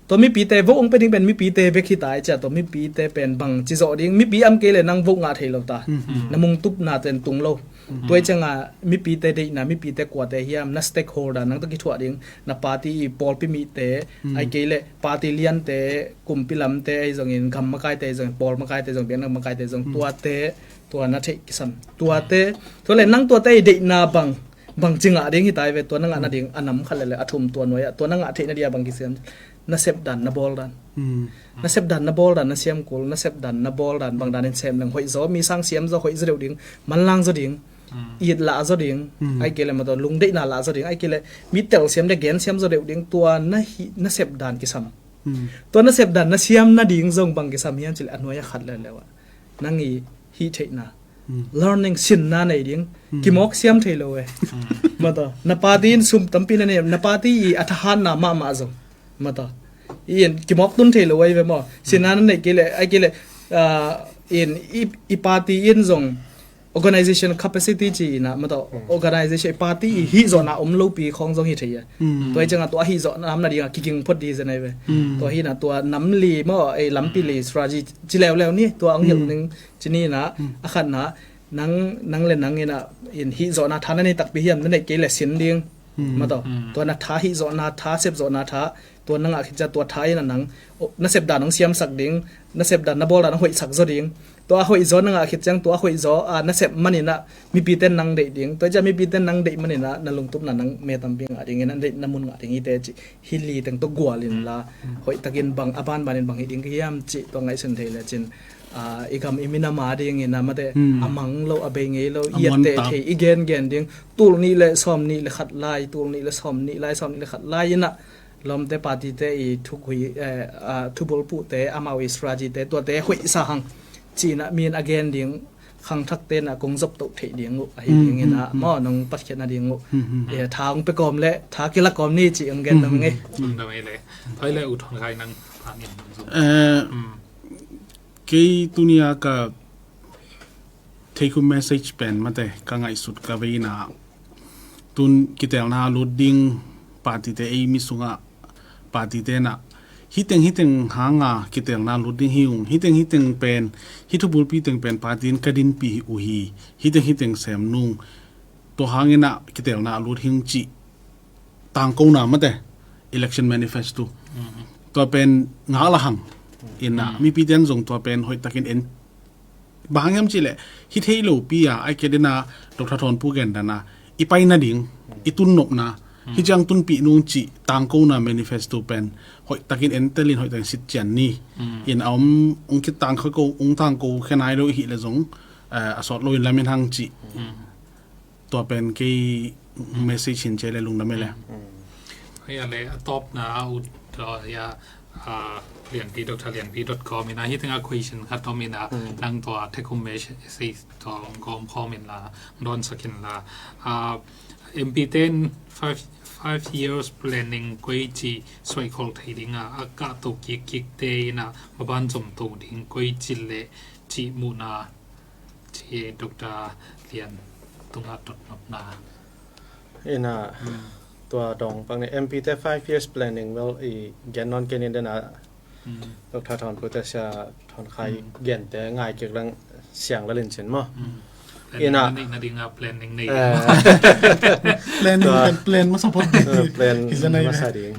tua mipite vote ong pe ding pen mipite bek hi tai cia, tua mipite pen bang ci zawh ding, mipi am kei leh nang vote ngah thei lo ta. Na mungtupna ten tung lo. Tua hi ciang a mipite deihna, mipite kuate hiam, na stakeholder nang tawh kithuah ding, na party i pawlpi mite, ai kei leh party liante, kumpi lamte ahi zongin, gam makaite ahi zongin, pawl makaite zong, biakna makaite zong, tuate, tua na theih kisam. Tuate, tua leh nang tuate i deihna bang, bang ci ngah ding hi tai ve, tua na ngah nading a nam khat leh leh a thum tua nuai ah, tua na ngah theih nading a bang kisam, na sep dan, na bawl dan. Na sep dan, na bawl dan, na siam kul, na sep dan, na bawl dan, bang dan in sem leng hoih zaw, mi sang siam zaw, hoih zaw deuh ding, manlang zaw ding, it lah zaw ding, ai kei leh mah tawh lungdeihna lah zaw ding, ai kei leh mi telsiam leh gensiam zaw deuh ding, tua na hih, na sep dan kisam. Tua na sep dan, na siam nading zong bang kisam hiam cih leh a nuai a khat leh leh ah nang i hih theihna, learning, sinna nei ding. Kimawk siam thei lo e. Mah tawh, na party in sum tampi na nei, na party i a thahatna mahmah zong, mah tawh, i in kimawk tun thei lo ai ve maw. Sinna na neih kei leh, ai kei leh, ah, in i, i party in zong organization capacity ci-in ah, mah tawh, organization, i party i hih zawhna om lopi khawng zong hi thei a. Tua hi ciang a tua a hih zawhna om nading a kiging phot ding zen ai ve. Tua hi in ah tua nam li maw, ei lampi li strategy ci leuleu ni, tua ang hilh ning ci ni in ah, a khatna, nang, nang leh nang in ah, in hih zawhna tha na nei takpi hiam, na neih kei leh sin ding. Mah tawh, tua na tha, hih zawhna tha, sep zawhna tha, tua na ngah khit ciang tua tha in ah nang, oh, na sep dan hong siamsak ding, na sep dan, na bawl dan hong hoihsak zaw ding. Tua a hoih zaw na ngah khit ciang, tua a hoih zaw, ah, na sep manin ah mipite in nang deih ding. Tua hi ciang mipite in nang deih manin ah na lungtupna nang me tampi ngah ding in ah, na deihna mun ngah ding hi te cih. Hih li teng tawh gual inla, hoihtakin bang, a banbanin bang hih ding ka hiam cih tua ngaihsun thei lecin, ah, i gam i minam a dingin a mate, a mang lo, a bei ngei lo, i etteh thei, i gengen ding, tul nih leh sawm nih leh khat lai, tul nih leh sawm nih lai, sawm nih leh khat lai in ah, lawmte, partyte i thukui, eh, ah, thubulphuhte, amau i strategy te, tuate hoihsa hang ci-in ah mi in a gen ding, khangthakte in ah kong zop toh theih ding uh ahi dingin ah, maw, nong patkhiat nading uh. Eh, tha hong pia kawm leh tha kilak kawm ni cih hong gen nuam ing ei. Lungdam ei leh. Thoi leh U Thawn Khai, nang panin hong zum. Eh, kei tuni a ka take home message pen mate, ka ngaihsut ka vei in ah, tun kiteelna lut ding partyte, ei mi sungah partyte in ah, hih teng hih teng hanga kiteelna lut ding hi ung, hih teng hih teng pen, hih thubulpi teng pen party in ka dinpih uh hi, hih teng hih teng sem nung, tua hangin ah kiteelna lut hi ung cih tangkona mate, election manifesto, tua pen ngak la hang in ah, mipite in zong tua pen hoihtakin en, bang hang hiam cih leh, hi thei lopi a, ai kei leh na, Doctor Thawnpu gen dan a, i pai nading, i tunnopna, hih ciang tunpih nung cih tangkona manifesto pen hoihtakin entel in, hoihtakin sitcian ni. In a om, ong kitangko, ong tangko khia nai lo i hih leh zong, eh, a sawt lo in lamen hang cih. Tua pen kei message hi in, ci leh lungdam ei leh. Hei, a leh a tawpna a ut, uh, ya, uh, Lianpi, Doctor Lianpi dot com in ah, hih teng ah question khat om in ah, nang tua take home message tua hong gawm khawm inla, dawnsak inla. Uh, M P ten five, five years planning koi ci suaikhol thei ding a, a kahto kikkikte in ah, maban zomto ding koi ci leh, ci muhna, ci Doctor Lian tungah dotnopna. In ah, tua dong pak ni, M P te five years planning, well, i gen nawn kei ni den a, Doctor Thawnpu te, Sia Thawn Khai gente ngai kik leng siang lel in cin maw. In ah, planning na ding a, planning nei. Planning, plan masa phot ding. Plan masa ding.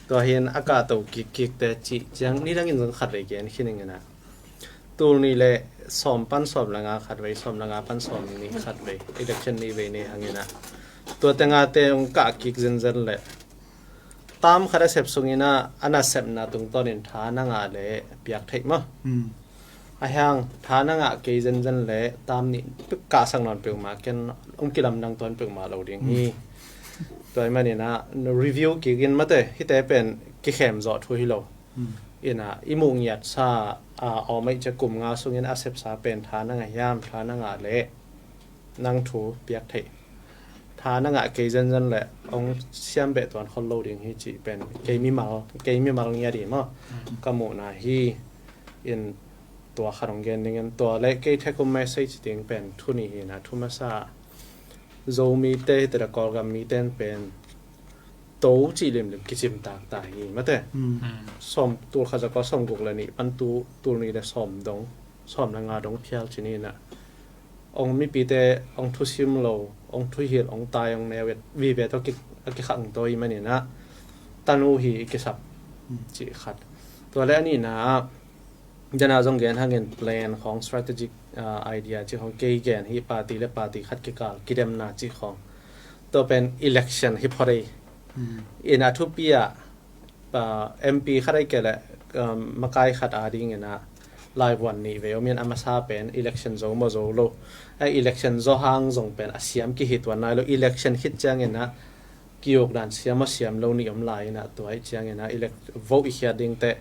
Tua hi in a kahto kikkikte cih ciang ni dangin zong khat vei gen khin ing in ah. tul nih le sawm pan sawm le nga khat vei, sawm le nga pan sawm nih khat vei, election nih vei nei hangin ah, tua teng a te hong kah kik zenzen leh tam khat a sep sungin ah, a nasepna tungtawnin tha na ngah leh piak theih maw? Hmm. A hiang tha na ngah kei zenzen leh tam nih peuh kahsak nawn peuhmah, ken hong kilamdang tuan peuhmah lo ding hi. Hmm. Tua ahih manin ah review kik in mate, hihte pen kikhem zawh thu hi lo. Hmm. In ah i muh ngiatsa, ah, awm ahih ciang kum nga sungin a sepsa pen tha na ngah hiam, tha na ngah leh nang thu piak theih. Tha na ngah kei zenzen leh hong siam beh tuan khol lo ding hi cih pen kei mimal, kei mimal ngiat hi maw? Hmm. Ka muhna hi. In tua khat hong gen dingin, tua leh kei Thekum message ding pen thu nih hi in ah, thu masa Zomite hi teh, Kawlgam mite in pen to cih limlim kicim taktak hi mate. Hmm. Hmm. Sawm, tul khat za kua sawm guk le nih pan tu tul nih le sawm dong, sawm le nga dong phial ci ni in ah, hong mipite hong thusim lo, hong thuhilh, hong tai, hong neu et vive tawh ki, a kikhang to ahih manin ah, tanu hi i kisap. Hmm. Cih khat. Tua leh a nihna ah, dena zong gen hangin plan khawng, strategic, ah, idea cih khawng kei gen hi, party le party khat kikal kidemna cih khawng. Tua pen election hi phot ei. Hmm. In a thupi ah, ah, M P khat ahih kei leh, um, makai khat a dingin ah laivuan nih vei om in, a masa pen election zo maw zo lo. A election zaw hang zong pen a siam kihi tuan nai lo. Election khit ciangin ah ki-uk dan siam maw siam lo nih om lai in ah, tua ahih ciangin ah elec-, vote i khiat ding teh,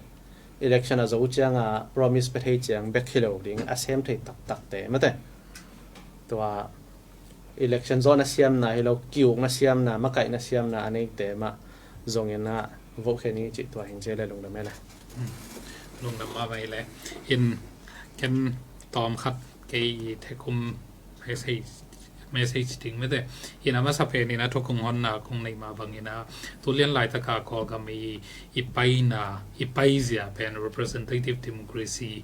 election a zo ciang a promise pia thei ciang bek hi lo ding, a sem thei taktak te mate. Tua election zawhna siamna hi lo, ki-ukna siamna, makaihna siamna a neite mah zongin ah vote khia ni cih tua hi in ci leh lungdam e le. Hmm. Lungdam mahmah e le. In ken tawm khat kei i Thekum message, message ding mate. In a masa pen in ah thu kong honna kong nei mah bangin ah, tu lian laitaka Kawlgam i, i paina, i paizia pen representative democracy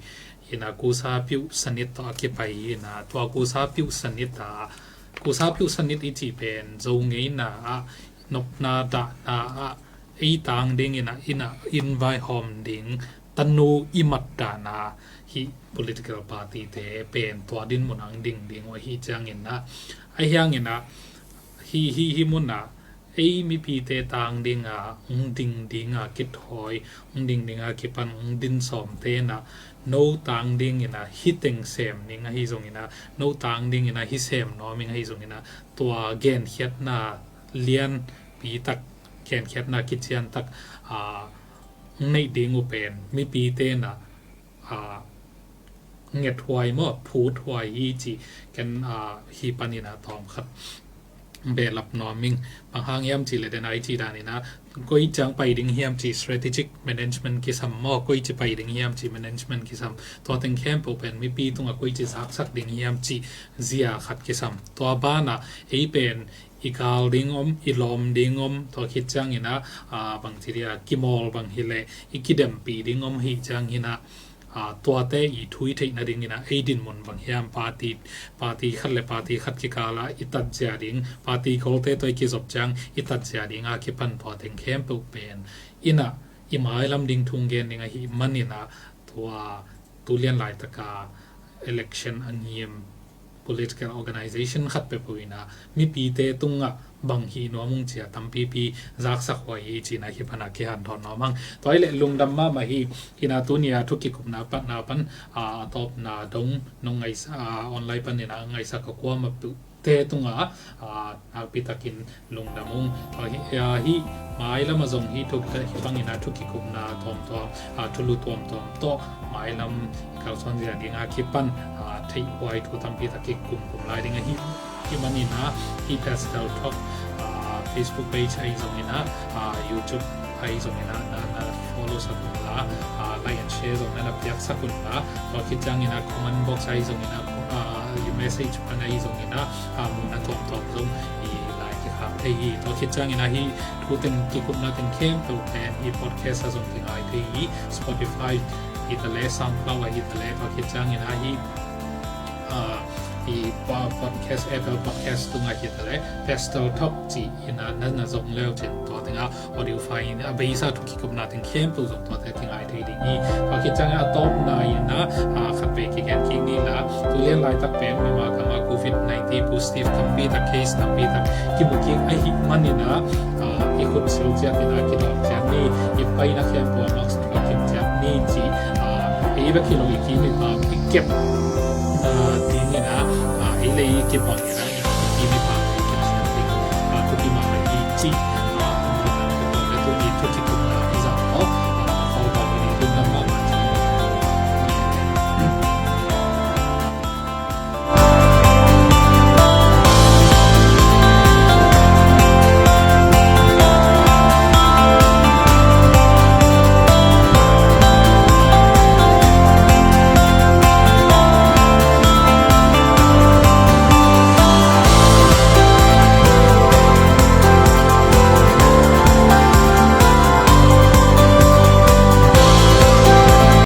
in ah kusa piuh sanit tawh a kipai in ah, tua kusa piuh sanit ah, kusa piuh sanit i cih pen Zo ngeina ah, nopna dahna ah, ei tang dingin ah, in ah, in vaihawm ding tanu i mat dan a hih political party te pen tua dinmun ah hong ding ding uh ahih ciangin ah, a hiangin ah hih, hih, hih mun ah ei mipite tang ding a hong ding ding a kithawi, hong ding ding a kipan, hong din sawmte in ah, no tang dingin ah hih teng sem ning ahi zongin ah, no tang dingin ah hih sem nuam ing ahi zongin ah, tua genkhiatna lianpi tak, genkhiatna kician tak, ah, hong neih ding uh pen mipite in ah, ah, ngethuai maw, phuthuai hi cih ken, ah, hih panin ah tawm khat behlap nuam ing. Bang hang hiam cih leh den a i cih danin ah, koi ciang pai ding hiam cih strategic management kisam maw, koi ci pai ding hiam cih management kisam. Tua teng khempeuh pen mipi tungah koi ci zaksak ding hiam cih zia khat kisam. Tua banah ei pen i kal ding om, i lawm ding om, tua khit ciangin ah, ah, bangci dia, kimawl bang hi leh i kidempih ding om ahih ciangin ah, ah, tuate i thu i theih nadingin ah ei dinmun bang hiam, party, party khat le party khat kikal ah i tatzia ding, party goal-te tawh i kizop ciang i tatzia ding a kipan tua teng khempeuh pen in ah i mailam ding thu gen ding ahih manin ah, tua tu lian laitaka election a ngim political organization khat peuhpeuh in ah mipite tungah bang hih nuam ung ci a tampipi zaksak huai hi cih na hih pan a kihanthawn nuam hang. Tua hi leh lungdam mahmah hi. In ah tuni a thu kikupna patna pan, ah, a tawpna dong nong ngaihsa, ah, online panin ah ngaihsak a kuamah peuh te tungah, ah, nakpi takin lungdam ung. Tua hi, ah, hih mailam ah zong hih thu kikupna, hih bangin ah thu kikupna tuamtuam, ah, thulu tuamtuam tawh mailam i kalsuan zia ding a kipan, ah, theih huai thu tampi tak kikum kum lai ding ahi. Hih manin ah hih Pastel Talk, ah, Facebook page ahi zongin ah, ah, YouTube ahi zongin ah na, na follow sak un la, ah, like and share zong na, na piak sak un la. Tua khit ciangin ah comment box ahi zongin ah, ah, i message pan ahi zongin ah, ah, muhna tuamtuam zong i lai kikhak thei hi. Tua khit ciangin ah hih thu teng kikupna teng khempeuh pen hih podcast ah zong kingai thei hi. Spotify hi ta leh, SoundCloud ah hi ta leh, tua khit ciangin ah hih, ah, i pa podcast, Apple Podcast tungah hi ta le, Pastor Talk ci-in a na na zong leu cin tua tengah audio file in a beisa thu kikupna teng khempeuh zong tuate kingai thei ding hi. Tua khit ciangin a tawpna in a, a, khat vei kigen kik ni la, tu lian laitak pen Myanmar gam ah covid nineteen positive tampi tak, case tampi tak kimu kik ahih manin a, a, i khut sil ciat in a kidawm ciat ni, i paina khempeuh ah mask tawh kim ciat ni ci, a, ei bek hi lo i kim i pam i kep, a, dingin a, a, ei le ei kibang in a, i kim i pam i kep ciat ding, a, thu kimang hi ci.